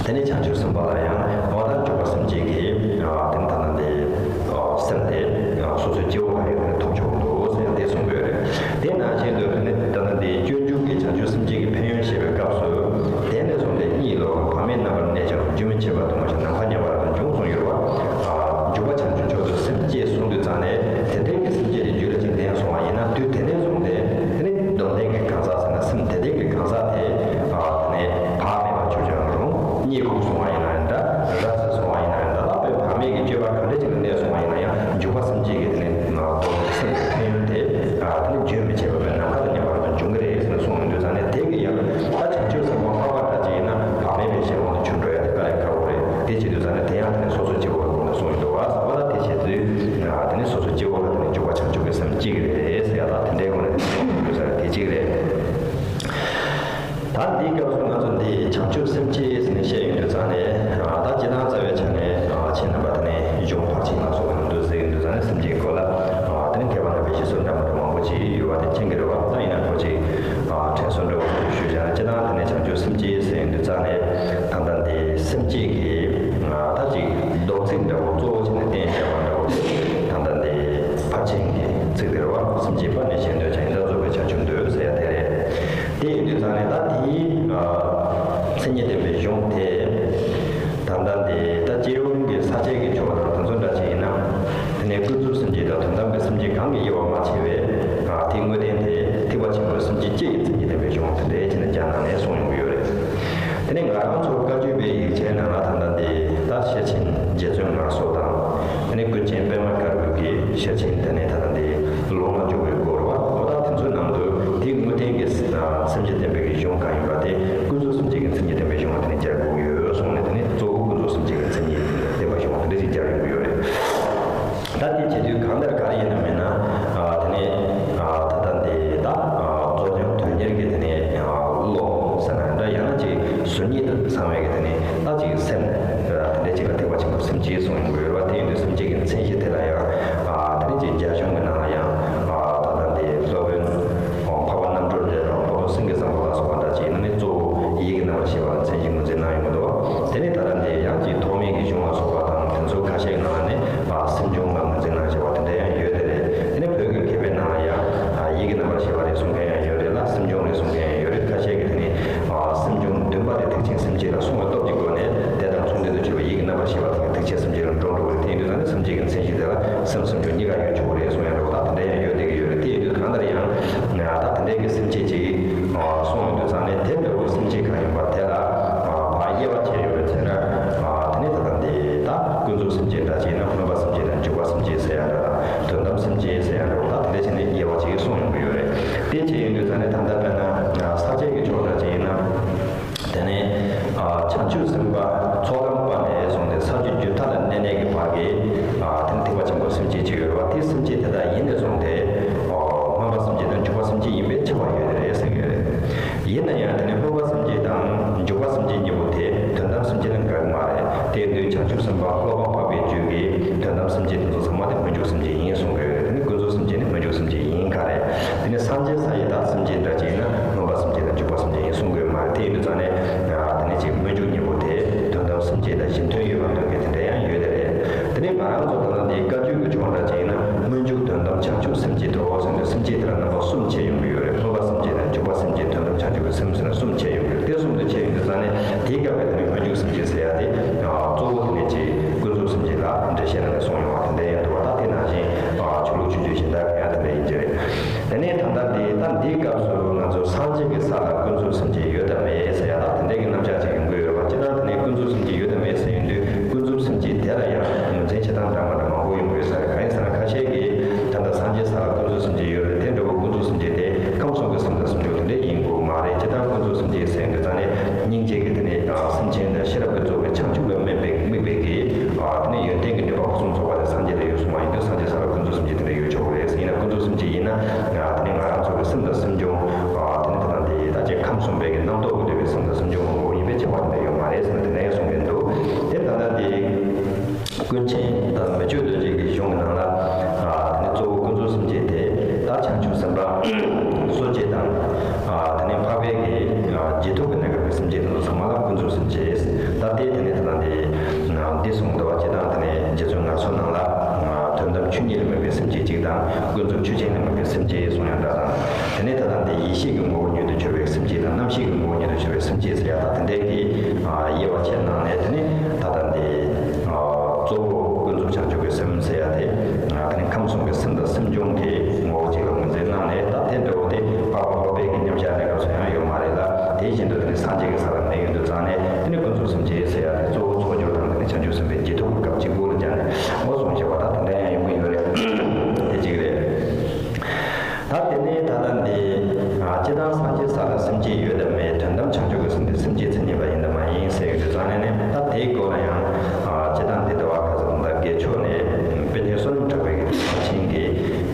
དེ་ནས་བྱང་ཆུབ་སེམས་དཔའ་ལ་ཡང་འོ་ད་འཇུག་པ་སེམས་བསྐྱེད་ཀྱི་ཨ་དེ་ནི་ད་ལྟ་འདི་ཨ་སེམས་དེ་ཨ་སོ་སོའི་སྐྱེ་བོ་ལ་ཡང་དེ་ནི་ཐོབ་ཆོག་འདུག་ཟེར་ཡང་དེ་གསུངས་པ་ཡོད་རེད། དེ་ནང་བཞིན་དུ་དེ་ནི་ད་ལྟ་འདི་སྤྱོད་འཇུག་གི་བྱང་ཆུབ་སེམས་བསྐྱེད་ཀྱི་ཕན་ཡོན་བཤད་པའི་སྐབས་སུ། དེ་ནས་བཟུང་སྟེ་གཉིད་ལོག་བག་མེད་རྣམ་པར་གནས་ཀྱང་། རྒྱུན་མི་འཆད་པར་དུ་མ་ཞིག་ནམ་མཁའ་མཉམ་པར་དུ་འབྱུང་གསུངས་ཡོད་པ། ཨ་འཇུག་པ་བྱང་ཆུབ་མཆོག་ཏུ་སེམས་བསྐྱེད་གསུངས་དུས་ཙང་ནས་དེ་འདྲའི་གི་སེམས་བསྐྱེད་དེ་རྒྱུད་ལ་ཅིག་ལྡན་སོང་བ་ཡིན་ན། དུས་དེ་ནས་བཟུང་སྟེ་དེ་ནི་སྡོམ་ལྡན་གྱི་གང་ཟག་ཟེར་ན་སེམས་དེ་ལྡན་གྱི་གང་ཟག་དེ་ཨ་དེ་ནས་བག་མེད་པར་གྱུར་ཀྱང་རུང་། གཉིད་ཁུག་སོང་བ་ཡིན་ན་ཡང་འདྲ། ར་བཟི་སོང་བ་ཡིན་ན་ཡང་འདྲ། ད་དཔེ་བག་མེད་ཀྱི་སྤྱོད་པ་གང་འདྲ་ཅིག་ལ་གནས་སོང་བ་ཡིན་ན་ཡང་འཇུག་པ་སེམས་བསྐྱེད་ཀྱི་དེ་ནི་ཨ་སྡོམ་ལྡན་གྱི་སེམས་ཀྱི་ཕན་ཡོན་དེ་ཨ་དེ་ནི་རྒྱུན་མི་འཆད་པར་དཔེ་ནམ་མཁའ་དང་མཉམ་པར་དུ་འབྱུང་གི་རེད་ཟེར་ནས་གསུངས་ཡོང་དུས་ཙང་ནས། དེ་གི་ཡང་ད་བྱང་ཆུབ་སེམས་དཔའ་འཕགས་པ་འདྲ་ཅིག་ཡིན་ན་བག་མེད་པའི་གཞན་དབང་དུ་གྱུར་འགྲོ་ཡ་དེ་དཀའ་ལས་ཁག་པོ་རེད། དེ་བྱེད་དུས་ཙང་ནས་དེ་ཡང་དེ་ནས་སོ་སོའི་སྐྱེ་བོ་ལ་དགོངས་ནས་གསུངས་ཡོང་འདུག་བ། ཟེར་བ་ལ་དེ་བྱེད་དུས་ཨ་དེ་ནས་སོ་སོའི་སྐྱེ་བོ་ལ་དེ་ནས་འཇུག་པ་བྱང་ཆུབ་ཀྱི་སེམས་སྐྱེ་གི་རེད་ཟེར་ཡ་ད་དེ་འདྲའི་སྒོ་ནས་དེ་གསུངས་ཡོང་དུས་ཙང་ནས་དེ་གཅིག་རེད། ད་འདིའི་སྐབས་སུ་ང་ཚོ་འདི་བྱང་ཆུབ་སེམས་བསྐྱེད་ཟེར་ནས་བཤད་ཡོང་དུས་ཙང་ནས། ཨ་ད་སྤྱིར་བཏང་རྩ་བའི་ཆ་ནས་ཨ་ཁྱེད་རྣམ་པ་དེ་ནས་གཞུང་ཕར་ཕྱིན་ལ་སོགས་པ་ནང་དུ་གཟིགས་ཡོང་དུས་ཙང་ནས་སེམས་བསྐྱེད་སྐོར་ལ་ཨ་དེ་ནས་མཁས་པ་རྣམ་པའི་ཞེས་སོགས་འདྲ་མི་འདྲ་མང་པོ་ཅིག་ཡོད་པ་དེ་མཁྱེན་གྱི་རེད་བ། ད་ཡིན་ན་ཁོ་ཅིག་ཨ་དྲན་གསོ་འདྲ་བོ་ཞུས་བྱས་ན། སྤྱིར་བཏང་དེ་ནས་བྱང་ཆུབ་སེམས་བསྐྱེད་ཟེར་ཡོང་དུས་ཙང་ནས་ད་ལྟ་འདི་སེམས་བསྐྱེད་ཀྱི་ཨ་ད་ཅིག་སྡོམ་ཚིག་འདྲ་བོ་གཙོ་བོ་བྱས་ནས་བསྟན་བཞག་པ་འདྲ་བོ་དེ་ད་ལྟ་འདི་ཕར་ཕྱིན་གྱི་ཚིག་དེ་རེད་བ། སེམས་བསྐྱེད་པ་ནི་གཞན་དོན་བྱ་ཡི་དྭགས་རྫོགས་པའི་བྱང་ཆུབ་འདོད་ཟེར་ཡ་དེ་རེད། དེ་ཡིན་དུས་ཙང་ནས་ད་དེའི་ཨ་མཚན་ཉིད་ལྡན་པའི་གཞུང་དེ་ད་ལྟ་འདི་ད་སྤྱིར་བཏང་གི་ས་བཅད་ཀྱི་ཕྱོགས་དང་དེ་ཚོ་འདྲ་ཅིག་ཡིན་ན། དེ་ནས་ཀུན་རྫོབ་སེམས་བསྐྱེད་དང་དོན་དམ་གྱི་སེམས་བསྐྱེད་གང་གིས་དབྱེ་བ་མ་ཕྱེ་བས། ཨ་དེའི་དངོས་བསྟན་དེ་ཐེག་པ་ཆེན་པོའི་སེམས་བསྐྱེད་བཅུ་ཡི་མཚན་ཉིད་ལྡན་པའི་གཞུང་དེ་འདྲའི་བྱས་ནས་རྒྱ་ནང་ནས་གསུངས་ཡོང་གི་ཡོད་རེད། དེ་ནས་ང་རང་ཚོ་བཀའ་བརྒྱུད་པའི་ཡིག་ཆའི་ནང་ལ་ད་ལྟ་འདི་ད་ཤེར་ཕྱིན་རྗེ་བཙུན་ངལ་གསོ་དང་། དེ་ནས་ཀུན་མཁྱེན་པདྨ་དཀར་པོའི་གི་ཤེར་ཕྱིན་དེ་ནས་ད་ལྟ་འདི་ལོག་སྨྲ་འཇུག་པའི་སྐོར་བ། འོ་ད་དེ་ཚོའི་ནང་དུ་དེའི་དངོས་བསྟན་གྱི་སེམས་བསྐྱེད་ལྡན་པའི་གི་གཞུང་གང་ཡིན་པ་དེ་ཀུན་རྫོབ་སེམས་བསྐྱེད་ཀྱི་མཚན་ཉིད་ལྡན་པའི་གཞུང་ལ་དེ་ནས་སྦྱར་དགོས་ཀྱི་ཡོད་གསུངས་ནས། དེ་ནས་གཙོ་བོ་ཀུན་རྫོབ་སེམས་བསྐྱེད་ཀྱི་མཚན་ཉིད་ལྡན་པའི་གཞུང་དེ་འདྲ་ཞིག་སྦྱར་ཡོང་གི་ཡོད་རེད། ད་དེ་བྱེད་དུས་གང་ལྟར་ག་རེ་ཡིན་ན་མིན་ན། ཨ་དེ་ནས་ཨ་ད་ལྟ་འདི་ད་ཨ་རྫོགས་བྱང་དོན་གཉེར་གྱི་དེ་ནས་ཨ་བློ་ཟེར་ན་འདྲ། ཡང་ན་ཅིག་གཟུགས་བརྙན་དུ་ཚང་བའི་གི་དེ་ནས་ད་ཅིག་སེམས་ཨ་དེ་འདྲ་ཅིག་ལ་ཐེག་པ་ཆེན་པོའི་སེམས་བསྐྱེད་གསུངས་ཡོང་གི་ཡོད་རེད་བ། དེ་ཡིན་དུས་སེམས་བསྐྱེད་ཀྱི་མཚན་གཞི་དེ་ལ་ཡང་ཨ་དེ་ནས་ཅིག་རྒྱ་གཞུང་གི་ནང་ལ་ཡང་ཨ་ད་ལྟ་འདི་སློབ་དཔོན་འཕགས་པ་རྣམ་གྲོལ་འདྲ་དང་། འཕགས་པ་སེང་གེ་བཟང་པོ་ལ་སོགས་པ་འདྲ་ཅིག་ཡིན་ན་ནི་གཙོ་བོ་ཡིད་ཀྱི་རྣམ་པར་ཤེས་པ་ལ་མཚན་གཞི་ངོས་འཛིན་གནང་ཡོང་གི་འདུག། དེ་ནས་ད་ལྟ་འདི་ཡང་ཅིག་ཐོགས་མེད་ཀྱི་གཞུང་ལ་སོགས་པ་དང་དེ་ཚོ་ཁ་ཤས་ནང་ནས་ཨ་སེམས་བྱུང་ལ་ངོས་འཛིན་གནང་བཞག་པ་དེ་འདྲ་ཡང་ཡོད་དེ་རེད། དེ་ནས་བོད་ཀྱི་མཁས་པའི་ནང་ལ་ཡང་ཨ་ཡིད་ཀྱི་རྣམ་པར་ཤེས་པ་རེད་གསུང་མཁན་ཡང་ཡོད་རེད་ལ། སེམས་བྱུང་རེད་གསུང་མཁན་ཡང་ཡོད་རེད། ཁ་ཤས་ཀྱིས་དེ་ནས་ཨ་སེམས་བྱུང་བདུན་པ་དེ་ཐེག་ཆེན་སེམས་བསྐྱེད་ལ་གསུངས་པའི་སྟོབས་ཀྱི་སྒོ་ནས་དེ་དང་མཚུངས་ལྡན་དུ་གྱུར་པའི་ཡིད་ཀྱི་རྣམ་པར་ཤེས་པ་དེ་ཐེག་ཆེན་སེམས་བསྐྱེད་ལ་འགྲོ་འགྲོ་བ་རེད། དེ་ཡིན་དུས་ཙང་ནས་སེམས་བསྐྱེད་ཀྱི་མཚན་གཞི་དེ་ལ་སེམས་སེམས་བྱུང་གཉིས་ཀ་ཡོད་ཆོག་རེད་གསུང་ཡ་འདྲ་བོ་ད་དེ་འདྲ་ཡང་ཡོད་བསྡད་ཀྱི་ཡོད་རེད། དེ་ཡིན་དུས་གང་ལྟར་ཡང་ད་དེ་འདྲའི་གི་སེམས་བསྐྱེད་ཅིག་གསུངས་ཡོང་དུས་ཙང་ནས་དེ་འདྲ་བོ་སེམས་བསྐྱེད་གང་ཡིན་པ་དེ་ལ་ཕར་དབྱེ་བ་ཕྱེ་ཡོང་བའི་ཚེ་ན། དེ་ནས་ད་ལྟ་འདི་ད་ཀུན་རྫོབ་སེམས་བསྐྱེད་འདྲ་ཅིག་ཡིན་ན་སྨོན་པ་སེམས་བསྐྱེད་དང་འཇུག་པ་སེམས་བསྐྱེད་ཟེར་ཡ་འདྲ་དང་། དོན་དམ་སེམས་བསྐྱེད་ཟེར་ཡ་འདྲ་བོ་ད་དེ་འདྲ་བྱས་ནས་དབྱེ་བ་ཅིག་གསུངས་ཡོང་གི་ཡོད་རེད། དེ་བྱས་ཡོང་དུས་ཙང་ནས་ད་ལྟ་དཔེར་ན་ས་བཅད་ཀྱི་ཕྱོགས་འདྲ་ཅིག་ཡིན་ན། དེ་ནས་ཨ་བྱང་ཆུབ་སེམས་དཔའ་ཚོགས་ལམ་པ་ནས་བཟུང་སྟེ་ས་བཅུ་རྒྱུད་མཐའ་ལ་གནས་གནས་ཀྱི་བར་གྱི་ཨ་དེ་ནི་ཐེག་པ་ཆེན་པོའི་སེམས་བསྐྱེད་ཅིག་ཡོད་རེད་བ། དེ་སེམས་བསྐྱེད་དེ་དག་ཡིན་ནས་བཟུང་སྟེ་ཨ་སྨོན་པ་སེམས་བསྐྱེད་དང་འཇུག་པ་སེམས་བསྐྱེད་ཡིན་པས་ཁྱབ་པ་ཡོད་རེད་ཟེར་གྱི་ཡོད་རེད། ཡིན་ན་ཡང་དེ་ནི་སྨོན་པ་སེམས་བསྐྱེད་དང་འཇུག་པ་སེམས་བསྐྱེད་གཉིས་པོ་དེ་དོན་དམ་སེམས་བསྐྱེད་དང་འགལ་གྱི་མ་རེད། དེ་ཡིན་དུས་བྱང་ཆུབ་སེམས་དཔའ་སློབ་དཔོན་འཕགས་པའི་རྒྱུད་ཀྱི་དོན་དམ་སེམས་བསྐྱེད་དེ་ཚོ་ཚང་མ་དེ་སྨོན་འཇུག་སེམས་བསྐྱེད་ཡིན་གསུང་གི་ཡོད་རེད། དེ་ནི་ཀུན་རྫོབ་སེམས་བསྐྱེད་ནི་སྨོན་འཇུག་སེམས་བསྐྱེད་ཡིན་ག་རེད། དེ་ནས་སངས་རྒྱས་ས་ཡི་དྭགས་སེམས་ཅན་འདྲ་ཅིག་ཡིན་ན་སྨོན་པ་སེམས་ཅན་དང་འཇུག་པ་སེམས་ཅན་ཡིན་གསུང་གི་ཡོད་མ་རེད། དེ་ཡིན་དུས་ཙང་ནས་དེ་ནས་ཅིག་སྨོན་འཇུག་གཉིས་པོ་དེ་དོན་དམ་སེམས་ཅན་དང་གཞན་དོན་ཡོད་པར་འདོད་མཁན་དེ་འདྲ་ཡང་ཡོད་དེ་རེད། དེ་ནས་ང་རང་ཚོ་ད་ལྟ་འདིའི་བཀའ་བརྒྱུད་ཀྱི་ཕྱོགས་འདྲ་ཅིག་ཡིན་ན་སྨོན་འཇུག་དོན་དམ་བྱང་ཆུབ་སེམས་ཀྱི་དོ་ཟེར་ནས་སེམས་ཅན་དེ་ལ་རྣམ་པ་གསུམ་ཕྱེ་ཡོང་གི་ཡོད་རེད། སྨོན་པ་སེམས་ཅན་དང་འཇུག་པ་སེམས་ཅན་དོན་དམ་བྱང་ཆུབ་ཀྱི་སེམས་ཟེར་ནས་གསུམ་ཕྱེ་ཡོང་གི་ཡོད་རེད། དེ་གསུམ་དུ་ཕྱེ་ཡོང་དུས་ཙང་ནས་དེའི་སྐབས་ལ་དེ་ནས་སྨོན་འཇུག་སེམས་ཅན་ཟེར་ཡ་དེ་གཙོ་བོ་དེ་ནས་ཅིག་ཀུན་རྫོབ་སེམས་ཅན་ལ་འགྲེལ་བཤད་ནང་ནས་གསུངས་ཡོང་བ་དེ་འདྲ་ཡང་འདུག་བ། ད་དེ་ནང་བཞིན་ཆོས་ལུགས་ཆོས་བརྒྱུད་གཞན་དག་གི་ཡང་དེ་འདྲ་ཡིན་གྱི་རེད། དེ་ནས་ད་ལྟ་འདི་ད་འདིའི་སྐབས་སུ་ང་ཚོ་སངས་རྒྱས་ཀྱི་ས་ལ་ཀུན་རྫོབ་སེམས་ཅན་ཡོད་དམ་མེད་ཟེར་ཡ་ད་དེ་འདྲའི་གི་རྣམ་གཞག་ཅིག་ཡོང་གི་ཡོད་རེད་བ། སྤྱིར་བཏང་དེ་ནས་ཀུན་རྫོབ་སེམས་ཅན་ཡོད་དམ་མེད་ཟེར་ཡོང་དུས་ཀུན་རྫོབ་སེམས་ཅན་དེ་ལ་ཡང་ངོས་འཛིན་བྱེད་སྟངས་འདྲ་མ་འདྲ་མང་པོ་ཡོང་གི་ཡོད་ས་རེད། གང་ཡིན་ཟེར་ན་ཁ་ཤས་ཀྱིས་ད་ལྟ་སངས་རྒྱས་ས་ལ་ཀུན་རྫོབ་སེམས་ཅན་ཡོད་རེད། དེ་འདྲ་བོ་ཀུན་རྫོབ་སེམས་ཅན་དེ་ཁམས་གསུམ་གྱི་སེམས་དང་སེམས་བྱུང་དེ་འདྲ་ཡིན་དགོས་མ་རེད། སྤྱིར་བཏང་ཀུན་རྫོབ་སེམས་ཅན་ཟེར་ཡོང་དུས་ཙང་ནས་སྙིང་རྗེ་གི་དེ་ནས་སེམས་ཅན་དང་ཤེས་རབ་ཀྱིས་རྫོགས་པའི་བྱང་ཆུབ་ལ་དམིགས་པའི་དམིགས་པའི་གི་དེ་ནས་ཡོན་ཏན་གྱི་ནུས་པ་ཕུན་སུམ་ཚོགས་པ་དེ་སངས་རྒྱས་ལ་ཡོད་གསུངས་པ་ཡིན་དུས་སངས་རྒྱས་ས་ལ་ཀུན་རྫོབ་སེམས་ཅན་དེ་འདྲ་ཡོད་ཆོག་གི་རེད། ཡིན་ན་ཀུན་རྫོབ་སེམས་ཅན་ཡིན་ན་དེ་ནས་ང་རང་ཚོ་གི་སེམས་དང་སེམས་བྱུང་དེ་ནས་ད་ལྟ་འདི་ད་ཅིག་ཁམས་གསུམ་པའི་གི་རྣམ་རྟོག་གིས་བསྡུས་པའི་སེམས་དང་སེམས་བྱུང་མང་པོ་ཡིན་པས་ཁྱབ་པ་དེ་འདྲ་ཡོད་མ་རེད་ཟེར་ནས་དེ་འདྲ་ཡང་གསུངས་ཀྱི་འདུག། དེ་ད་ལྟ་འདི། ཀུན་མཁྱེན་དང་མི་བསྐྱོད་རྡོ་རྗེ་གི་གཞུང་གི་ནང་ལ། ཨ་དེ་ནས་གཙོ་བོ་ཀུན་རྫོབ་སེམས་བསྐྱེད་དེ་ད་བྱང་ཆུབ་སེམས་དཔའ་གསོ་བྱེད་དང་། ཨ་དེ་ནས་འཕགས་པའི་གི་ཨ་རྗེས་ཐོབ་ཀྱི་གནས་སྐབས་ཀྱི་སེམས་བསྐྱེད་དེ་ཚོ་ཚང་མ་ལ་ཀུན་རྫོབ་སེམས་བསྐྱེད། ད་ལྟའི་དེ་ནས་ད་ལྟ་འདི་འདི་གསུངས་འདུག་བ། སྤྱིར་བཏང་དེ་ནས་རྗེ་བཙུན་ངལ་གསོ་ནང་ལ་དོན་དམ་ཆོས་ཉིད་ལ་དམིགས་པའི་སེམས་བསྐྱེད་གཅིག་དང་། ཀུན་རྫོབ་ཆོས་ཅན་ལ་དམིགས་པའི་སེམས་བསྐྱེད་གསུངས་ཡོད་འདྲ་དང་། དེ་ནས་ད་ལྟ་འདི་ཡེ་ཤེས་ཀྱི་ངོ་བོ་ཉིད་དུ་གྱུར་པའི་སེམས་བསྐྱེད་དང་། རྣམ་ཤེས་ཀྱི་ངོ་བོ་ཉིད་དུ་གྱུར་པའི་སེམས་བསྐྱེད་ཟེར་ཡ་དང་། དེ་འདྲའི་གི་དབྱེ་བ་ཕྱེ་གནང་ནས། དེ་ནས་ད་ལྟ་འདི་གཙོ་བོ་ཀུན་རྫོབ་བྱང་ཆུབ་ཀྱི་སེམས་ཟེར་ཡ་དེ། དེ་ནས་ཁམས་གསུམ་གྱི་སེམས་དང་སེམས་བྱུང་གི་ངོ་བོ་གཅིག་ལ་ངོས་འཛིན་གནང་ནས། ད་དེ་འདྲ་བོ་དེ་འཕགས་པ་སློབ་དཔོན་གྱི་མཉམ་གཞག་གནས་སྐབས་སུ་ཡང་ཡོད་མ་རེད་ལ། དེ་བཞིན་དུ་དེ་ནས་སངས་རྒྱས་ཀྱི་ས་ལ་མེད་ཡོད་དུས་ཙང་ནས། དེ་ནས་ཀུན་རྫོབ་སེམས་བསྐྱེད་ཟེར་ཡ་དེ་གཙོ་བོ་ཚོགས་སྦྱོར་དང་། དེ་ནས་བྱང་ཆུབ་སེམས་དཔའི་རྗེས་ཐོབ་ཀྱི་སྐབས་གཅིག་པུ་ལ་སྦྱར་ནས་འོ་གསུངས་བཞག་པ། ད་དེ་འདྲ་ཡང་ཡོང་གི་ཡོད་རེད། དེ་གཅིག་རེད། ད་དེ་ནས་ད་ལྟ་འདི་སྤྱིར་བཏང་སངས་རྒྱས་ས་ལ་སེམས་བསྐྱེད་ཡོད་དམ་མེད། དོན་དམ་བྱང་ཆུབ་ཀྱི་སེམས་དེ་སེམས་བསྐྱེད་མཚན་ཉིད་པ་ཡིན་དམ་མ་ཡིན་ཟེར་ཡོད་དུས་ཙང་ནས་ནི། ད་དེའི་སྐོར་ལ་ཡང་སྤྱིར་བཏང་འདི་ལྟ་བ་ཁ་སང་དང་དགེ་ཕྱོགས་ནས་དཔེ་རྙེད་བསོད་ནམས་གྲགས་པའི་གི་ཕར་ཕྱིན་གྱི་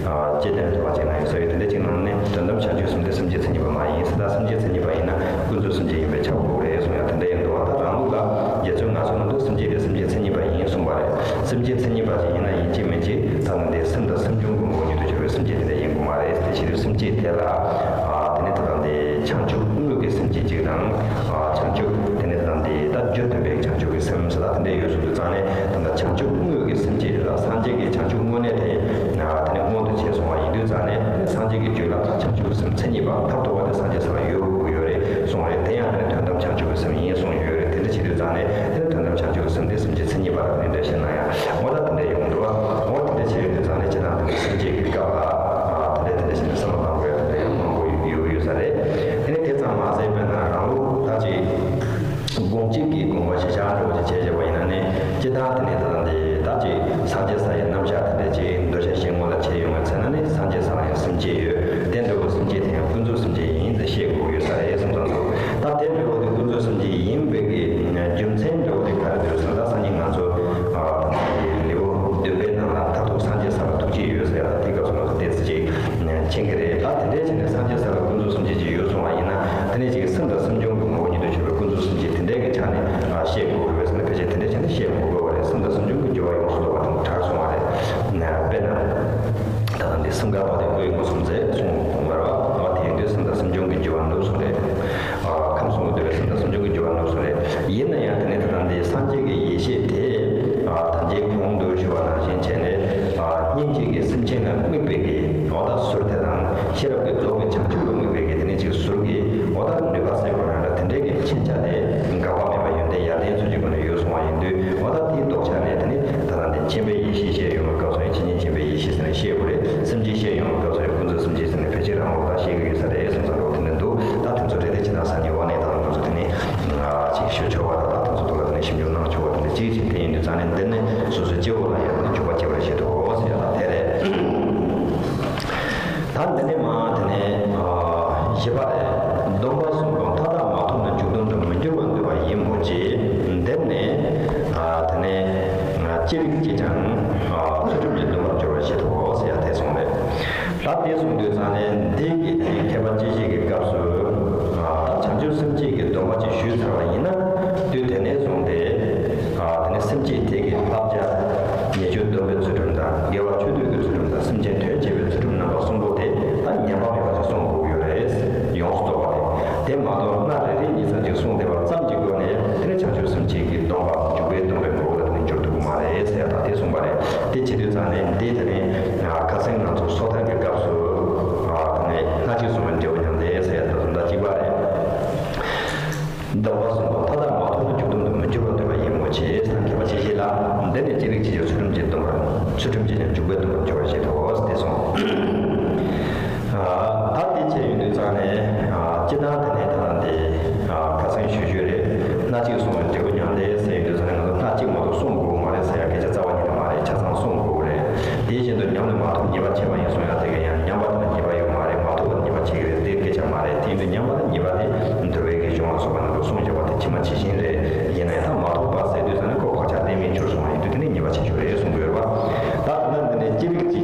ཨ་སྤྱི་དོན་དུ་བ་ཅིག་ན་ཡོད་ས་ཡོད། དེ་འདྲ་ཅིག་ནང་ནས་དོན་དམ་བྱང་ཆུབ་སེམས་དེ་སེམས་བསྐྱེད་མཚན་ཉིད་པ་མ་ཡིན་ཟེར། ད་སེམས་བསྐྱེད་མཚན་ཉིད་པ་ཡིན་ན་ཀུན་རྫོབ་སེམས་བསྐྱེད་ཡིན་པས་ཁྱབ་དགོས་རེད་གསུངས་ཡ་དེ་འདྲ་ཡིན་འདུག་བ། ད་རང་ལུགས་ལ་རྗེ་བཙུན་ངལ་གསོ་ནང་དུ་སེམས་བསྐྱེད་དེ་སེམས་བསྐྱེད་མཚན་ཉིད་པ་ཡིན་གསུངས་པ་རེད། སེམས་བསྐྱེད་མཚན་ཉིད་པ་ཞིག་ཡིན་ན་ཡིན་གཅིག་མིན་གཅིག་ད་ནི་འདི་སེམས་དང་སེམས་བྱུང་གི་ངོ་བོ་ཉིད་དུ་གྱུར་པའི་སེམས་བསྐྱེད་དེ་འདྲ་ཡིན་དགོས་མ་རེད། དེ་ཕྱིར་སེམས་བསྐྱེད་དེ་ལ་ཨ་དེ་ནས་ད་ལྟ་འདི་བྱང་ཆུབ་དངོས་ཀྱི་སེམས་བསྐྱེད་ཅིག་དང་། ཨ་བྱང་ཆུབ་དེ་ནས་ད་ལྟ་འདི་ད་རྒྱུ་མཐུན་པའི་བྱང་ཆུབ་ཀྱི་སེམས་ཟེར་ད་དེ་འདྲ་ཡོད་གསུངས་དུས་ཙང་ནས། ད་ལྟ་བྱང་ཆུབ་དངོས་ཀྱི་སེམས་བསྐྱེད་ལ། སངས་རྒྱས་ཀྱི་བྱང་ཆུབ་དངོས་གནས་དེ་ཨ་དེ་ནས་མངོན་དུ་བྱས་སོང་བ་ཡིན་དུས་ཙང་ནས། དེ་ནས་སངས་རྒྱས་ཀྱི་རྒྱུད་ལ་བྱང་ཆུབ་སེམས་མཚན་ཉིད་པ་མཐར་ཐུག་པ་དེ་སངས་རྒྱས་ས་ལ་ཡོད་དགོས་ཀྱི་ཡོད་རེད་གསུངས་རེད། དེ་ཡང་དེ་ནས་དོན་དམ་བྱང་ཆུབ་ཀྱི་སེམས་ཡིན་གསུངས་ཡོད་རེད། དེ་འདྲ་བྱེད་དུས་ཙང་ནས། དེ་ནས་དོན་དམ་བྱང་ཆུབ་ཀྱི་སེམས་དེ་སེམས་བསྐྱེད་མཚན་ཉིད་པ་ལ་དེ་འདྲ་བཤད་ན་ཡང་འོ་ད་དེ་འདྲ་ཡོང་འགྲོ་བ། འོ་དེ་འདྲ་བྱས་ཡོང་དུས་ཙང་ནས་ཁྱེད་རང་དེ་འདྲ་སེམས་བསྐྱེད་ཀྱི་སྐབས་ལ་ཨ་དེ་འདྲ་དེ་འདྲ་བྱས་ནས་བསམ་བློ་བཏང་དགོས་ཡ་དེ་འདྲ་ཡང་མང་པོ་ཡོད་ཡོད་ས་རེད། དེ་ནས་དེ་ཙམ་མ་ཟད་དཔེར་ན་རང་ལུགས་ད་ཅིག་དགོངས་གཅིག་གི་དགོངས་པ་གཞི་བཞག་འདྲ་བོ་ཅིག་བྱས་བྱས་པ་ཡིན་ན་ནི། སྤྱིར་བཏང་དེ་ནས་ད་ལྟ་འདི་ད་ཅིག་སངས་རྒྱས་ས་ཡི་རྣམ་གཞག་དེ་འདྲ་ཅིག་འདོད་ཆགས་ཞེ་སྡང་ལ་བྱས་ཡོང་བའི་ཚེ་ན་ནི། སངས་རྒྱས་ས་ལ་ཡང་སེམས་བསྐྱེད་ཡོད། དེ་འདྲ་བོ་སེམས་བསྐྱེད་དེ་ཡང་ཀུན་རྫོབ་སེམས་བསྐྱེད་ཡིན་ཟེར་བཤད་དགོས་ཡོད་ས་རེད་གསུངས་ཙང་འདུག་ད་དེ་འདྲ་བོ་དེ་ཀུན་རྫོབ་སེམས་བསྐྱེད་ཡིན་པའི་གི་རྒྱུ་མཚན་འདྲ་བོ་དེ་ག་རེ་འདུག་ཟེར་ན། ད་སང་ཉིན་ང་ཚོ་ཨ་ད་ལྟ་འདི་ལེའུ་བདུན་པའི་ནང་ལ་མཐར་ཐུག་སངས་རྒྱས་ས་ལ་ཐུགས་བསྐྱེད་ཡོད་ཟེར་ཡ་ད་དེ་སྐབས་སུ་ང་ཚོ་ཏོག་ཙམ་ཅིག་མཁྱེན་གྱི་རེད། ད་དེ་འདྲའི་བྱས་ནས་སངས་རྒྱས་ས་ལ་ཀུན་རྫོབ་སེམས་བསྐྱེད་ཅིག་ཡོད་སོང་བ་ཡིན་ན། དེ་ནས་ཅིག་སེམས་དང་སེམས་བྱུང་གི་ངོ་བོ་ཉིད་དུ་གྱུར་པའི་ཀུན་རྫོབ་སེམས་བསྐྱེད་དེ་འདྲའི་གི་ཆ་ནས་ཨ་བཤད་དགོས་རེད་ཟེར་ན། ཕལ་ཆེར་དེ་འདྲའི་ཆ་ནས་བཤད་མི་དགོས་པ་རེད། སེམས་དང་སེམས་བྱུང་གི་སྦྱོར་བ་ཡོངས་སུ་རྫོགས་པ་དེ་གྲགས་སོང་བ་རེད། དཔེར་ན་ད་ལྟ་འདི་སེམས་ཁ་བ་དེ་ཀོའི་མགོ་གསུམ་ཟེར་གསུངས་པ་རེད་བ། དེ་ཡིན་དུས་སེམས་དང་སེམས་བྱུང་གི་སྦྱོར་བ་ནུབ་སོང་རེད། ཨ་ཁམས་གསུམ་དུ་འདུས་པའི་སེམས་དང་སེམས་བྱུང་གི་སྦྱོར་བ་ནུབ་སོང་རེད། ཡིན་ན་ཡང་དེ་ནས་ད་ལྟ་འདི་སངས་རྒྱས་ཀྱི་ཡེ་ཤེས་དེ་ཨ་ད་ཅིག་གོང་དུ་ཞུས་པ་ནང་བཞིན་བྱས་ནས། ཨ་སྙིང་རྗེ་གི་སེམས་ཅན་ལ་དམིགས་པའི་གི་འོ་ད་ཟུར་དེ་དང་། ཤེས་རབ་ཀྱི་རྫོགས་པའི་བྱང་ཆུབ་ལ་དམིགས་པའི་གི་དེ་ནས་ཅིག་ཟུར་གྱི་འོ་ད་ནུས་པ་ཟེར་དགོས་ན་འདྲ། དེ་འདྲའི་གི་མཁྱེན་རྒྱ་དེ་འགག་པ་མེད་པ་ཡོན་ཏན་ཡར་ལྡན་ཚུལ་གྱི་སྒོ་ནས་ཡོད་སོང་བ་ཡིན་དུས། འོ་ད་དེའི་ལྡོག་ཆ་ནས་དེ་ནི་ད་ལྟ་འདི་མཁྱེན་པའི་ཡེ་ཤེས་བཤད་ཡོང་བའི་སྐབས་སུ་ཡང་ཆོས་ཉིད་མཁྱེན་པའི་ཡེ་ཤེས་ཟེར་ནས་བཤད་དགོས་རེད། སེམས་བསྐྱེད་བཤད་ཡོང་བའི་སྐབས་སུ་ཡང་ཀུན་རྫོབ་སེམས་བསྐྱེད་ཟེར་ནས་ཕལ་ཆེར་རང་ལུགས་ལ་བཤད་ཀྱི་ཡོད་ས་རེད་གསུངས་ས་འདུག་དེ་འདྲ་འདུག་ད་དེ་ཚོ་རེ་རེ་བྱས་ན་སང་ཉིན་འོག་ནས་ད་ང་ཚོ་དེ་ནི་ཅིག་ཞུ་ཆོག་པ་དང་། ད་དེ་ཚོ་ཐོག་ནས་ཞིབ་འཇུག་གནང་ཆོག་པ་དེ་འདྲ་ཅིག་ཅིག་དེ་ཡིན་དུས་ཙང་ནས། འདི་ནི་སོ་སོའི་སྐྱེ་བོ་ལ་ཡང་འཇུག་པ་སྐྱེ་བར་བྱེད་དོ་ཟེར་ཡ་ད་དེ་རེད། ད་འདི་ནས་མ་དེ་ནས་ཨ་བཞི་པ་རེད། སྡོམ་པ་གསུམ་པོ་མཐའ་དག་མ་ཐོབ་ན་འཇུག་སྡོམ་དུ་མི་འགྱུར་བར་འདོད་པ་ཡིན་མོད་ཀྱི། འདིར་ནི་ཨ་དེ་ནས་ཅི་རིགས་ཀྱིས་ཀྱང་ཨ་ཚུལ་ཁྲིམས་ཀྱིས་སྡོམ་པར་འགྱུར་བར་བྱེད་དོ་ཟེར་ཡ་དེ་གསུངས་རེད། ད་དེ་གསུངས་དུས་ཙང་ནས་འདི་གི་དེ་མཁས་པ་དཔྱད་ཤེས་ཀྱི་སྐབས་སུ་ཨ་ད་བྱང་ཆུབ་སེམས་བསྐྱེད་ཀྱི་སྡོམ་པ་ཅིག་ཞུས་ཚར་བ་ཡིན་ན། དུས་དེ་ནས་བཟུང་སྟེ་ཨ་དེ་ནས་སེམས་བསྐྱེད་དེ་གི་བསླབ་བྱ། ཉེས་སྤྱོད་སྡོམ་པའི་ཚུལ་ཁྲིམས་དང་། དགེ་བ་ཆོས་སྡུད་ཀྱི་ཚུལ་ཁྲིམས་དང་། སེམས་ཅན་དོན་བྱེད་པའི་ཚུལ་ཁྲིམས་རྣམ་པ་གསུམ་པོ་དེ་ད་ཉམས་པ་མེད་པ་ཅིག་སྲུང་དགོས་ཀྱི་ཡོད་རེད། ཡོངས་སུ་རྫོགས་པ་རེད། དེ་མ་གཏོགས་སྣ་རེ་རེ་གཉིས་ཙམ་ཅིག་སྲུང་བསྡད་པ་ཙམ་གྱི་སྒོ་ནས་དེ་ནས་བྱང་ཆུབ་སེམས་བསྐྱེད་ཀྱི་སྡོམ་པ་འཇུག་པའི་སྡོམ་པའི་ངོ་བོ་ལ་དེ་ནས་འགྱུར་ཐུབ་ཀྱི་མ་རེད་ཟེར་ཡ་ད་དེ་གསུངས་པ་རེད། དེ་བྱེད་དུས་ཙང་ནས་འདི་དེ་ནས་ཁ་སང་ང་ཚོ་སོ་ཐར་གྱི་སྐབས་སུ་དེ་ནས་སྣ་གཅིག་བཟུང་བའི་འབྲས་བུ་མྱང་འདས་ཟེར་ཡ་ད་གསུངས་ད་གཅིག་པ་རེད། སྡོམ་པ་གསུམ་པོ་མཐའ་དག་མ་ཐོབ་ན་འཇུག་སྡོམ་དུ་མི་འགྱུར་བར་འདོད་པ་ཡིན་མོད་ཀྱི། ད་མཁས་པ་དཔྱད་ཤེས་ལ། འདི་ནི་ཅི་རིགས་ཀྱིས་ཀྱང་ཚུལ་ཁྲིམས་ཀྱིས་སྡོམ་པར། ཚུལ་ཁྲིམས་ཀྱིས་ཀྱང་འཇུག་པའི་སྡོམ་པར་འགྱུར་བར་བྱེད་དོ་ཟེར་ཏེ་གསུངས། ད་དེ་བྱས་ཡོང་དུས་ཙང་ནས་སྤྱིར་བཏང་དེ་ནས་ད་ལྟ་འདི་ཁ་སང་ཞུ་ཞུ་རེད། སྣ་གཅིག་བཟུང་བའི་འབྲས་བུ་མྱང་འདས་ཟེར་ཡོང་དུས་ཙང་ནས་ང་ཚོ་སྣ་གཅིག་མ་གཏོགས་བསྲུང་དགོས་མ་རེད་ཟེར་ཡ་སྐད་ཆ་རྩ་བ་ཉིད་ནས་མ་རེད། ཆ་ཚང་བསྲུང་དགོས་རེད། དེ་བཞིན་དུ་ཉམས་ལེན་མ་ཐོབ་ཉེས་པ་བྱས་པ་ཡིན་གསུང་ཡ་དེ་ག་ཡང་ཉམས་པ་དེ་ལ་ཉེས་པ་ཡོད་མ་རེད། མ་ཐོབ་པ་ལ་ཉེས་པ་བྱེད་ཀྱི་རེད། དེ་སྐད་ཆ་མ་རེད། དེ་ཡིན་དུས་ཉམས་པ་དང་ཉེས་པ་དེ་འདུལ་བའི་གི་གཞུང་ལ་སོགས་པ་རྣམས་ལ་གསུངས་བཞག་པ་དེ་ཇི་མ་ཇི་བཞིན་རེད། ཡིན་ན་ཡང་ད་མ་ཐོབ་པ་ཟེར་དུས་ཙང་ནས་ཁོ་བག་ཆགས་གཏན་མེད་གྱུར་སོང་བ་ཡིན་དུས་དེ་ནས་ཉེས་པ་བྱེད་རྒྱུ་རེད་གསུང་གི་ཡོད་རེད་པ། ད་ད་ལྟ་འདི་ནས་ཅི་རིགས་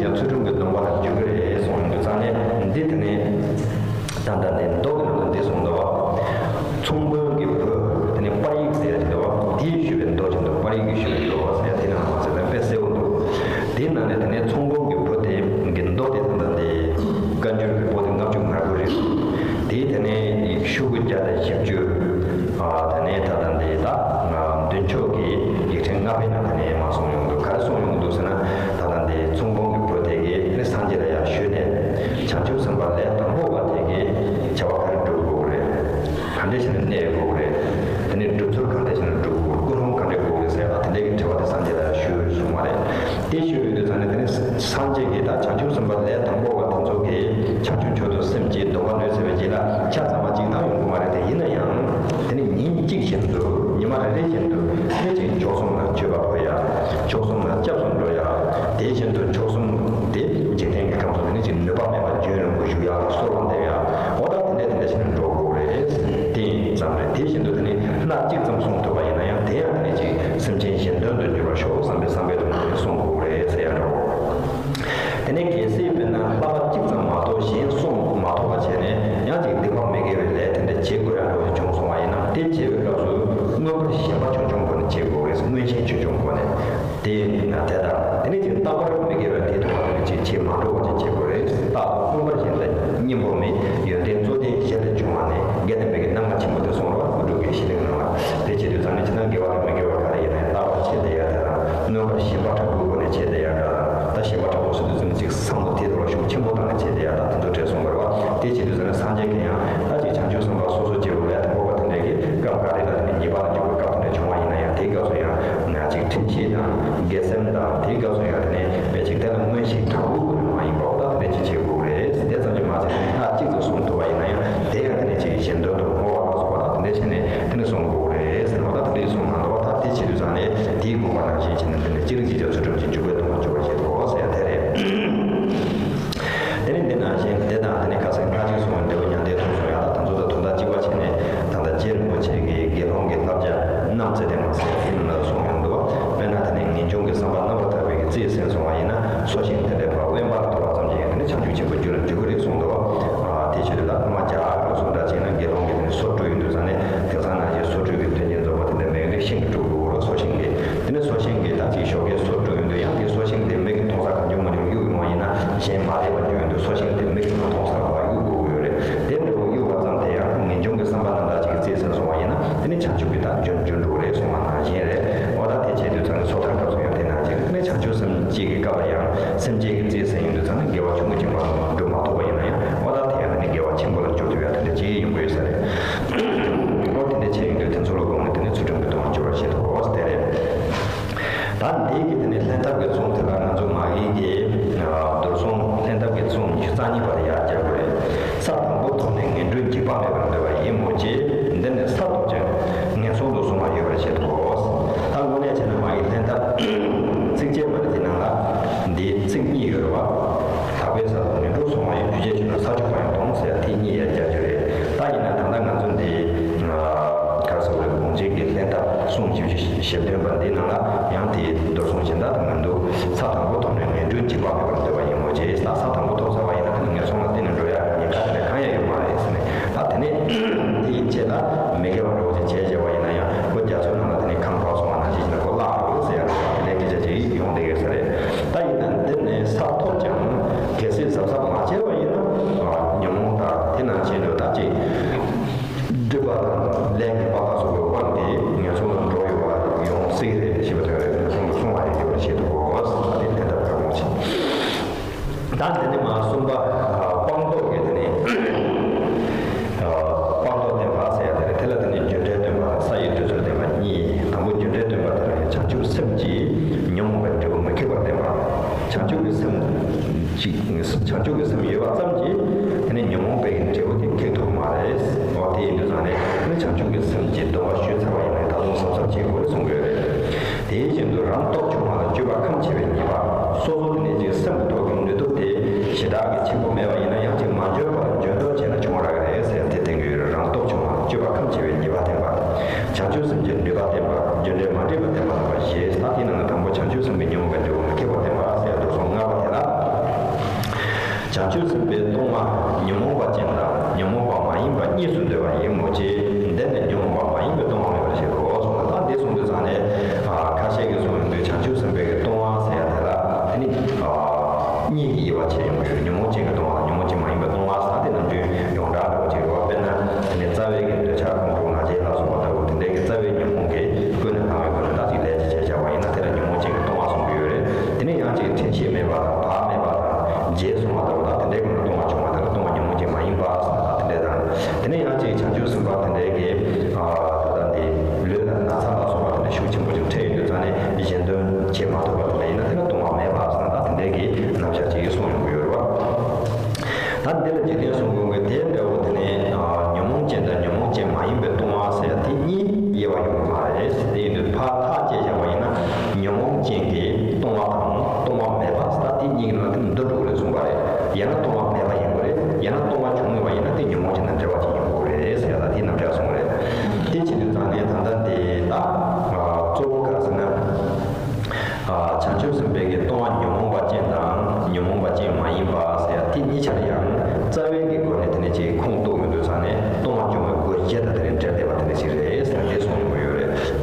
བཞིན་དུ་ནི་ཅིག་མཆོག་གསུམ་ལ་སྤྱོད་པ་འཕེལ་ཡ། མཆོག་གསུམ་ལ་སྐྱབས་སུ་འགྲོ་ཡ། དེ་བཞིན་དུ་མཆོག་གསུམ་དེ་འཇིག་རྟེན་གྱི་ཁམས་སུ་ནི་ཅིག་ནུས་པ་མེད་པར་རྒྱུན་རིང་པོ་བཞུགས་ཡ་ལ་གསོལ་བ་འདེབས་ཡ། འོ་ད་དེ་འདྲ་དེ་འདྲ་བྱས་ནས་འགྲོ་དགོས་རེད། དེ་ཙམ་རེད། དེ་བཞིན་དུ་དེ་ནི་སྣ་གཅིག་ཙམ་བསྲུང་ཐུབ་པ་ཡིན་ན་ཡང་དེ་ཡང་དེ་ནི་ཅིག་སེམས་ཅན་གཞན་དོན་དུ་འགྱུར་བར་ཤོག་བསམ་པའི་བསམ་པའི་དོན་དེ་བསྲུང་དགོས་རེད་ཟེར་ཡ་འདྲ་བོ། དེ་ནས་གལ་སྲིད་དཔེར་ན་བསླབ་པ་གཅིག་ཙམ་མ་གཏོགས་གཞན་བསྲུང་མ་ཐུབ་པ་བྱས་ནས་ཡང་ཅིག་སྡིག་པ་མི་དགེ་བའི་ལས་དེ་འདྲ་བྱེད་དགོས་ཡ་འདྲ་བོ་ཞིག་བྱུང་སོང་བ་ཡིན་ན། དེ་བྱེད་པའི་སྐབས་སུ་མངོན་པར་ཞེན་པ་ཆུང་ཆུང་སྒོ་ནས་བྱེད་དགོས་རེད། མངོན་ཞེན་ཆུང་ཆུང་སྒོ་ནས། དེ་ཡིན་ན་དེ་དང་དེ་ནས་ཅིག་རྟག་པར་མི་དགེ་བའི་དེ་ཐུབ་པ་དེ་ཅིག་བྱེད་མ་འགྲོ་བ་ཅིག་བྱེད་དགོས་རེད། རྟག་ཏུ་མངོན་པར་ཞེན་པའི་གཉེན་པོ་མེད། ཡོན་ཏན་གཙོ་དོན་གཞན་ལས་བྱུང་བ་ནི་དགེ་ལྡན་པའི་རྣམ་ལྔ་ཆེན་པོ་དེ་གསུངས་པ་སྐུ་དྲུག་གི་ཤེས་རིག་ནང་ལ། དེ་བྱེད་དུས་ཙམ་ནས་ཅི་ན་དགེ་བ་དང་མི་དགེ་བ་ག་རེ་ཡིན་ན་རྟག་པར་བྱེད་བསྡད་ཡ་དེ་དང་། མངོན་པར་ཞེན་པ་དྲག་པོའི་སྒོ་ནས་བྱེད་བསྡད་ཡ་འདྲ་དང་། ད་ཞེན་པ་དྲག་པོ་ཟེར་དུས་ཙམ་ནས་ཅིག་བསམ་བློ་དེ་དུ་ལ་ཤུགས་ཆེན་པོ་བཏང་ནས་བྱེད་བསྡད་ཡ་ད་དེ་ཚོ་གྲས་གསུངས་པ་རེད་བ། དེ་བྱེད་དུས་ཙམ་ནས་སངས་རྒྱས་ཀྱིས་ཡང་ད་ཅིག་བྱང་ཆུབ་སེམས་དཔའ་སོ་སོ་སྐྱེ་བོ་ལས་དང་པོ་པ་དེ་འདྲས་ཀྱི་སྐབས་འགའ་རེ་ལ་དེ་ནས་ཉེས་པ་ལ་འཇུག་པའི་སྐབས་དེ་འདྲས་བྱུང་བ་ཡིན་ན་ཡང་། དེའི་སྐབས་སུ་ཡང་ང་ཅིག་དྲན་ཤེས་དང་དགེ་སེམས་དང་། དེའི་སྐབས་སུ་ཡང་དེ་ནས་དཔེ་ཅིག་དེ་ལ་མངོན་ཞེན་དྲག་པོའི་སྒོ་ནས་མ་ཡིན་པ་འོ་ད་དེ་འདྲས་ཅིག་བྱེད་དགོས་རེད། དེ་ཙམ་གྱིས་མ་ཟད་སྣ་གཅིག་ཏུ་བསྲུང་ཐུབ་པ་ཡིན་ན་ཡང་། དེ་ཡང་དེ་ནས་ཅིག་གཞན་དོན་དུ་བསྔོ་བ་ལ་སོགས་པ་དང་དེ་འདྲ་བྱས་ནས་དེ་ནས་བསྲུང་དགོས་རེད་ཟེར་བ་དང་། དེ་འདྲ་བསྲུང་གནང་འདུག་བ། ད་དེ་བྱེད་དུས་ཙང་ནས་དེའི་དགོངས་པ་ནང་བཞིན་བྱས་ནས་དེ་ནས་ཅི་རིགས་ཀྱི་རྒྱ་མཚོ་སྒྲོམ་གྱིས་འཇུག་པའི་གདུང་བ་འཇུག་པར་བྱེད་དོ་ཟེར་ཡ་དེ་རེད། དེ་ནས་འདི་ནང་བཞིན་དེ་དང་དེ་ནས་ཁ་སང་ཁ་ཅིག་སོང་བའི་འབྲས་བུ་མྱང་འདས་ཐོབ་སོང་ཡ། ད་དེ་ཚོ་དང་དོན་དག་གཅིག་པ་བྱས་ནས་ད་ལྟ་རྗེ་རིན་པོ་ཆེ་གིས་དགེ་སློང་གི་བསླབ་བྱ་རྣམ་འཚེ་ལྡན་མ་ཟེར་དེའི་ནང་ལ་གསུངས་ཡོང་འདུག་དཔེར་ན་དེ་ནས་ངེས་འབྱུང་གི་བསམ་པ་རྣམ་པར་དག་པའི་གི་རྩིས་ཟིན་སོང་བ་ཡིན་ན། སོ་ཤིང་དེ་འདྲའི་བར་དབེན་པར་ཐོབ་པ་ཙམ་གྱིས་ཡང་དེ་ནི་བྱང་ཆུབ་ཆེན་པོར་འགྱུར་འགྱུར་གི་རེད་གསུངས་འདུག་ཨ། དེ་ཕྱིར་ལ་ལྷག་མ་རྒྱ་གར་གསུང་སྒྲ་ཅན་ན་དགེ་སློང་གིས་དེ་ནི་སོ་དཀྲུགས་ཡོང་དུས་ཙང་ནས་དེང་སང་ནང་བཞིན་སོ་དཀྲུགས་ཀྱི་མཐུན་རྐྱེན་འཛོམས་པ་དེ་འདྲ་མེད་ཀྱི་རེད། ཤིང་གིས་དཀྲུགས་དགོས་རེད། སོ་ཤིང་གིས། དེ་ནས་སོ་ཤིང་གིས་ད་ཅིག་ཞོགས་ཀས་སོ་དཀྲུགས་ཡོང་དུས་ཡང་དེ་སོ་ཤིང་དེ་མིག་གིས་མཐོང་ས་གང་བྱུང་མང་བྱུང་གཡུག་ཡོང་བ་ཡིན་ན། གཞན་མ་བསྡད་པ་འགྱོ་ཡོང་དུས་སོ་ཤིང་དེ་མིག་གིས་མ་མཐོང་ས་ག་པར་གཡུག་དགོས་ཀྱི་ཡོད་རེད། དེ་འདྲ་བོ་གཡུག་པ་ཙམ་དེ་ཡང་ངེས་འབྱུང་གི་བསམ་པ་རྣམ་དག་ཅིག་གི་རྩིས་ཟིན་སོང་བ་ཡིན་ན། དེ་ནི་བྱང་ཆུབ་ཀྱི་ད་རྒྱུར་འགྱུར་འགྲོ་གི་རེད་གསུངས་པ་ནང་བཞིན་རེད། འོ་ད་དེ་བྱེད་དུས་ཙང་ནས་སོ་ཐར་སྐབས་སུ་ཡང་དེ་ནང་བཞིན་རེད། དེ་ནས་བྱང་ཆུབ་སེམས་བསྐྱེད་ཀྱི་སྐབས་ལ་ཡང་སེམས་བསྐྱེད་ཀྱི་རྩིས་ཟིན་ཡོང་དུས་ཙང་ནས་དགེ་བ་ཆུང་ངུ་ཅན་པ་འགྲུབ་མ་ཐུབ་པ་ཡིན་ན་ཡང་། འོ་ད་དེ་ཡང་དེ་ནི་དགེ་བ་ཆེན་པོ་ལ་འགྱུར་ཐུབ་ཡ་དེ་འདྲ་ཅིག་ཡོང་གི་ཡོད་ས་རེད། འོ་དེ་འདྲ་བྱས་ཡོང་དུས་དེ་ཚོ་ལ་དགོངས་ནས་དེ་ནི་ཚུལ་ཁྲིམས་ཀྱི་གདུང་བ་འཇུག་པར་བྱེད་དོ། འོ་དེ་རེད། ད་འདི་གི་དེ་ནས་ལྷན་ཐབས་ཀྱི་ཚོམས་དེ་ལ་ང་ཚོ་མ་གི་གི་མདོར་བསྡུས་ལྷན་ཐབས་ཀྱི་ཚོམས་ཉི་ཤུ་རྩ་གཉིས་པ་དེ་ཡར་རྒྱག་དགོས་རེད། ས་དང་པོ་ཐོབ་ནས་ངན་འགྲོའི་འཇིགས་པ་མེད་པར་འདོད་པ་ཡིན་མོད་ཀྱི། འདི་ནི་ས་ཐོབ་ཀྱང་ངན་སོང་དུ་སོང་བ་ཡོད་པར་བྱེད་དོ། ད་དངོས་གནས་བྱས་ན་མ་གི་ལྷན་ཐབས་ཚིགས་བཅད་མ་རེད། དེ་ནང་ལ་འདི་ཚིག་གཉིས་ཡོད་རེད་བ། དག་པའི་ས་དང་ངན་འགྲོར་སོང་བ་ཡི། རྒྱུ་བྱས་ཆོས་རྣམས་ས་ཕྱོགས་པ་ཡང་སྟོང་ཟེར་ཡ་དེ་གཉིས་ཡར་རྒྱག་རྒྱུ་རེད། ད་ཡིན་ན་ད་ལྟ་ང་ཚོ་འདི་ག་རེ་ཟེར་དགོས་རེད། དགོངས་གཅིག་གི་ལྷན་ཐབས་གསུམ་བཞི་བཅུ་ཞེ་བདུན་པ་འདི་ནང་ལ་ཡང་དེའི་མདོར་བསྡུས་གཞན་དག་དང་མི་འདུག་ས་དང་པོ་ཐོབ་ནས་ངན་འགྲོའི་འཇིགས་པ་མེད་པར་འདོད་པ་ཡིན་མོད་ཀྱི། ད་ས་དང་པོ་ཐོབ་ཚར་བ་ཡིན་ན་དེ་ནི་ངན་སོང་ལ་གཏན་ནས་འགྲོ་ཡག་གི་ཉེན་ཁ་དེ་འདྲ་གང་ཡང་ཡོད་མ་རེད་ཟེར་ནས། ད་དེ་ནས་དེ་ཡི་ཆེད་ལ་མི་དགེ་བ་འདྲ་བོ་ཅིག་བྱས་བྱས་པ་ཡིན་ན་ཡང་། ཁོ་རྒྱ་མཚོའི་ནང་ལ་དེ་ནས་ཁམ་ཕབ་སོང་བ་ནང་བཞིན་ཅིག་ལ་ཁོ་བརླག་འགྲོ་ཟེར་ཡག་དེ་འདྲའི་སྐད་ཆ་ཅིག་ཡོང་བསྡད་ཡོད་ས་རེད། ད་ཡིན་ན་འདི་ནས་ས་ཐོབ་ཀྱང་གལ་སྲིད་གཟབ་གཟབ་མ་བྱས་པ་ཡིན་ན། ཉོན་མོངས་དང་དེ་ནང་བཞིན་དུ་ད་ཅིག་སྒྲིབ་པ་དང་ལས་ངན་པ་ལ་སོགས་པའི་དབང་གིས་ངན་སོང་ལ་འགྲོ་ཡོང་བ་ཡོང་སྲིད་རེད་ཞེས་པ་དེ་ངན་སོང་དུ་སོང་བ་རེད་ཞེས་པ་ཞིག་འདུག་གོ། ད་དེ་ལྷན་ཐབས་ཁ་སྐོང་ཞིག་ད་དེ་ནས་མ་གསུམ་པ་སྤངས་རྟོགས་ཀྱི་དེ་ནས་སྤངས་རྟོགས་བསྟན་པ་ཟེར་ཡ་དེ་རེད། དེ་ལ་དེ་ནས་རྒྱུ་འབྲས་སྟོན་པ་དང་ས་ཡི་འདོད་ཚུལ་བསྟན་པ་གཉིས། དང་པོ་རྒྱུ་འབྲས་སྟོན་པ་དེ་ལ་བྱང་ཆུབ་སེམས་ཀྱིས་ཉོན་མོངས་པའི་འབྲས་བུ་མི་ཁེགས་པར་བསྟན་པ། བྱང་ཆུབ་ཀྱི་སེམས་ཅིག་བྱང་ཆུབ་ཀྱི་སེམས་ཡོད་པ་ཙམ་གྱིས་དེ་ནས་ཉོན་མོངས་པའི་འབྲས་བུ་དེ་ཁེགས་ཐུབ་མ་རེད། འོ་དེ་ཡིན་དུས་ཙང་ནས་དེ་ནས་བྱང་ཆུབ་ཀྱི་སེམས་ཀྱི་སྡོམ་པ་ཞུས་ཚར་བ་ཡིན་ན་ད་དུང་གཟབ་གཟབ་བྱེད་དགོས་རེད་གསུང་གི་ཡོད་རེད། དེ་བཞིན་དུ་རང་སྟོབས་ཆུང་བ་ལ་སྤྱོད་པ་ཁམས་ཆེ་བའི་ཉེས་པ། སོ་སོ་དེ་ནས་ཀྱི་སེམས་ཀྱི་ཐོག་གི་ནུས་སྟོབས་དེ་ཞེ་དྲག་གི་ཆེན་པོ་མེད་པ་ཡིན་ན་ཡང་ཅིག་མ་འཇོན་པར་འཇོན་སྟོབས་ཆེ་ན་ཆུང་རག་གི་རེད་ཟེར་དེ་བསྟན་གྱི་ཡོད་རེད། རང་སྟོབས་ཆུང་བ་ལ་སྤྱོད་པ་ཁམས་ཆེ་བའི་ཉེས་པ་བསྟན་པ། བྱང་ཆུབ་སེམས་ཀྱི་ནུས་པ་བསྟན་པ། རྒྱུ་འབྲས་མ་འདྲེས་པ་བསྟན་པ་རྣམ་པ་བཞི། ད་དེ་ནང་ནས་དང་པོ་བྱང་ཆུབ་སེམས་ཀྱི་ཉོན་མོངས་པའི་འབྲས་བུ་མི་ཁེགས་པར་བསྟན་པ་ཟེར་མདོར་བསྡུས་ལྔ་པ་དེ་ལ། བྱང་ཆུབ་སེམས་དཔའི་ལྟུང་བ་ཉོན་མོངས་པ་ཅན་དང་ཉོན་མོངས་པ་མ་ཡིན་པ་གཉིས་སུ་འདོད་པ་ཡིན་མོད་ཀྱི། འདི་ནི་ཉོན་མོངས་པ་མ་ཡིན་པའི་ལྟུང་བ་མེད་པར་བཞེད་དོ་གསུངས་ལ། ད་འདི་གསུངས་དུས་ཙང་ནས་ཁ་ཤས་ཀྱིས་གསུངས་ཡོང་དུས་བྱང་ཆུབ་སེམས་དཔའི་གི་ལྟུང་བ་ཟེར་ཡ་དེ་ལ་དེ་ནི་གཉིས་ཀྱི་དབྱེ་བ་ཕྱེ་ཡོང་གི་ཡོད། ཉོན་མོངས་ཅན་གྱི་ལྟུང་བ་དང་ཉོན་མོངས་ཅན་མ་ཡིན་པའི་ལྟུང་བ་ཟེར་དེ་ནམ་རྒྱུན་ཡོངས་གྲགས་འདྲ་བོ་ཅིག་རེད་བ། དཔེར་ན་དེ་ནི་རྩ་བའི་གི་འདོད་ཆགས་ཁོང་ཁྲོ་ང་རྒྱལ་ལ་སོགས་པ་ལྟ་བུ་དེ་འདྲའི་གི་རྩ་བའི་ཉོན་མོངས་ཀྱི་ཀུན་ནས་བསླངས་པའི་སྒོ་ནས་ད་ཅིག་ལས་ཅིག་བྱས་བཞག་པ་ཡིན་ན་དེ་ལ་ཉོན་མོངས་ཅན་གྱི་ལྟུང་བ་གསུང་གི་ཡོད་རེད། དེ་ནས་ཡང་ཅིག་དྲན་ཤེས་མེད་པ་དང་བག་མེད་པ་དང་བརྗེད་སོང་བ་ལྟ་བུ་དང་དེ་འདྲའི་སྒོ་ནས་ལྟུང་བ་བྱུང་བ་དེ་ལ་ལྟུང་བ་ཉོན་མོངས་ཅན་མ་ཡིན་པ་ཟེར་ན་ད་དེ་འདྲའི་དང་། དེ་ནས་ཡང་ཅིག་བྱང་ཆུབ་སེམས་དཔའ་དེ་འདྲའི་གི་ད་ལྟ་འདི་ལུས་ལ་ན་ཚ་ལ་སོགས་པ་དེ་འདྲ་ཤུགས་ཆེན་པོ་ཅིག་འཕྲད་ཡོང་དུས་ཙང་ནས་གཞན་དོན་བྱེད་མ་ཐུབ་པ་དེ་འདྲ་ཡིན་ན་དེ་ལ་ལྟུང་བ་མེད་པ་ཟེར་ན་ད་དེ་འདྲའི་གི་རྣམ་གཞག་ཅིག་གསུངས་ཡོང་གི་ཡོད་རེད་བ། ད་འདི་ལ་འཇིག་རྟེན་གསུམ་མགོན་གྱི་དེ་འདྲ་བོ་དེ་ནས་ཉོན་མོངས་ཅན་དང་ཉོན་མོངས་ཅན་མ་ཡིན་པའི་ལྟུང་བ་ཟེར་ཡ་དེ་གཉིས་དབྱེ་བ་ཡོད་མ་རེད། དེ་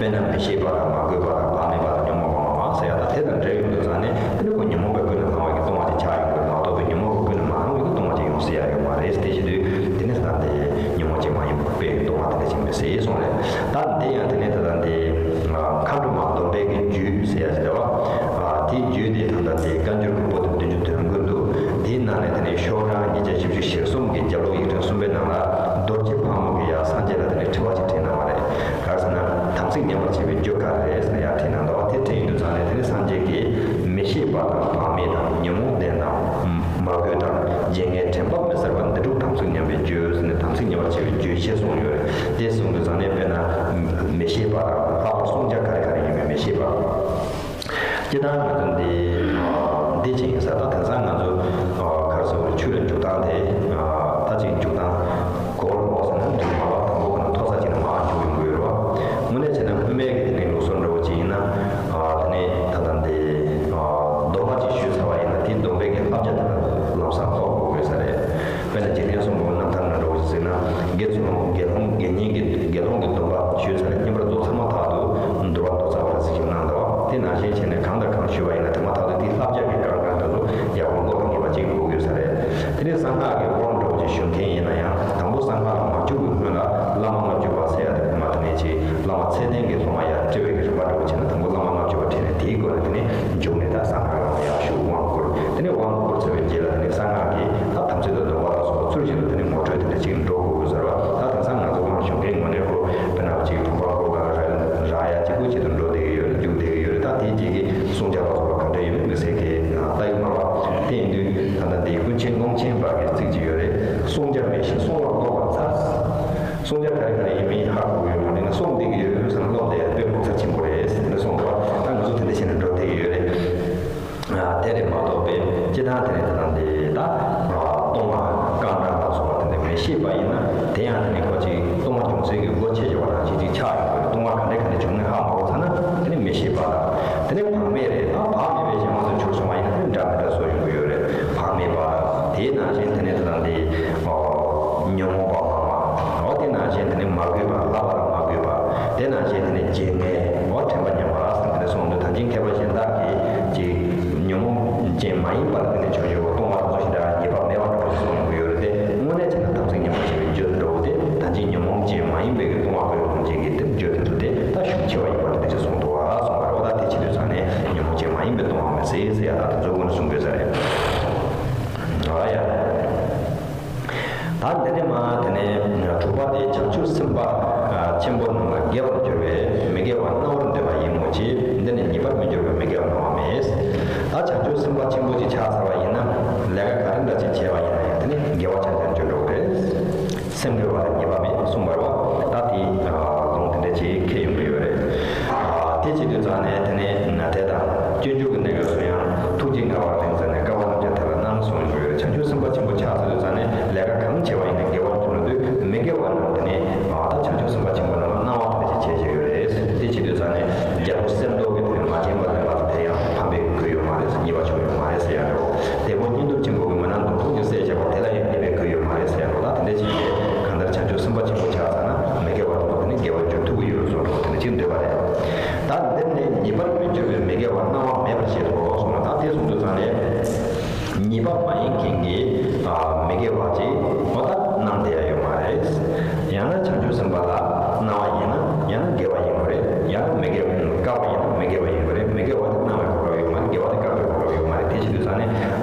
དཔེར་ན་མི་ཤེས་པ་དང་མ་གོས་པ་དང་བག་མེད་པ་དང་ཉོན་མོངས་པ་མང་མང་ཟེར་ཡ་དང་དེ་དང་འབྲེལ་ཡོང་དུས་ཙང་ནས་དེ་ནི་ཁོ་ཉོན་མོངས་པའི་ཀུན་ནས་བསླངས་པའི་གི་ལྟུང་བ་ཅིག་ཆགས་ཡོང་དགོས་མ་གཏོགས་པའི་ཉོན་མོངས་པའི་ཀུན་ནས་མ་བསླངས་པའི་གི་ལྟུང་བ་ཅིག་ཡོང་སྲིད་ཡ་ཡོད་མ་རེད། དེ་བྱེད་དུས་དེ་ནི་ད་དེ་ཉོན་མོངས་ཅན་མ་ཡིན་པའི་ལྟུང་བ་དེ་འདྲ་ཅིག་མི་སྲིད་གསུངས་རེད། ད་འདི་ཡང་དེ་ནི་ད་ལྟ་འདི་མཁའ་འགྲོ་མ་སྡོམ་པའི་གི་རྒྱུད་ཟེར་ཡ་ཅིག་རེད་བ། དེའི་རྒྱུད་དེ་ད་ལྟ་དེ་བཀའ་འགྱུར་གྱི་པོ་ཏི་བདུན་ཅུ་དོན་དགུ་འདུག་དེའི་ནང་ནས་དེ་ནི་ཤོག་གྲངས་ཉིས་བརྒྱ་བཞི་བཅུ་ཞེ་གསུམ་གྱི་རྒྱབ་ལོགས་ཡིག་ཕྲེང་གསུམ་པའི་ནང་ལ་རྡོ་རྗེ་ཕག་མོ་གིས་ཡང་སངས་རྒྱས་ལ་དེ་ནི་དྲི་བ་ཅིག་དྲིས་གནང་བ་རེད། ག་རེ་ཟེར་ན། དམ་ཚིག་ཉམས་པར་བྱེད་པའི་རྒྱུ་ག་རེ་རེད་ཟེར་ནས་ཡར་དྲིས་གནང་འདུག་བ། དེ་དྲིས་ཡོང་དུས་ཙང་ནས་དེ་ནི་སངས་རྒྱས་ཀྱིས་མི་ཤེས་པ་དང་བག་མེད་དང་ཉོན་མོངས་ལྡན་དང་མ་གོས་དང་བརྗེད་ངས་དྲན་པ་མི་གསལ་བ་འདི་དྲུག་དམ་ཚིག་ཉམས་པའི་རྒྱུ་ཟེར་ནས་དམ་ཚིག་ཉམས་པར་བྱེད་པའི་རྒྱུའི་ཆེད་གསུངས་ཡོད་རེད། དེ་གསུངས་དུས་ཙང་ནས་དཔེར་ན་མི་ཤེས་པ་དང་ལྷག་པར་བསྲུང་བྱ་ག་རེ་ག་རེ་ཡིན་མིན་མི་ཤེས་པ། སྤྱིར་བཏང་ང་ཚོ་འདི་འདི་ཅིག་ཡིན་ས། ད་དེང་སང་ང་ཚོ་ག་རེ་ཟེར་དགོས་རེད། ཆོས་ལ་འཇུག་སྟངས་དེ་ད་ཅིག་འཇུག་སྟངས། གོ་བ་ལོག་ཟེར་ན་འདུག་མ་ལོག་དང་པོ་ཁོ་ན་མཐོ་ས་ཅིག་ནས་མར་འཇུག་ཡོང་གི་ཡོད་རེད་བ། དངོས་གནས་བྱས་ན་སྔོན་མའི་གི་དེ་ནས་ལུགས་སྲོལ་འདྲ་བོ་ཅིག་ཡིན་ན། དེ་ནས་ད་ལྟ་འདི་སྡོམ་པ་ཅིག་ཞུས་ཚར་བ་ཡིན་ན་དེའི་སྡོམ་པའི་གི་བསླབ་བྱ་དེ་ལ་ལམ་སང་ལོག་དགོས་ཀྱི་ས་རེད། དཔེར་ན་འཇིག་རྟེན་གསུམ་པོའི་རྣམ་ཐར་ནང་འདྲ་བོ་ཅིག་གཟིགས་ན་དགེ་ཚུལ་སློང་དགེ་སློང་དགེ་བསྙེན་གྱི་དགེ་སློང་གི་སྡོམ་པ་ཞུས་ཚར་ནས་བསྙེན་པར་རྫོགས་ཚར་མ་ཐག་ཏུ་འདུལ་བ་མདོ་རྩ་བ་ལ་གཟིགས་ཞིབ་གནང་འདུག་དེ་ནང་བཞིན་བྱས་ནས་གང་དང་གང་ཞུས་པ་ཡིན་ན་དེ་མ་ཐག་ཏུ་དེའི་བསླབ་བྱ་གི་རྐང་གྲངས་དེ་ཚོ་ཡག་པོ་ཀློག་ཐུབ་པ་ཅིག་དགོས་ཀྱི་ས་རེད། དེ་ནས་གསང་སྔགས་ཀྱི་དབང་འདྲ་བོ་ཅིག་ཞུ་མཁན་ཡིན་ན་ཡང་དང་པོ་གསང་སྔགས་ལ་མ་འཇུག་གི་སྔོན་ལ་བླ་མ་ལྔ་བཅུ་པ་ཟེར་ཡ་དེ་ཁོ་མ་དེ་ནས་ཅིག་བླ་མ་ཚད་ལྡན་གྱི་སློབ་མ་ཡར་སྤྲད་པའི་གི་རིམ་པ་འདྲ་བོ་བྱས་ན་དང་པོ་བླ་མ་ལྔ་བཅུ་པ་ཁྲིད་ནས་དེའི་སྒོ་ནས་དེ་ནས་འཇུག་ནས་ད་གསང་སྔགས་ལ་ཡར་ཞུ་དབང་བསྐུར། དེ་ནས་དབང་བསྐུར་ཚར་བའི་རྗེས་ལ་དེ་ནས་གསང་སྔགས་ཀྱི་ད་དམ་ཚིག་དང་སྡོམ་པ་ལ་སོགས་པ་ཚུལ་བཞིན་དུ་དེ་ནས་ངོ་སྤྲོད་དེ་འདྲ་ཅིག་འགྲོ་དགོས་ཀྱི་ཟེར་བ། ད་དེང་སང་ང་ཚོ་དབང་ཞུ་མཁན་ངོས་ནས་ཁོ་དཔེར་ན་ཅིག་བུམ་པ་སྐོར་ག་ར་རག་ཡ་གཅིག་པུ་གཅིག་ཏུ་འགྲོ་བསྡད་ཀྱི་ཡོད་རེད། རྒྱུག་བསྡད་ཀྱི་ཡོད་རེད། ད་དེའི་རྗེས་ཀྱི་བསྲུང་བྱ་ལ་སོགས་པ་ག་འདྲ་ཡོད་མེད་དམིགས་བསལ་གྱི་ལྟ་ཡི་མ་རེད་བ། དེ་ཡིན་དུས་ད་ལྟ་འདི་ཀུན་མཁྱེན་ཀློང་ཆེན་པ་གི་ཚིག་ཅིག་ཡོད་རེད། བསྲུང་བྱ་མེད་ཞིང་བསྲུང་བ་འགོག་པར་འཚལ། བསྲུང་བྱ་ག་རེ་ག་རེ་ཡིན་མིན་ཧ་གོ་གི་ཡོད་མ་རེད་ན་བསྲུང་བསྡད་ཀྱི་ཡོད་ཟེར་ན་ཀློག་བསྡད་ཡ་དཔེ་ངོ་མཚར་ཆེན་པོ་རེད་ཟེར་ནས་གསུངས་འདུག་ད་ང་ཚོ་དེ་འདྲ་བྱས་ནས་འགྲོ་བསྡད་ཀྱི་ཡོད་རེད། དེ་རེད་མ་གཏོགས་པའི་སྤྱིར་བཏང་དེ་རེད་དེ་དང་དེ་ད་ལྟུང་བ་རྐང་གྲངས་ལ་སོགས་པ་དེ་འདྲ་མི་ཤེས་པ་ཡིན་ན་དེ་ཡང་དེ་ནི་ཁོ་ཅིག་ལྟུང་བ་འབྱུང་སའི་གི་སྒོ་ཕྱེ་བྱ་བ་དང་ཅིག་ཅིག་ཆགས་ཡོང་གི་རེད། ལྟུང་བ་ག་འདྲ་ག་འདྲ་བྱུང་ནས་ཧ་མ་གོ་ཚར་ན་དེ་ནི་མི་ཤེས་པ་དང་དེ་ནི་བག་མེད་རེད། ད་བག་མེད་པའི་གཞན་དབང་དུ་གྱུར་སོང་བ་ཡིན་ན་དེ་ནི་འདྲ་མི་འདྲ་བཟོ་ཡོང་གི་ཡོད་རེད། བག་མེད་པ་དང་དེའི་ནང་བཞིན་དེ་ནི་དེ་དང་དེ་ཉོན་མོངས་པ་མང་བ་འོ་དེ་ནང་བཞིན་དེ་ནི་མ་གོས་པ་ལྷག་པར་མ་གོས་པ་དེ་ནང་བཞིན་དེ་ནི་བརྗེད་ངས་འོ་དྲན་པ་ཉམས་པ་དེ་འདྲ་སོང་དུས་ད་ཅིང་མཁས་པ་གཞན་དག་གིས་ཅིག་ཉོན་མོངས་ཅན་མ་ཡིན་པར་དེ་ནི་ཆོས་ཅན་པོ་ལྟུང་བ་དེ་ཚོ་ཞིག་འདྲ་ཉེས་པ་མེད་པ་འདྲ་བོ་གསུངས་ཡོང་གི་ཡོད་རེད་དེ། དངོས་གནས་བྱས་ན་དམ་ཚིག་ཉམས་པར་བྱེད་པའི་རྒྱུ་འདྲ་བོ་དེ་ད་ཅིང་ཉོན་མོངས་ཅན་མ་ཡིན་པའི་གི་ལྟུང་བ་གོས་ལོང་ཅན་གྱི་དེ་རྒྱུ་དེ་ཚོ་དེ་ད་ཤུགས་ཆེ་བ་ཡིན་པ་དེ་འདྲ་ཅིག་གསུངས་འདུག་བ་གསུངས་པ་རེད། འོ་ད་དེ་བྱེད་དུས་ཙང་ནས་ཉོན་མོངས་ཅན་མ་ཡིན་པའི་ལྟུང་བ་མི་སྲིད་ཟེར་ཡ་ད་དེ་ཚོ་ཀུན་ནས་གསུང་དགོས་ས་རེད། ཨ་ཡ། ད་འདི་ནས་མ་དེ་ནས་དྲུག་པ་དེ་བྱང་ཆུབ་སེམས་དཔའ་ཆེན་པོ་རྣམས་ལ་དགེ་བར་འགྱུར་བའི་མི་དགེ་བ་སྣང་བར་འདོད་པ་ཡིན་མོད་ཀྱི། འདི་ནི་ཉེས་པར་མི་འགྱུར་བའི་མི་དགེ་བ་སྣང་བ་མེད། ད་བྱང་ཆུབ་སེམས་དཔའ་ཆེན་པོ་ཅིག་ཆགས་ཚར་བ་ཡིན་ན་ལས་ཀ་ག་རེ་འདྲ་ཅིག་བྱས་པ་ཡིན་ན་ཡང་དེ་ནི་དགེ་བ་ཆ་ཆར་འགྱུར་འགྲོ་གི་རེད། སེམས་དགེ་བ་ལ་ཉེས་པ་མེད་གསུངས་པ་རེད་བ། ད་དེ་ལུང་དེ་འདྲ་ཅིག་ཁེལ་ཡོང་གི་ཡོད་རེད། དེ་བྱེད་དུས་ཙང་ནས་དེ་ནས་དེ་དང་སྤྱོད་འཇུག་གི་གནས་སྐབས་སུ་ཡང་ཐུགས་རྗེས་མངའ་བ་རིང་ཙམ་ནས་དཀའ་བ་རྣམས་ཀྱང་དེ་ལ་སྣང་གསུངས་ཡོད་རེད། བྱང་ཆུབ་སེམས་དཔའ་ཆེན་པོ་ཆགས་ཚར་དུས་ཙང་ནས་ལས་ཀ་གང་བྱས་པ་ཡིན་ན་དགེ་བ་འགྱུར་དུས་མི་དགེ་བ་རྣམས་དེ་ནས་ད་བྱང་ཆུབ་སེམས་དཔའ་ཆེན་པོ་རྣམས་ལ་སྣང་བ་དེ་འདྲ་ཅིག་བྱས་བཞག་ཡོད་རེད། དེ་བྱེད་དུས་ཙང་ནས་རྒྱལ་པོ་གསེར་མདོག་གི་དེ་ནས་མ་བྱིན་པ་ལས་ང་ཚོ་དེ་ཡང་ཕམ་པའི་གོ་ཡོད་མ་རེད། ཉེས་པ་བྱུང་ཡོད་མ་རེད་ཟེར་ཡ་འདྲ་བོ། དེ་ཕོ་ཉིད་དུ་ཆེན་པོ་གི་མི་ནག་མདུང་ཐུང་གི་བསད་བཞག་པ་དེ་ལ་ཡང་ཉེས་པའི་གོ་ཡོད་མ་རེད་ཟེར་ཡ་འདྲ་བོ། ད་དེ་འདྲ་བྱས་ཏེ་གང་ལྟར་བྱང་ཆུབ་སེམས་དཔའ་ཆེན་པོ་ཆགས་ཚར་ན་མི་དགེ་བ་དེ་ཚོ་དེ་ནི་དགེ་བར་འགྱུར་ཐུབ་ཀྱི་ཡོད་བཟོ་འདྲ་བོ་དེ་འདྲ་ཅིག་འདོད་པ་རེད། ད་འདིར་ནི་ཉེས་པར་མི་འགྱུར་བའི་མི་དགེ་བ་སྣང་བ་མེད་པར་བཤད་དོ་གསུངས་ན། ད་དེ་གསུངས་དུས་ཙང་ནས། ཉེས་པ་མ་ཡིན་མཁན་གྱི་མི་དགེ་བ་ཅིག་འོ་ད་སྣང་བསྡད་ཡ་ཡོད་མ་རེད། ཡང་ན་བྱང་ཆུབ་སེམས་དཔའ་ལ་སྣང་བ་ཡིན་ན་ཡང་ན་དགེ་བ་ཡིན་དགོས་རེད། ཡང་ན་མི་དགེ་བ་དཀར་བ་ཡིན་ན་མི་དགེ་བ་ཡིན་དགོས་རེད། མི་དགེ་བ་དེ་སྣང་བའི་གོ་སྐབས་ཡོད་མ་རེད། དགེ་བ་དེ་དཀར་བའི་གོ་སྐབས་ཡོད་མ་རེད། དེ་བྱེད་དུས་ཙང་ནས་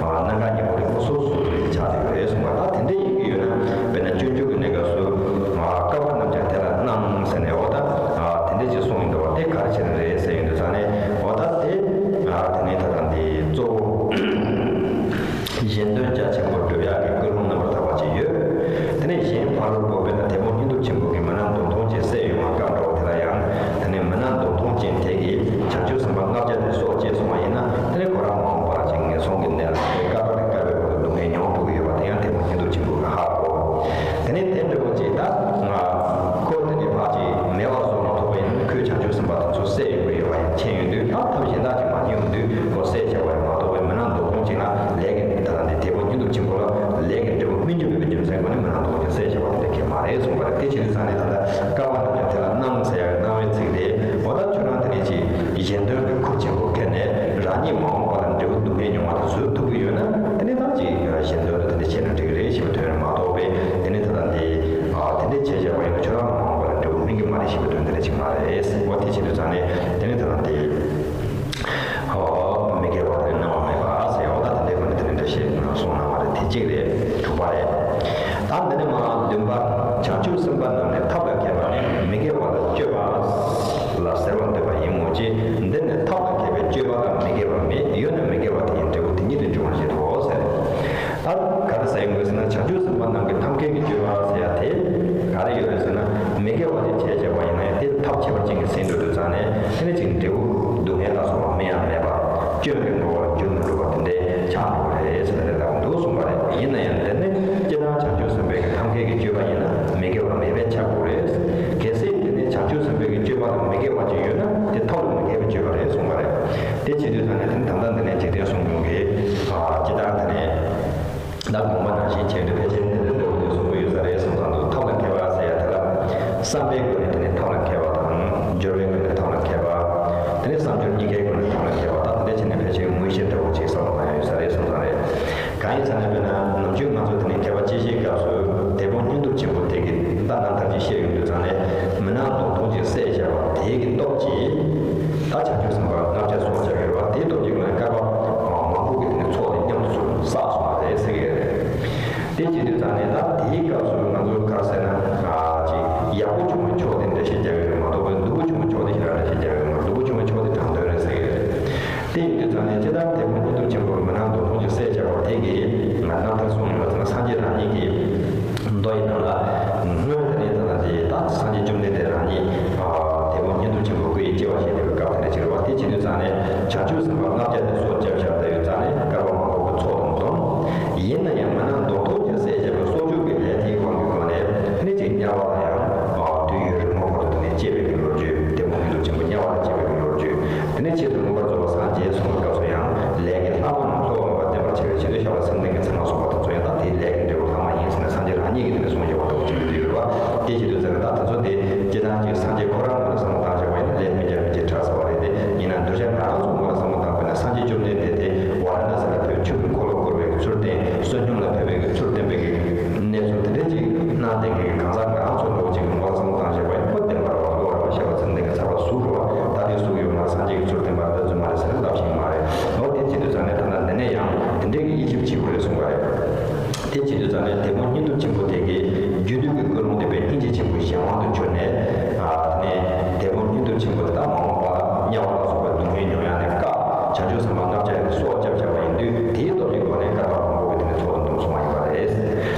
སྣང་ག་ཉེ་པོ་དེ་ཁོ་སོ་སོ་སོ་དེ་ཆགས་བསྡད་ཡོད་རེད་གསུངས་པ། ད་དེ་འདྲ་ཡིན་གྱི་ཡོད་ན་དཔེར་ན་སྤྱོད་འཇུག་གི་གནས་སྐབས་སུ་དཀར་བ་རྣམས་ཀྱང་དེ་ལ་སྣང་ཟེར་ནས་འོ་ད་དེ་འདྲ་ཅིག་གསུངས་ཡོད་འདུག་བ། དེ་ག་རེ་བྱས་ནས་རེད་ཟེར་ཡོང་དུས་ཙང་ནས་འོ་ད་དེ་དེ་ནས་ད་ལྟ་འདི་གཙོ་བོ། གཞན་དོན་རྒྱ་ཆེན་པོར་སྒྲུབ་ཡག་གི་ཀུན་སློང་རྣམ་པར་དག་པ་ཅིག་ཡོད། དེ་ནས་གཞན་ཕ་རོལ་པོ་དཔེར་ན་དེ་མོ་སྙིང་སྟོབས་ཆེན་པོ་གི་མི་ནག་མདུང་ཐུང་ཅིག་བསད་ཡོང་བ་སྐབས་འདྲ་བོ་དེ་ལ་ཡང་། དེ་ནས་མི་ནག་མདུང་ཐུང་ཅན་དེ་གིས་བྱང་ཆུབ་སེམས་དཔའ་ལྔ་བརྒྱ་དེ་སྲོག་བཅད་སོང་བ་ཡིན་ན། དེ་ནས་ཁོ་རང་མ་འོངས་པར་ཅིག་ངན་སོང་གི་གནས་ལ་དེ་དཀའ་ཐུབ་ནས་དཀའ་བའི་སྒོ་ནས་སྡུག་བསྔལ་མྱོང་ཐུབ་ཀྱི་ཡོད་པ་དེ་ཡང་དེ་མོ་སྙིང་སྟོབས་ཆེན་པོ་གིས་ཧ་གོ། དེ་ནས་དེ་འདྲ་བོ་ཅིག་ད་ང་ཁོ་དེ་ནས་ཕར་ཅིག་མེད་པ་བཟོ་མ་ཐུབ་པ་ཡིན་ན་ཁོས་བྱང་ཆུབ་སེམས་དཔའ་དེ་ཚོ་བསད་ཡོང་གི། ནས་དེ་ནས་ཅིག་འབྲས་བུ་སྡུག་བསྔལ་ལ་སོགས་པ་མིང་ཡང་མེད་པ། སྐྱོན་གྱི་ངོ་བོར་འགྱུར་མི་འགྲོ་བ་དེ་འདྲའི་ཆགས་འགྲོ་བ་རེད་ཟེར་ནས་ལབ་འདུག་གསུངས་པ་རེད། ཡིན་ན་ཡང་འདི་ནི་སྤྱིར་བཏང་བྱང་ཆུབ་སེམས་དཔའི་གི་ཐབས་མཁས་ཀྱི་སྤྱོད་པ་ཡིན་ན་མི་དགེ་བ་མེད་པའི་ཆགས་དགོས་རེད། གལ་སྲིད་དེ་ནི་བྱང་ཆུབ་སེམས་དཔའི་གི་སྤྱོད་པ་ལ་མི་དགེ་བ་ཅིག་ཡོད་ན་དེ་ཐབས་ལ་མི་དགེ་བའི་སྤྱོད་པ་རེད་གསུངས་པ་རེད། དེ་བྱེད་དུས་ཙང་ནས་དེ་ནི་ད་ལྟ་འདི་ནས་འཇིག་རྟེན་གསུམ་ཡོངས་ཀྱི་སྤྱིར་བཏང་དེ་ནས། ད་དགོངས་པ་ནང་བཞིན་བྱས་ཏེ་ཕལ་ཆེར་དེ་འདྲ་འདྲ་བོ་ཞིག་གསུང་གི་ཡོད་ས་རེད་གསུངས་ཙང་འདུག་ཐབས་ལ་མཁས་པ་ཟེར་ཡ་དེ་ལ། བསམ་པའི་སྒོ་ནས་དེ་ནི་ཐབས་ལ་མཁས་པ་དང་། སྦྱོར་བའི་སྒོ་ནས་ཐབས་ལ་མཁས་པ། དེ་ནི་བསམ་སྦྱོར་གཉིས་ཀའི་སྒོ་ནས་ཐབས་ལ་མཁས་པ། ད་དེ་འདྲ་བྱས་ནས་ཕལ་ཆེར་དངོས་གཞི་འདྲ་བོ་ཅིག་བསམ་བློ་བཏང་ཡ་ཡོད་ས་རེད་གསུངས་ཙང་རེད། གང་ཡིན་ཟེར་ན་དཔེར་ན་ནམ་རྒྱུན་ང་ཚོ་དེ་ནི་མཁས་པ་སྤྱི་བཤད་སྐབས་སུ་དེ་དཔོན་བསྙེན་སྒྲུབ་ཆེན་པོ་དེ་གི་ད་རྣམ་ཐར་ཅིག་བཤད་ཡོང་དུས་ཙང་ནས་མི་སྣང་གདོང་ཐུང་ཅིག་བསད་བཞག་པ་དེ་གི་སྟོབས་ཀྱིས། ད་བྱང་ཆུབ་སེམས་དཔའ་ལྔ་བརྒྱ་སྲོག་བཅད་ཡོད་པ་དེའི་སྟོབས་ཀྱིས་ང་བསྐལ་པ་མང་པོ་གི་དེ་ནི་ཚོགས་དེ་མཉམ་དུ་བསགས་སོང་བ་རེད་ཟེར་གྱི་རེད། དེ་བྱེད་དུས་ཙང་ནས་ད་དེའི་སྐབས་སུ་ང་ཚོ་ག་རེ་ཟེར་ན། ཅིག་ཡག་པོ་བྱུང་བའི་ཕྱོགས་དེ་འགྲེལ་བཤད་རྒྱག་གི་རེད་མ་གཏོགས་པའི་སྡུག་པོ་བྱུང་བའི་ཕྱོགས་དེ་ཞེ་དྲག་འགྲེལ་བཤད་རྒྱག་གི་རེད་མ་གཏོགས་སྡུག་པོ་བྱུང་བའི་ཕྱོགས་དེ་དྲང་དོན་རེད་ཟེར་གྱི་རེད། དེ་ཡིན་དུས་ཙང་ནས་སྤྱིར་བཏང་དེ་དཔོན་བསྙེན་སྒྲུབ་ཆེན་པོ་གི་མི་སྣང་གདོང་ཐུང་ཅིག་བསད་བྱས་པ་དེ་གིས་ང་རྣམ་ཐར་གསུངས་ཡོད་པ་ཚོ་ན་སངས་རྒྱས་རང་ཉིད་ཀྱི་མདོ་ཡི་ནང་ལ། སྔོན་དེ་ནས་ད་ལྟ་དེ་ད་སངས་རྒྱས་བཅོམ་ལྡན་འདས་རང་ཉིད་དེ་དཔོན་བསྙེན་སྒྲུབ་ཆེན་པོ་སྐུ་ཡི་སྐྱེ་བ་བཞེས་བསྡད་པའི་སྐབས་དེ་འདྲ་ཅིག་རེད་བ། དེ་བྱེད་དུས་ཙང་ནས་བྱང་ཆུབ་སེམས་དཔའ་ལྔ་བརྒྱ་དེ་སྲོག་བསྐྱབས་བཞག་བསྡད་ཡོད་ཙང་ནས་བསྐལ་པ་མང་པོ་གི་ཚོགས་དང་འཛོམས། ཡིན་ན་ཡང་མི་སྣང་གདོང་ཐུང་ཅིག་བསད་བྱས་པའི་སྲོག་གཅོད་ཀྱི་ལས་དེའི་དབང་གིས་སྒོ་ནས་དེ་ནས་ཅིག་དམྱལ་བ་ལ་ཡང་དུས་ཡུན་རིང་པོ་བར་དུ་དེ་ནས་སྐྱེ་བའི་གི་ལོ་རྒྱུས། དེ་དཔོན་བསྙེན་སྒྲུབ་ཆེན་པོ་དམྱལ་བ་ལ་སྐྱེ་བའི་གི་ལོ་རྒྱུས། དེ་ནས་ཆེད་དུ་མངོན་པར་རྫོགས་པར་སངས་རྒྱས་གསུངས་པའི་སྐབས་སུ་ཡང་ལས་ཀྱི་ལྷག་མ་རྣམས་ཚོགས་ལ་མངོན་པར་བསྟན་པར་བྱ་བའི་ཕྱིར་དུ་ཞབས་ལ་སེམས་ལྡན་གྱི་ཚད་མ་གསུངས་པ་དེ་ཚོ་ཡང་ད་དེའི་ལས་ཀྱི་འབྲས་བུ་ལྷག་མ་ཡིན་ཟེར་ནས་སངས་རྒྱས་རང་ཉིད་ཀྱིས་དེ་ནས་གསུངས་ཡོད་པ་འདྲ་བོ་ཅིག་ཡོད་པ། དེ་བྱེད་དུས་ཙང་ད་དེ་ཚོ་དེ་སྤྱིར་བཏང་གི་སངས་རྒྱས་ཁོ་རང་ངོས་ནས་བསམ་བློ་བཏང་བྱས་པ་ཡིན་ན་ལས་མི་འཇམ་མི་འཇམ་དྲག་ཟེར་བ་རེད་དེ། ཡིན་ན་གདུལ་བྱ་ང་རང་ཚོ་ངོས་ནས་བསམ་བློ་བཏང་པ་ཡིན་ན་སངས་རྒྱས་བཅོམ་ལྡན་འདས་དེ་ཝཱ་ར་ཎ་སི་ལ་ཕེབས་ཆོས་ཀྱི་འཁོར་ལོ་བསྐོར་བའི་ཚུལ་བསྟན། བསོད་སྙོམས་ལ་ཕེབས་པའི་ཚུལ་བསྟན་པའི་གནས་ཚུལ་དེ་འདྲ་ཅིག་གནང་བསྡད་མཁན་གྱི་གང་ཟག་ང་རང་ཚོ་འདྲ་བོ་ཅིག་གི་ངོས་ནས་བསམ་བློ་བཏང་བྱས་པ་ཡིན་ན་བདེན་པ་རེད་བ། བློ་རབ་ཞེས་པ་ཚུལ་ལྡན་གྱི་ཚར་བ་ཟུག་རེད་བ། ད་དེ་ཟུག་ཡོད་མ་རེད། སངས་རྒྱས་ཀྱི་ཚུལ་བསྟན་པ་རེད། རྫུན་མ་རེད་ཟེར་ནས་ལབ་བཞིན་མ་རེད། འོ་དེ་བྱེད་དུས་ཙང་ནས་ད་ལྟ་འདི་ནས་ཡང་དེ་འདྲའི་གི་དབྱེ་ཞིབ་བྱེད་དགོས་རེད་གསུངས་པ་རེད། དེ་བྱེད་དུས་ཙང་ནས་དེ་དཔོན་བསྙེན་སྒྲུབ་ཆེན་པོ་དེ་གིས་རྒྱུད་སྡུད་ཀྱི་ཀུན་སློང་དེ་དཔེ་སྙིང་རྗེ་ཆེན་པོའི་གཞན་དབང་དུ་གྱུར་ནས། ཨ་དེ་ནས་དེ་དཔོན་བསྙེན་སྒྲུབ་ཆེན་པོ་དེ་དག་མ་འོངས་པ་དམྱལ་བ་ལ་སོགས་པའི་སྡུག་བསྔལ་མྱོང་ཡ་ནས་བཀག་བྱང་ཆུབ་སེམས་དཔའ་ལྔ་བརྒྱ་ཡི་སྲོག་བསྐྱབས་བཞག་པ་ཡིན་དུས་དེའི་སྟོབས་ཀྱི་སྒོ་ནས་བསྐལ་པ་མང་པོ་གི་དེ་ནས་ཚོགས་དང་འཛོམས་སོང་བ་ཡིན་པ་རེད།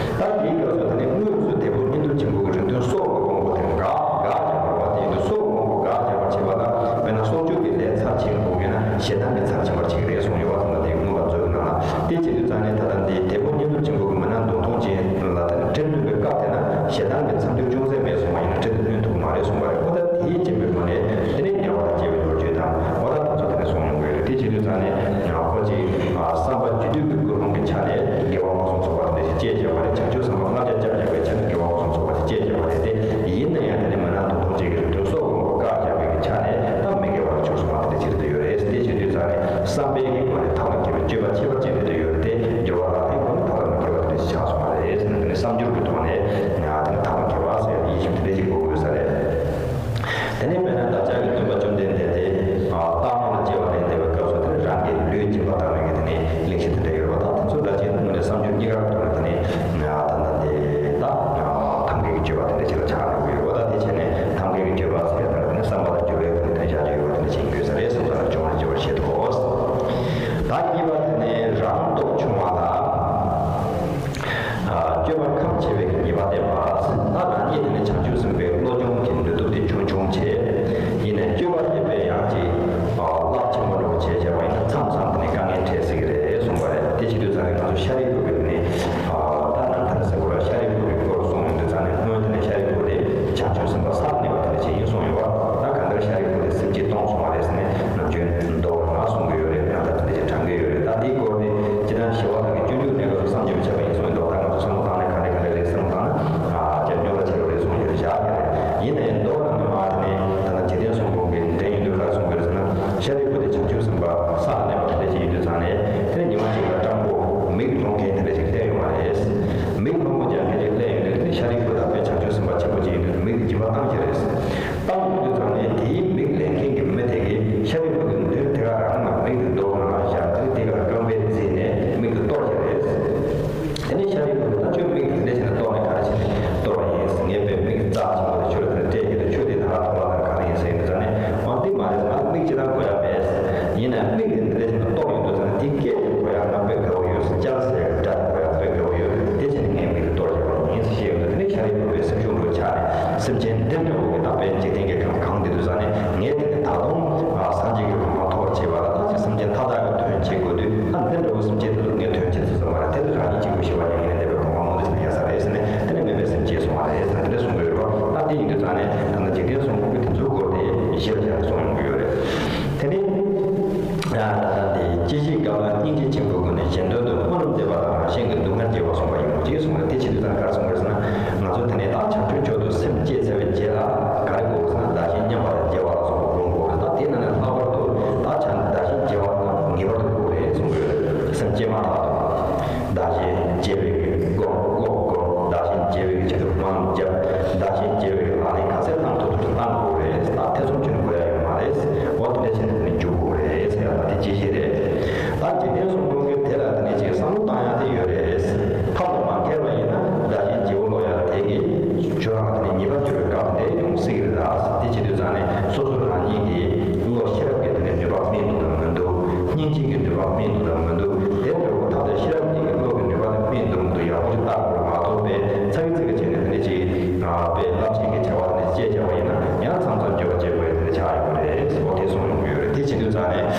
ད་དེའི་སྐབས་སུ་དེ་ནས་དངོས་སུ་དེ་དཔོན་བསྙེན་སྒྲུབ་ཆེན་པོ་གི་རིགས་མཐུན་སྲོག་གི་དབང་པོ་དེ་འགག་འགག་བྱས་པ་རེད་བ། དེ་ཡིན་དུས་སྲོག་གི་དབང་པོ་འགག་བྱས་པར་བྱེད་པ་ལ་དཔེར་ན་སྲོག་གཅོད་ཀྱི་ལས་ཚབས་ཆེན་པོ་ཡིན་ན་ཞེ་སྡང་གི་ཚབས་ཆེན་པར་བྱེད་ཀྱི་རེད་གསུངས་ཡོད་པ་དང་། དེ་མངོན་པ་མཛོད་ཀྱི་ནང་ལ། དེ་བྱེད་དུས་ཙང་ནས་ད་ལྟ་འདི་དེ་དཔོན་བསྙེན་སྒྲུབ་ཆེན་པོ་གི་མི་སྣང་གདོང་ཐུང་ཅན་ལ་ད་ནི་ཁྲིམས་བསྟུན་པའི་སྐབས་དེ་ན་ཞེ་སྡང་གི་མཚམས་སྦྱོར་ཅུང་ཟད་མེད་སོང་བ་ཡིན་ན་ཁྲིམས་དེ་བསྣུན་ཐུབ་ཀྱི་མ་རེད་གསུངས་པ་རེད། འོ་ད་དེའི་རྐྱེན་པའི་སྒོ་ནས་དེ་ནས་དམྱལ་བ་ལ་སྐྱེ་བའི་ལོ་རྒྱུས་དང་། འོ་ད་དེ་ཚོ་དེ་ནས་གསུངས་ཡོང་གི་རེད། དེ་བྱེད་དུས་ཙང་ནས་ཁོ་ཅིག་བསམ་པ་རྒྱུད་སྡུད་ཀྱི་ཀུན་སློང་གི་ཆ་ནས་དགེ་བ་མངོན་སུམ་ཚོགས་པ་དེ་འདྲ་ཞིག་སྐྱེས་བཞག་པ་རེད། བྱང་ཆུབ་སེམས་དཔའ་ལྔ་བརྒྱ་སྐྱབས་བཅོལ་བའི་ཆ་ནས་དགེ་བ་མངོན་སུམ་ཚོགས་པ་ཞིག་སྐྱེས་བཞག་པ་རེད་དེ། ཡིན་ན་ཡང་དེ་ནས་མི་སྣང་གདོང་ཐུང་ཅན་གྱི་རིགས་མཐུན་སྲོག་གི་དབང་པོ་འགག་བཞག་པའི་ཆ་ནས་ད་མི་དགེ་བ་ལ་གྱུར་སོང་བ་དེ་འདྲ་ཅིག་རེད་འདོད་ཡོད་རེད། དེ་བྱེད་དུས་ཙང་ནས་བསམ་པའི་གི་སྒོ་ནས་ཐབས་ལ་མཁས་པའི་སྤྱོད་པ་ཁྱད་པར་ཅན་རེད་འདོད་ཡོད་རེད་དེ། སྦྱོར་བ་ལག་ལེན་སྒོ་ནས་ཐབས་ལ་མི་མཁས་པ་དེ་འདྲ་ཞིག་ཆགས་སོང་བ་རེད་ཟེར་ནས། དེ་ནས་བསམ་སྦྱོར་གྱི་ཐོག་ནས་ཡང་དེ་ནས་ཐབས་ལ་མཁས་པ་ཟེར་ཡ་དེ་ཡིད་ཞིབ་དེ་འདྲ་ཅིག་དགོས་ཀྱི་ཡོད་ས་རེད། དེ་ནས་དཔེར་ན་བདག་ཅག་གི་སྟོན་པ་བཅོམ་ལྡན་འདས་དེ་སྟག་མོ་ལ་སྐྱེ་བ་ལེན་བསྡད་པའི་སྐབས་སུ་དེ་ནས་རང་གི་ལུས་སྦྱིན་པ་བཏང་བའི་གི་དེ་ནས་གླེང་གཞི་དེ་འདྲ་ཡོད་རེད་བ། ད་དེ་ཚོ་འདྲ་ཅིག་དངོས་གནས་བསམ་སྦྱོར་གཉིས་ཀ་གི་ཐོག་ནས་དེ་ནས་ད་ལྟ་དེ་ད་ཐབས་མཁས་ཀྱི་སྤྱོད་པ་དེ་འདྲ་ཅིག་ལ་ཆགས་འགྲོ་གི་ཡོད་རེད་བ། ད་དེ་བྱས་ནས་ཐབས་མཁས་ཀྱི་སྤྱོད་པ་ཟེར་ཡ་དེ་ནས་བསམ་པ་དང་སྦྱོར་བའི་སྒོ་ནས་དེ་ནས་བཞག་རྒྱུ་ཡོད་པ་དེ་འདྲ་ཅིག་ཡིན་དགོས་ས་རེད་བསམ་ས་ལ་སྦྱོང་བར་བྱེད་པར་བཤད་དོ། ད། སྙིང་རྗེ་ཆེན་པོའི་སྒོ་ནས་གཞན་དོན་དུ་སྨོན་ལམ་འདེབས་པ་དང་རང་གཞན་གྱི་སྡུག་བསྔལ་སྐྱེལ་བར་གསུངས་པ་ཡིན་ནོ་ཅེས་གསུངས་པ་རེད། དེ་བྱེད་དུས་ཙང་ག་རེ་གསུངས་པ་རེད་ཟེར་ན། ང་ཚོ་དེ་ནས་ད་བྱང་ཆུབ་མཆོག་ཏུ་སེམས་བསྐྱེད་ཚར་བའི་རྗེས་ལ་ག་རེ་དགོས་ཟེར་ན། བདག་གཞན་མཉམ་པར་བརྗེ་བ་ལ་སོགས་པ་སྒོམ་དགོས་རེད། ད་དེ་ནང་ནས་ལྷག་པར་དུ་ད་བྱང་བདག་གཞན་བརྗེ་བ་དང་ངེས་པར་དུ་དགོས་རེད་གསུངས་ཡོད་རེད། སེམས་བསྐྱེད་མ་ཐག་ཏུ་བདག་གཞན་བརྗེ་བའི་སྒོམ་སློབ་སྒོམ། བདག་གཞན་བརྗེ་བའི་ཆེད་དུ་སྨོན་ལམ་བརྒྱབ། བདག་གཞན་བརྗེ་བའི་ལག་ལེན་ག་ཚད་བཏང་ཐུབ་ཐུབ་བཏང་དགོས་རེད། ད་ཐེ་ཚོམ་བྱས་ནས་དགོས་ཡ་ཡོད་མ་རེད། འོ་དེ་འདྲ་བྱས་ནས་དེ་ནས་འཇུག་དགོས་རེད་ཟེར་ཡ་ད་དེ་ཅི་ཞིག་རེད། ད་འཇིག་རྟེན་གསུམ་མགོན་གྱིས་དེ་ལ་དེ་ནས་ཅིག་བསམ་བློ་བཏང་ཡ་དེ་ཡོད་རེད། ཐབས་ལ་མ་མཁས་པ་ཡིན་ན་བདག་གཞན་བརྗེ་བོ་ལོག་ཡ་དེ་གི་ཁྱོད་རང་དེ་ནས་ཉེས་པ་སྐྱོན་པའི་སྐབས་དེ་ཡོང་སྲིད་ཀྱི་རེད། ད་དེ་བྱེད་དུས་ཙང་ནས་སོ་སོ་རང་ཉིད་ཀྱི་བློ་ཤེས་རབ་ཀྱི་དེ་ནས་ནུས་པ་དམན་འདུག་དང་མི་འདུག་སྙིང་རྗེ་གི་ནུས་པ་དམན་འདུག་དང་མི་འདུག་དེ་འདྲ་བོ་ཐབས་དང་ཤེས་རབ་གཉིས་ཀྱི་བློ་གི་ནུས་པ་དེ་དམན་འདུག་མི་འདུག་ཡག་པོ་ཞིག་བརྟག་དགོས་མ་གཏོགས་པའི་ཚ་གི་ཚ་གི་བྱས་ནས་དེ་འདྲ་ཅིག་དཔེ་རླབས་ཆེན་གྱི་བྱ་བ་དེ་འདྲ་ཅིག་བྱས་བྱས་པ་ཡིན་ན་ཡང་མཚམས་མཚམས་འགྱོད་པ་སྐྱེ་དགོས་ཡ་དེ་འདྲ་ཆགས་ཡོང་གི་རེད། འོ་དེ་གསུངས་ཡོང་གི་ཡོད་རེད། དེ་བྱེད་དུས་ཙང་ནས།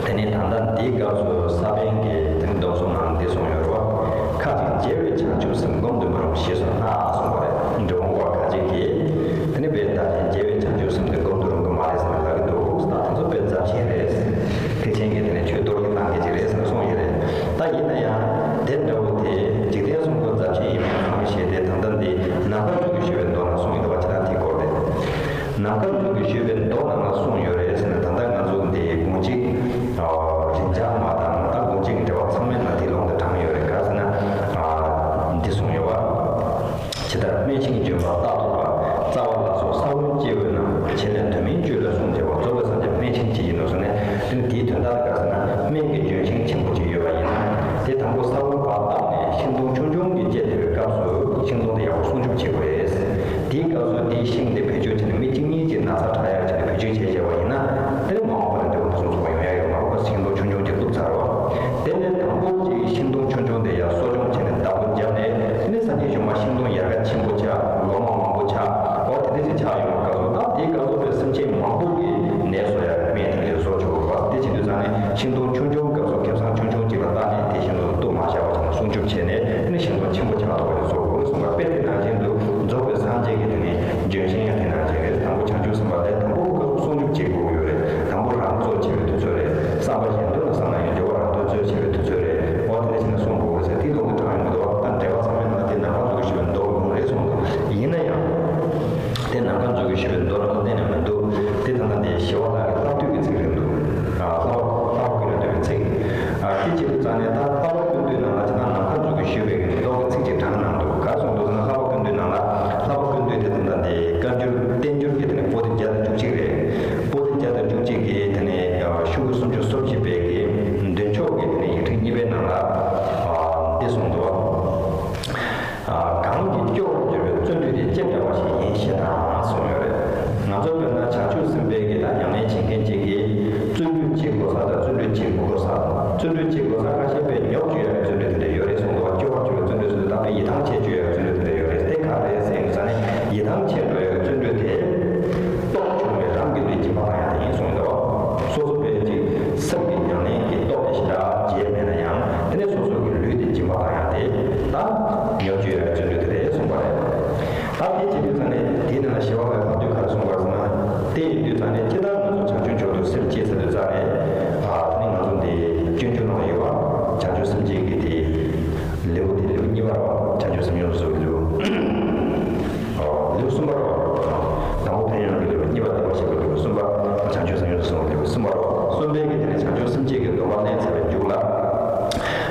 དེ་ནས་ད་ལྟ་འདིའི་སྐབས་སུ་ས་པཎ་གྱིས་དེ་ནི་མདོ་གསུམ་ནང་འདི་གསུངས་ཡོད་རེད་བ། ཁ་ཅིག་བརྗེ་བའི་བྱང་ཆུབ་སེམས་སྒོམ་དུ་མི་རུང་ཞེས་སོགས་ན་གསུངས་པ་རེད། འབྲི་གུང་པ་ཁ་ཅིག་གིས་དེ་ནི་བས་ད་ཅིག་བརྗེ་བའི་བྱང་ཆུབ་སེམས་དེ་སྒོམ་དུ་རུང་གི་མ་རེད་ཟེར་ནས་ལབ་ཀྱི་འདུག་ད་དེ་ཚོ་དཔེ་རྫབ་ཆེན་རེད། ཐེག་ཆེན་གྱིས་དེ་ནི་ཆོས་གཏོར་གྱི་གཏང་གི་ཅིག་རེད་ཟེར་ནས་གསུངས་ཡོད་རེད། ད་ཡིན་ན་ཡང་དེ་འདྲ་བོ་དེ་འཇིག་རྟེན་གསུམ་པོ་རྫབ་ཆེན་ཡིན་མིན་ཚང་མི་ཤེས་ཏེ། ད་ལྟ་འདི་ནམ་མཁའ་མཛོད་ཀྱི་ཞུས་པའི་མདོ་ནང་གསུངས་ཡོད་པ་ཇི་ལྟར་དེའི་སྐོར་རེད། ནམ་མཁའ་མཛོད་ཀྱི་ཞུས་པའི་མདོ་ནང་ལ་གསུངས་ཡོད་རེད་ཟེར་ན། ད་ལྟ་ང་ཚོ་འདི་དགུང་གཅིག་རིན་ཆེན་མ་དང་ད་དགུང་གཅིག་གི་འབྲེལ་བ་ཚང་མའི་ནང་དེ་ལུང་དུ་དྲངས་ཡོད་རེད། ག་ཟེར་ན། འདི་གསུངས་ཡོད་པ། ཇི་ལྟར་སྨིན་ཞིང་ལྗོན་པ་རྟག་ཏུ་འབར། རྩ་བ་ལ་སོགས་ས་བོན་སྐྱེ་བོའི་ནང་། བྱེད་ལས་དུ་མིན་སྤྱོད་ལས་གསུམ་བྱེད་པ། རྫོགས་པའི་སངས་རྒྱས་སྨིན་ཞིང་སྐྱེ་ཡིན་ནོ་ཟེར་ནས། དེ་ནི་དེའི་དོན་དག་དེ་ག་ཟེར་ན། སྨན་གྱི་ལྗོན་ཤིང་ཆེན་པོ་ཅིག་ཡོད་པ་ཡིན་ན། དེ་དང་པོ་ས་བོན་ཕར་བཏབ་ནས་ཤིང་སྡོང་ཆུང་ཆུང་གི་སྐྱེ་ཐུབ་པའི་སྐབས་སུ་ཤིང་སྡོང་དེ་ཡག་པོ་སྲུང་སྐྱོབ་བྱེད་དགོས། དེའི་སྐབས་སུ་དེའི་ཤིང་དེ་བེད་སྤྱོད་བྱས་ནས་མི་གཅིག་གཉིས་ཀྱིས་ན་ཚ་དྲག་ཡག་བྱས་ནས་བེད་སྤྱོད་བྱས་བྱས་པ་ཡིན་ན། དེ་ནི་མ་འོངས་པ་ལ་འབྲས་བུ་ཕུན་སུམ་ཚོགས་པ་ཡོང་ཡག་ཡོད་མ་རེད་པ། ཤིང་སྡོང་ཆུང་ཆུང་ཅིག་བཏུབ་ཚར་བ། དེ་ནས་དང་པོ་གཅིག་ཤིང་སྡོང་ཆུང་ཆུང་དེ་ཡར་གསོ་སྐྱོང་བྱས་ནས་བདག་པོ་བརྒྱབ་ནས། དེ་ནས་སངས་རྒྱས་གཞུང་མ་ཤིང་སྡོང་ཡལ་ག་ཆེན་པོ་ཆགས། ལོ་མ་མང་པོ་ཆགས། འོ་དེ་འདྲ་ཞིག་ཆགས་ཡོང་བའི་སྐབས་སུ། ད་དེའི་སྐབས་སུ་བས་སེམས་ཅན་མང་པོ་གི་ནད་གསོ་ཡག་སྨན་དེ་འདྲ་བཟོ་ཆོག་གི་རེད་པ། དེ་བྱེད་དུས་ཙང་ནས་ཤིང་སྡོང་ཆུང་ཆུང་སྐབས་སུ་ཁེ་བཟང་ཆུང་ཆུང་ཅིག་ལ་བལྟས་ནས་དེ་ཤིང་སྡོང་དེ་གཏུབ་མ་བཞག་པ་བྱས་ནས་སྲུང་སྐྱོབ་བྱས་ནས། དེ་ནས་ཤིང་སྡོང་ཆེན་པོ་ཆགས་ཐུབ་པ་ཞིག་བཟོ་དགོས་གསུངས་པ། དཔེ་དེ་ནང་བཞིན་དུ་རྫོགས་པའི་སངས་རྒྱས་ཀྱི་དེ་ནས་ལྗོན་ཤིང་ཡང་དེ་ནང་བཞིན་རེད། དང་པོ་བྱང་ཆུབ་སེམས་དཔའ་དེ་དང་པོ་སྐབས་སུ་སྲུང་སྐྱོབ་བྱེད་དགོས་ཀྱི་ཡོད་རེད། དང་པོ་རང་གཙོ་བྱེད་པའི་དུས་ཚོད་རེད། བསམ་པ་གཞན་དོན་ལ་བསམ་ན་ཡང་འགྱུར་བ་རང་དོན་གཙོ་བྱེད་པའི་དུས་ཚོད་རེད། འོ་དེ་འདྲ་བྱས་ནས་གསུང་དགོས་ཟེར། དེའི་ལུང་དེ་དྲངས་ཡོང་གི་འདུག་ད་འགྲེལ་པ་ཚང་མའི་ནང་དེ་ནམ་མཁའ་མཛོད་ཀྱི་ཞུས་པའི་མདོ་གི་ལུང་རེད་གསུངས་འདུག་ཡིན་ན་ཡང་། དེ་ནམ་མཁའ་མཛོད་ཀྱི་ཞུས་པའི་མདོ་ནང་ལ་གཏན་ནས་མི་འདུག་དེ་ད་ལྟ་དེ་ཞི་བ་ལྷ་གི་ལྷ་བདུད་ཀྱི་ཚིག་རེད་འདུག་ཨ། ལྷ་བ་ལྷ་བ་ཀུན་ལས་བཏུས་པའི་ཚིག་ཨ། དེ་བྱེད་དུས་ཙང་ནས་ད་ལྷ་བ་ཀུན་བཏུས་ནང་ལ་ཇི་ལྟར་ནམ་མཁའ་མཛོད་ཀྱི་ཞུས་པའི་མདོ་གི་ཚིག་ཅིག་དྲངས་གནང་འདུག་ག་གསུངས་འདུག་ཟེར་ན། ལྷ་བ་ཀུན་བཏུས་ནང་ལ། ལྷ་བ་ཀུན་བཏུས་དེ་ད་ལྟ་དེ་བཀའ་འགྱུར་བསྟན་འགྱུར་གྱི་དེ་ནས་པོ་ཏི་བརྒྱ་དང་བཅུ་གཅིག་རེད། པོ་ཏི་བརྒྱ་དང་བཅུ་གཅིག་གི་དེ་ནས་ཤོག་གུ་སུམ་ཅུ་སོ་བཞི་པའི་གི་མདུན་ཕྱོགས་ཀྱི་དེ་ནས་ཡིག་ཕྲེང་གཉིས་པའི་ནང་ལ། ཨ། འདི་གསུངས་འདུག་ཨ། གང་གིས་སྐྱོ་བར་གྱུར་པའི་བརྩོན་འགྲུས་དེ་ཅི་འདྲ་བ་ཞིག་ཡིན་ཞེ་ན་གསུངས་ཡོད་རེད། ང་ཚོ་དཔེར་ན་བྱང་ཆུབ་སེམས་དཔའི་གི་ད་ཉམས་ལེན་བྱེད་མཁན་ཅིག་གིས་བརྩོན་འགྲུས་བྱེད་དགོས་ས་དང་བརྩོན་འགྲུས་བྱེད་མི་དགོས་ས། བརྩོན་འགྲུས་བྱེད་དགོས་ས་ཁ་ཤས་པས་ཉོབ་བཅུག་ཡག་གི་བརྩོན་འགྲུས་དེ་འདྲ་ཡོད་རེད་གསུངས་འདུག་སྐྱོ་བར་གྱུར་པའི་བརྩོན་འགྲུས་ཟེར་དུས་ད་དཔེ་ཡིད་ཐང་ཆད་བཅུག་ཡག་གི་བརྩོན་འགྲུས་དེ་འདྲ་ཡོད་རེད། དེ་ག་རེད་ཟེར་ཡོང་ས་ནས། ཡིད་ཐང་ཆད་འགྲོ་ཡག་གི་བརྩོན་འགྲུས་དེ་སྟོབས་ཆུང་བའི་རང་གི་ལུས་སྦྱིན་པ་བཏང་ཡག་དེ་ཡིན་གསུངས་འདུག་སོ་སོ་པའི་ཅིག་སེམས་ཀྱི་ཉམས་ལེན་གྱི་སྟོབས་དེ་ཞེ་དྲག་རྒྱས་མེད་ན་ཡང་། དེ་ནས་སོ་སོ་གི་ལུས་དེ་སྦྱིན་པ་བཏང་ཡག་དེ་ད་ཉོབ་བཅུག་ཡག་གི་བརྩོན་འགྲུས་དེ་རེད་གསུངས་པ་རེད། ད་དེ་བྱེད་དུས་ཙང་ནས་དེའི་ནང་ལ་ཞི་བ་ལྷའི་ལྷ་བདུད་ག་རེ་གསུངས་པ་རེད་ཟེར་ན། དེ་ཡིན་དུས་ཙང་ནས་ཇི་ལྟར་ང་ཚོ་བྱང་ཆུབ་མཆོག་ཏུ་སེམས་བསྐྱེད་ཚར་དུས་ཙང་ནས། ཨ། དེ་ནས་ང་ཚོ་འདི་སྤྱོད་འཇུག་ནང་ལ་ཡོད་པ། བྱང་ཆུབ་སེམས་བསྐྱེད་ཀྱི་དེ་ལེའུ་དེ་ལེའུ་གཉིས་པ་རེད་པ། བྱང་ཆུབ་སེམས་ཡོངས་སུ་རྫོགས་པའི་ལེའུ། ཨ། ལེའུ་གསུམ་པ་རེད་པ། དང་པོ་ཕན་ཡོན་གྱི་ལེའུ། གཉིས་པ་བདེ་བར་གཤེགས་པའི་ལེའུ། གསུམ་པ་བྱང་ཆུབ་སེམས་ཡོངས་སུ་རྫོགས་པའི་ལེའུ། གསུམ་པ་རེད་པ། གསུམ་པའི་གི་དེ་ནས་བྱང་ཆུབ་སེམས་བསྐྱེད་ཀྱི་སྡོམ་པ་ལེན་ཚར་བའི་མཇུག་ལ།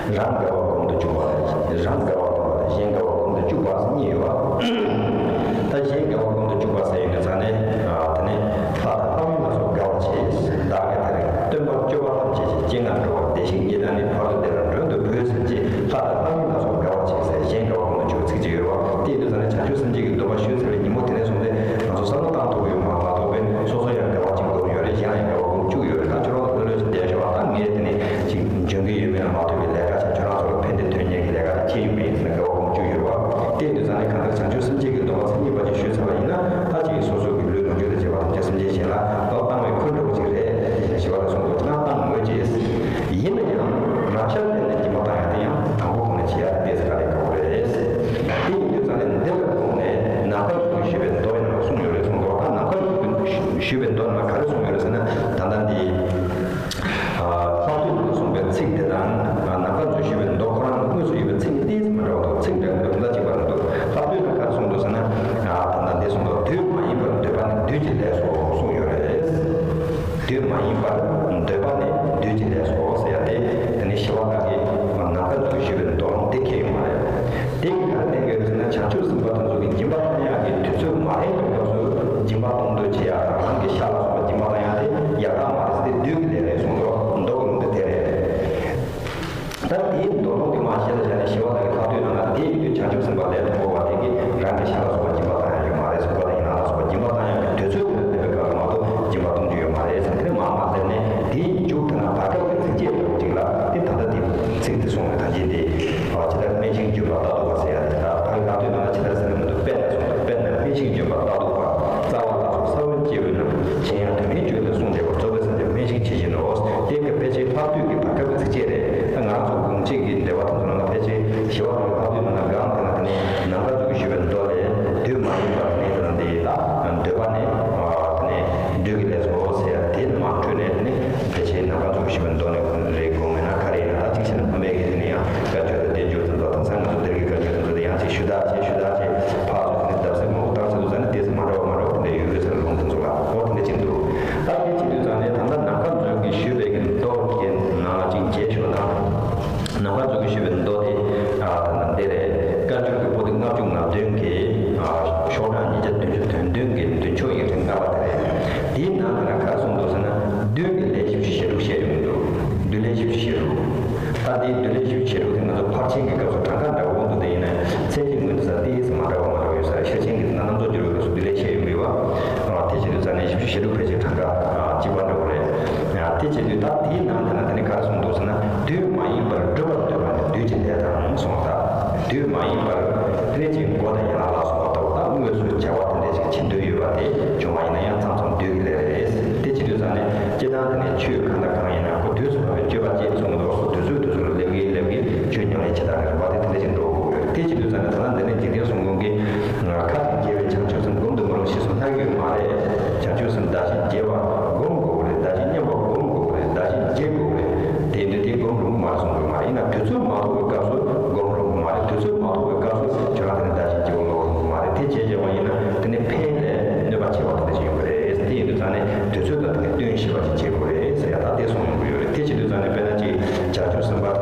རང་དགའ་བ་སྒོམ་དུ་བཅུག་པ། རང་དགའ་བ་སྒོམ་པ་དང་གཞན་དགའ་བ་སྒོམ་དུ་བཅུག་པ་གཉིས་ཡོད་པ། ད་གཞན་དགའ་བ་སྒོམ་དུ་བཅུག་པ་ཟེར་ཡོང་དུས་ཙང་ནས། ཨ། དེ་ནས་ལྷ་དང་ལྷ་མིན་ལ་སོགས་དགའ་བར་བྱེད། བདག་གིས་དེར་སྟོན་པར་སྤྱོད་པ་ཐམས་ཅད་ཀྱི། སྤྱན་སྔར་འགྲོ་བ་བདེ་གཤེགས་བརྙེས་དང་ནི། བར་དུ་བདེ་བར་མགྲོན་དུ་བོས་ཟེར་གྱི། ལྷ་དང་ལྷ་མིན་ལ་སོགས་དགའ་བར་བྱེད་ཟེར་གཞན་དགའ་བ་སྒོམ་དུ་བཅུག་པ་ཚིག་ཅིག་ཡོད་པ། དེ་ཡིན་དུས་ཙང་ནས་བྱང་ཆུབ་སེམས་བསྐྱེད་ཀྱི་སྡོམ་པ་ཞུས་ཚར་བའི་ཉིན་མོ་དེ་ནས་བཟུང་སྟེ་ང་ཚོ་བསམ་བློ་བཏང་ཐུབ་ཀྱི་ཡོད་མ་རེད་མ་གཏོགས་པས། སོ་སོ་ཡང་དགའ་བ་གཅིག་སྒོམ་ཡོད་རེད། གཞན་ལ་ཡང་དགའ་བ་སྒོམ་བཅུག་ཡོད་རེད། ད་ཁྱོད་རང་ལ་ལྷོད་ལྷོད་ཅིག་བསྡད་ཤོག་ད་ངས་དེ་ནས་ཅིག་འཇོན་གྱི་ཡོད་མེད་ལ་མ་ལྟོས་པའི་ལས་ཀ་བྱས། ཁྱོད་རང་ཚོ་ལ་ཕན་བདེ་ཐོན་མཁན་གྱི་ལས་ཀ་ཅིག་བྱས་ཡོད་མེད་ཟེར་ནས་དགའ་བ་སྒོམ་བཅུག་ཡོད་རེད་པ། དེ་ཡིན་དུས་ཙང་ནས་གང་ལྟར་བྱང་ཆུབ་སེམས་བསྐྱེད་ཀྱི་སྡོམ་པ་ཚིག་གཉིས་པ་ཅིག་ཞུས་ཚར་བ་ཡིན་ན། ད་ཅིག་སོ་སོ་གི་ལུས་ལོངས་སྤྱོད་དང་བཅས་པ་ཐམས་ཅད་སེམས་ཅན་གཞན་ལ་བསླབ་བཏང་བའི་ཁུལ་འདྲ་བོ་ཅིག་རེད། དེ་བཞིན་ཞི་བ་ལྷས་གསུངས་པ་ཅིག་ན་བཏང་དགོས་ཅེས། ཡིན་ན་ཡང་རང་ཤར་བསྟན་ནས་སྦྱིན་པ་བཏང་ཡག་དེ་ཡང་དང་པོ་གོང་ནས་བྱེད་ཡག་དེ་ཏོག་ཙམ་དཀའ་ལས་ཁག་པོ་རེད། དེ་ཡིན་དུས་ཙང་ནས་འདི་ལ་དགོངས་ནས་ནམ་མཁའ་མཛོད་ཀྱི་ཞུས་པའི་མདོ་ཡི་ནང་ལ་གསུངས་ཡོད་རེད་གསུངས་འདུག་ད་ནམ་མཁའ་མཛོད་ཀྱི་ཞུས་པའི་མདོ་ནང་ལ་ག་རེ་གསུངས་ཡོད་རེད་ཟེར་ན། ད་ལྟ་འདི། ཨ། ལྷག་བསྡུས་ནང་གསུངས་པའི་ཚིག་ཡིན་པར་འདོད་པ་ནི་བདུད་ཀྱི་ལས་སོ་ཟེར་ཡ་དེ། དེ་ནི་ཞི་བ་ལྷ་གིས་ནམ་མཁའ་མཛོད་ཞུས་པའི་མདོ་ལུང་དེ་ཁེལ་ཡོད་མ་རེད། དེ་གིས་ག་རེ་བསྟན་གྱི་ཡོད་ཟེར་ན། བྱང་ཆུབ་སེམས་དཔའ་དེ་ཚོ་གིས་སྦྱིན་པ་གཏོང་ཡག་གི་དུས་ཚོད་མ་རན་པའི་སྐབས་སུ་སྦྱིན་པ་གཏོང་འདོད་བྱེད་ཡག་དང་། རང་གི་ཤ་ལ་སོགས་པ་སྦྱིན་པ་གཏོང་ཡག་དེ་ཡག་ག་མ་རེད་ཟེར་ཏེ། བདུད་ཀྱི་ལས་རེད་གསུངས་འདུག། མདོ་གི་ལུང་དེ་དེ་རེད། ད་དེའི་མདོ་ལུང་དེ་མར་གཞི་ལ་བཞག་ནས་ཞི་བ་ལྷ་གི་ལྷག་བསྡུས་ནང་ན། དེ་ཡིན་དུས་བྱང་ཆུབ་སེམས་དཔའ་ལས་དང་པོ་བ་དེ་གིས་རང་གི་ཤ་ལ་སོགས་པ་སྦྱིན་པ་གཏོང་ཡག་ཡོད་མ་རེད། སོགས་པ་དང་ཡིན་ན་ལ་སོགས་པ་སྦྱིན་པ་གཏོང་ཡག་གི་དུས་ཚོད་དེ་ལ་བསྟན་པའི་སྐབས་ལ་མ་གཏོགས་སྦྱིན་པ་གཏོང་རྒྱུ་ཡོད་མ་རེད་ཟེར། དེ་ནས་མར་མར་བསྡད་ནས། དེའི་མཇུག་དེ་ན་བར་སྐབས་ཀྱི་ཚིགས་བཅད་འདྲ་བོ་ཅིག་ལ། དེ་ད་ལྟ་དེ་ཚིག་དེ་གསུངས་ནས། ད་ཅི་སྟེ། ཇི་ལྟར་སྨན་ཤིང་བརྗོད་པ་རྟག་ཏུ་བབ་ཟེར་ཡ་དེ། ད་ཕ་གི་ལྷག་བསྡུས་ནང་ན་ཇི་ལྟར་ཟེར་ན་མི་འདུག། དཔེར་ན་གསུངས་འདུག། དཔེར་ན་སྨན་ཤིང་བརྗོད་པ་རྟག་ཏུ་བབ། རྩ་བ་ལ་སོགས་ས་བོན་སྐྱེ་བོའི་རྣམས། གཞན་ཡང་དོན་མེད་སྤྱོད་ལས་བསྲུང་བདེ་བར། རྩོལ་བས་སེམས་ཀྱང་སྨན་ཤིང་ཇི་བཞིན་ནོ། དེ་གི་ཕལ་ཆེར་ལྷག་བསྡུས་ཀྱི་བར་སྐབས་ཀྱི་ཚིགས་བཅད་རེད། ད་ང་རང་ཚོ་གོང་ཆེན་གྱི་འགྲེལ་པ་དེ་ཚོ་ནང་ལ། ཕལ་ཆེར་ཞི་བ་ལྷ་གི་ལྷག་བསྡུས་ནང་ན་གང་དེ་ན། དེ་ནས་ནམ་མཁའ་མཛོད་ཀྱིས་ཞུས་པའི་མདོ་ལས། བདུད་མ་ཡིན་པར་ནི་དེ་ན་འདི་ལ། འདོད་པ་ནི་དེ་ནས་བདུད་ཀྱི་ལས་སོ་ཟེར་ཡ་དེ་ནས་མར་འཕྲོས་ནས། དེ་ནས་ཕལ་ཆེར་ནམ་མཁའ་མཛོད་ཀྱིས་ཞུས་པའི་མདོ་ནས་རེད་དགོངས་མེད་ན། ག་རེ་ཡིན་ན། ད་གཅིག་བྱས་ན་ཕ་མེས་ཀྱི་དེ་ནས་ཡང་བཀའ་ཆོས་དང་བསྟན་བཅོས་དེ་ཚོ། དེང་སང་ང་ཚོ་འདིར་གྱི་བཀའ་ཆོས་དེ་ཚོ་དེ་ཡང་ཅིག་ཞུ་དག་བྱས་ཞུ་དག་བྱས། ཕར་ཚུར་དེ་ནས་བརྡབ་གསིག་མང་པོ་བཏང་ཚར་དུས་ཙང་ནས། དེ་ཚོ་མ་འདྲ་བ་མ་འདྲ་བ་དེ་འདྲ་ཡོད་ཡོད་ཟེར། ལུང་དེ་ཚོ་ལ་འོ་དེ་འདྲ་ཅིག་འདུག། ད་དེ་བྱེད་དུས་ཙང་ནས་ད་ལྟ་ནམ་མཁའ་མཛོད་ཀྱིས་ཞུས་པའི་གི་མདོ་གི་ནང་ལ་ཅིག་མཇལ་ཞོར་དང་། ནམ་མཁའ་མཛོད་ཀྱིས་ཞུས་པའི་མདོ་དེ། ཨ། ད་ལྟ་འདི་རེད། བཀའ་འགྱུར་གྱི་པོ་ཏི་ལྔ་བཅུ་ང་བདུན་གྱི། ཨ། ཤོག་གྲངས་ཉིས་བརྒྱ་བདུན་ཅུ་དོན་བདུན་གྱི་མདུན་ཕྱོགས་ཡིག་ཕྲེང་ལྔ་པ་དེ་རེད། དེའི་ནང་དེ་ན་ག་རེ་གསུངས་འདུག་ཟེར་ན། བདུད་ཀྱི་ལས་བཞི་བཅུ་ཞེ་དྲུག་བཤད་ཡོང་གི་འདུག། བདུད་ལས་བཞི་བཅུ་ཞེ་དྲུག། ད་དེའི་བདུད་ལས་བཞི་བཅུ་ཞེ་དྲུག་དེ་ང་ཚོ་ཕར་ཕྱིན་གྱི་སྐབས་སུ་གྲངས་ཀ་འདྲ་བོ་འདུག། དེ་ཡིན་ན་མཚན་གཞི་ངོས་འཛིན་ས་དེ་ཙམ་མ་འདྲ་བ་མ་འདྲ་བ་ཡོད་ས་རེད། ཤེར་ཕྱིན་གྱི་དེ་ན་རྣམ་རྫོགས་སྒྱུ་ལུས་སྐབས་སུ་བདུད་ལས་བཤད་ཡོང་གི་ཡོད་པ། དེ་བྱེད་དུས་ཙང་ནས་བཞི་བཅུ་ཞེ་དྲུག་ཕལ་ཆེར་གྲངས་ཀ་གཅིག་པ་འདྲ་བོ་རེད། དེ་བྱེད་དུས་ད་དེའི་ནང་དེ་ན་དེ་ནས་ག་རེ་གསུངས་འདུག་ཟེར་ན། བདུད་མ་ཡིན་པར་སྒྲུབ་པར་འདོད་པ་ནི་བདུད་ཀྱི་ལས་དང་གསུངས་པ་ལྟར། བདུད་མ་ཡིན་པར་དེ་ནས་ཅིག་མགོ་དང་ཡན་ལག་ལ་སོགས་པ་ལྟ་བུ་དང་། དངོས་སུ་བྱ་བ་དེ་འདྲ་ཞིག་བྱེད་འདོད་ཡོད་པ་དེ་བྱུང་བ་ཡིན་ན་ཡང་མཚམས་མཚམས་བདུད་ཀྱི་ལས་རེད། དེ་བྱེད་དུས་ཙང་ནས་སྤྱིར་བཏང་དེ་ནས་ཆོས་གང་དང་གང་ཡིན་ན། ཁོ་དུས་སུ་བབ་པའི་སྤྱོད་པ་ཅེས་གསུངས་འདུག། སོ་དུས་ཚོད་དུས་སུ་ལ་སླེབས་ཀྱིན་སླེབས་ཀྱིན་ཆོས་ཉམས་ལེན་བྱེད་སྟངས་ཀྱི་རིམ་པ་དེ་དེ་འདྲ་ཞིག་འགྲོ་དགོས་ཀྱི་རེད། དེ་བྱེད་དུས་ཙང་ནས་ད་ལྟ་འདི་ནས་འཇིག་རྟེན་གསུམ་མགོན་གྱི་ཁ་དང་རྒྱལ་བའི་བྱང་ཆུབ་སེམས་སྒོམ་དུ་མི་རུང་ཞེས་སོགས་སྣང་གི་ཡོད་མ་རེད། བྱང་ཆུབ་སེམས་བདག་གཞན་བརྗེ་བ་སྒོམ་དགོས་ཀྱི་རེད། བདག་གཞན་མཉམ་པ་སྒོམ་དགོས་ཀྱི་རེད། བདག་གཞན་བརྗེ་དགོས་ཀྱི་རེད། དེ་འདྲ་དེ་སྒོམ་རུང་མ་རེད་གསུང་གི་ཡོད་མ་རེད། ཡིན་ན་དུས་ཚོད་མ་ཐུག་པའི་སྐབས་སུ་སྒོམ་རུང་མ་རེད། དུས་ཚོད་མ་ཐུག་པའི་སྐབས་སུ་ཁྱོད་རང་དེ་ནས་བདག་གཞན་བརྗེ་བ་སློང་རུང་མ་རེད། དེ་བྱས་བྱས་པ་ཡིན་ན་དེ་ནས་ཕན་ལས་གནོད་པ་ཆེ་བ་དེ་འདྲ་ཞིག་ཡོང་གི་རེད། དེ་ཡིན་དུས་ཙང་ནས་དུས་ཚོད་དང་དེ་ནས་བསྟུན་ཤེས་པ་ཞིག་བྱེད་དགོས་རེད་ཟེར་ཡ་ད་དེ་གསུངས་ཡོང་གི་ཡོད་རེད། དེ་བྱེད་དུས་ཙང་ནས་དཔེར་ན་ཅིག་བྱང་ཆུབ་སེམས་དཔའ་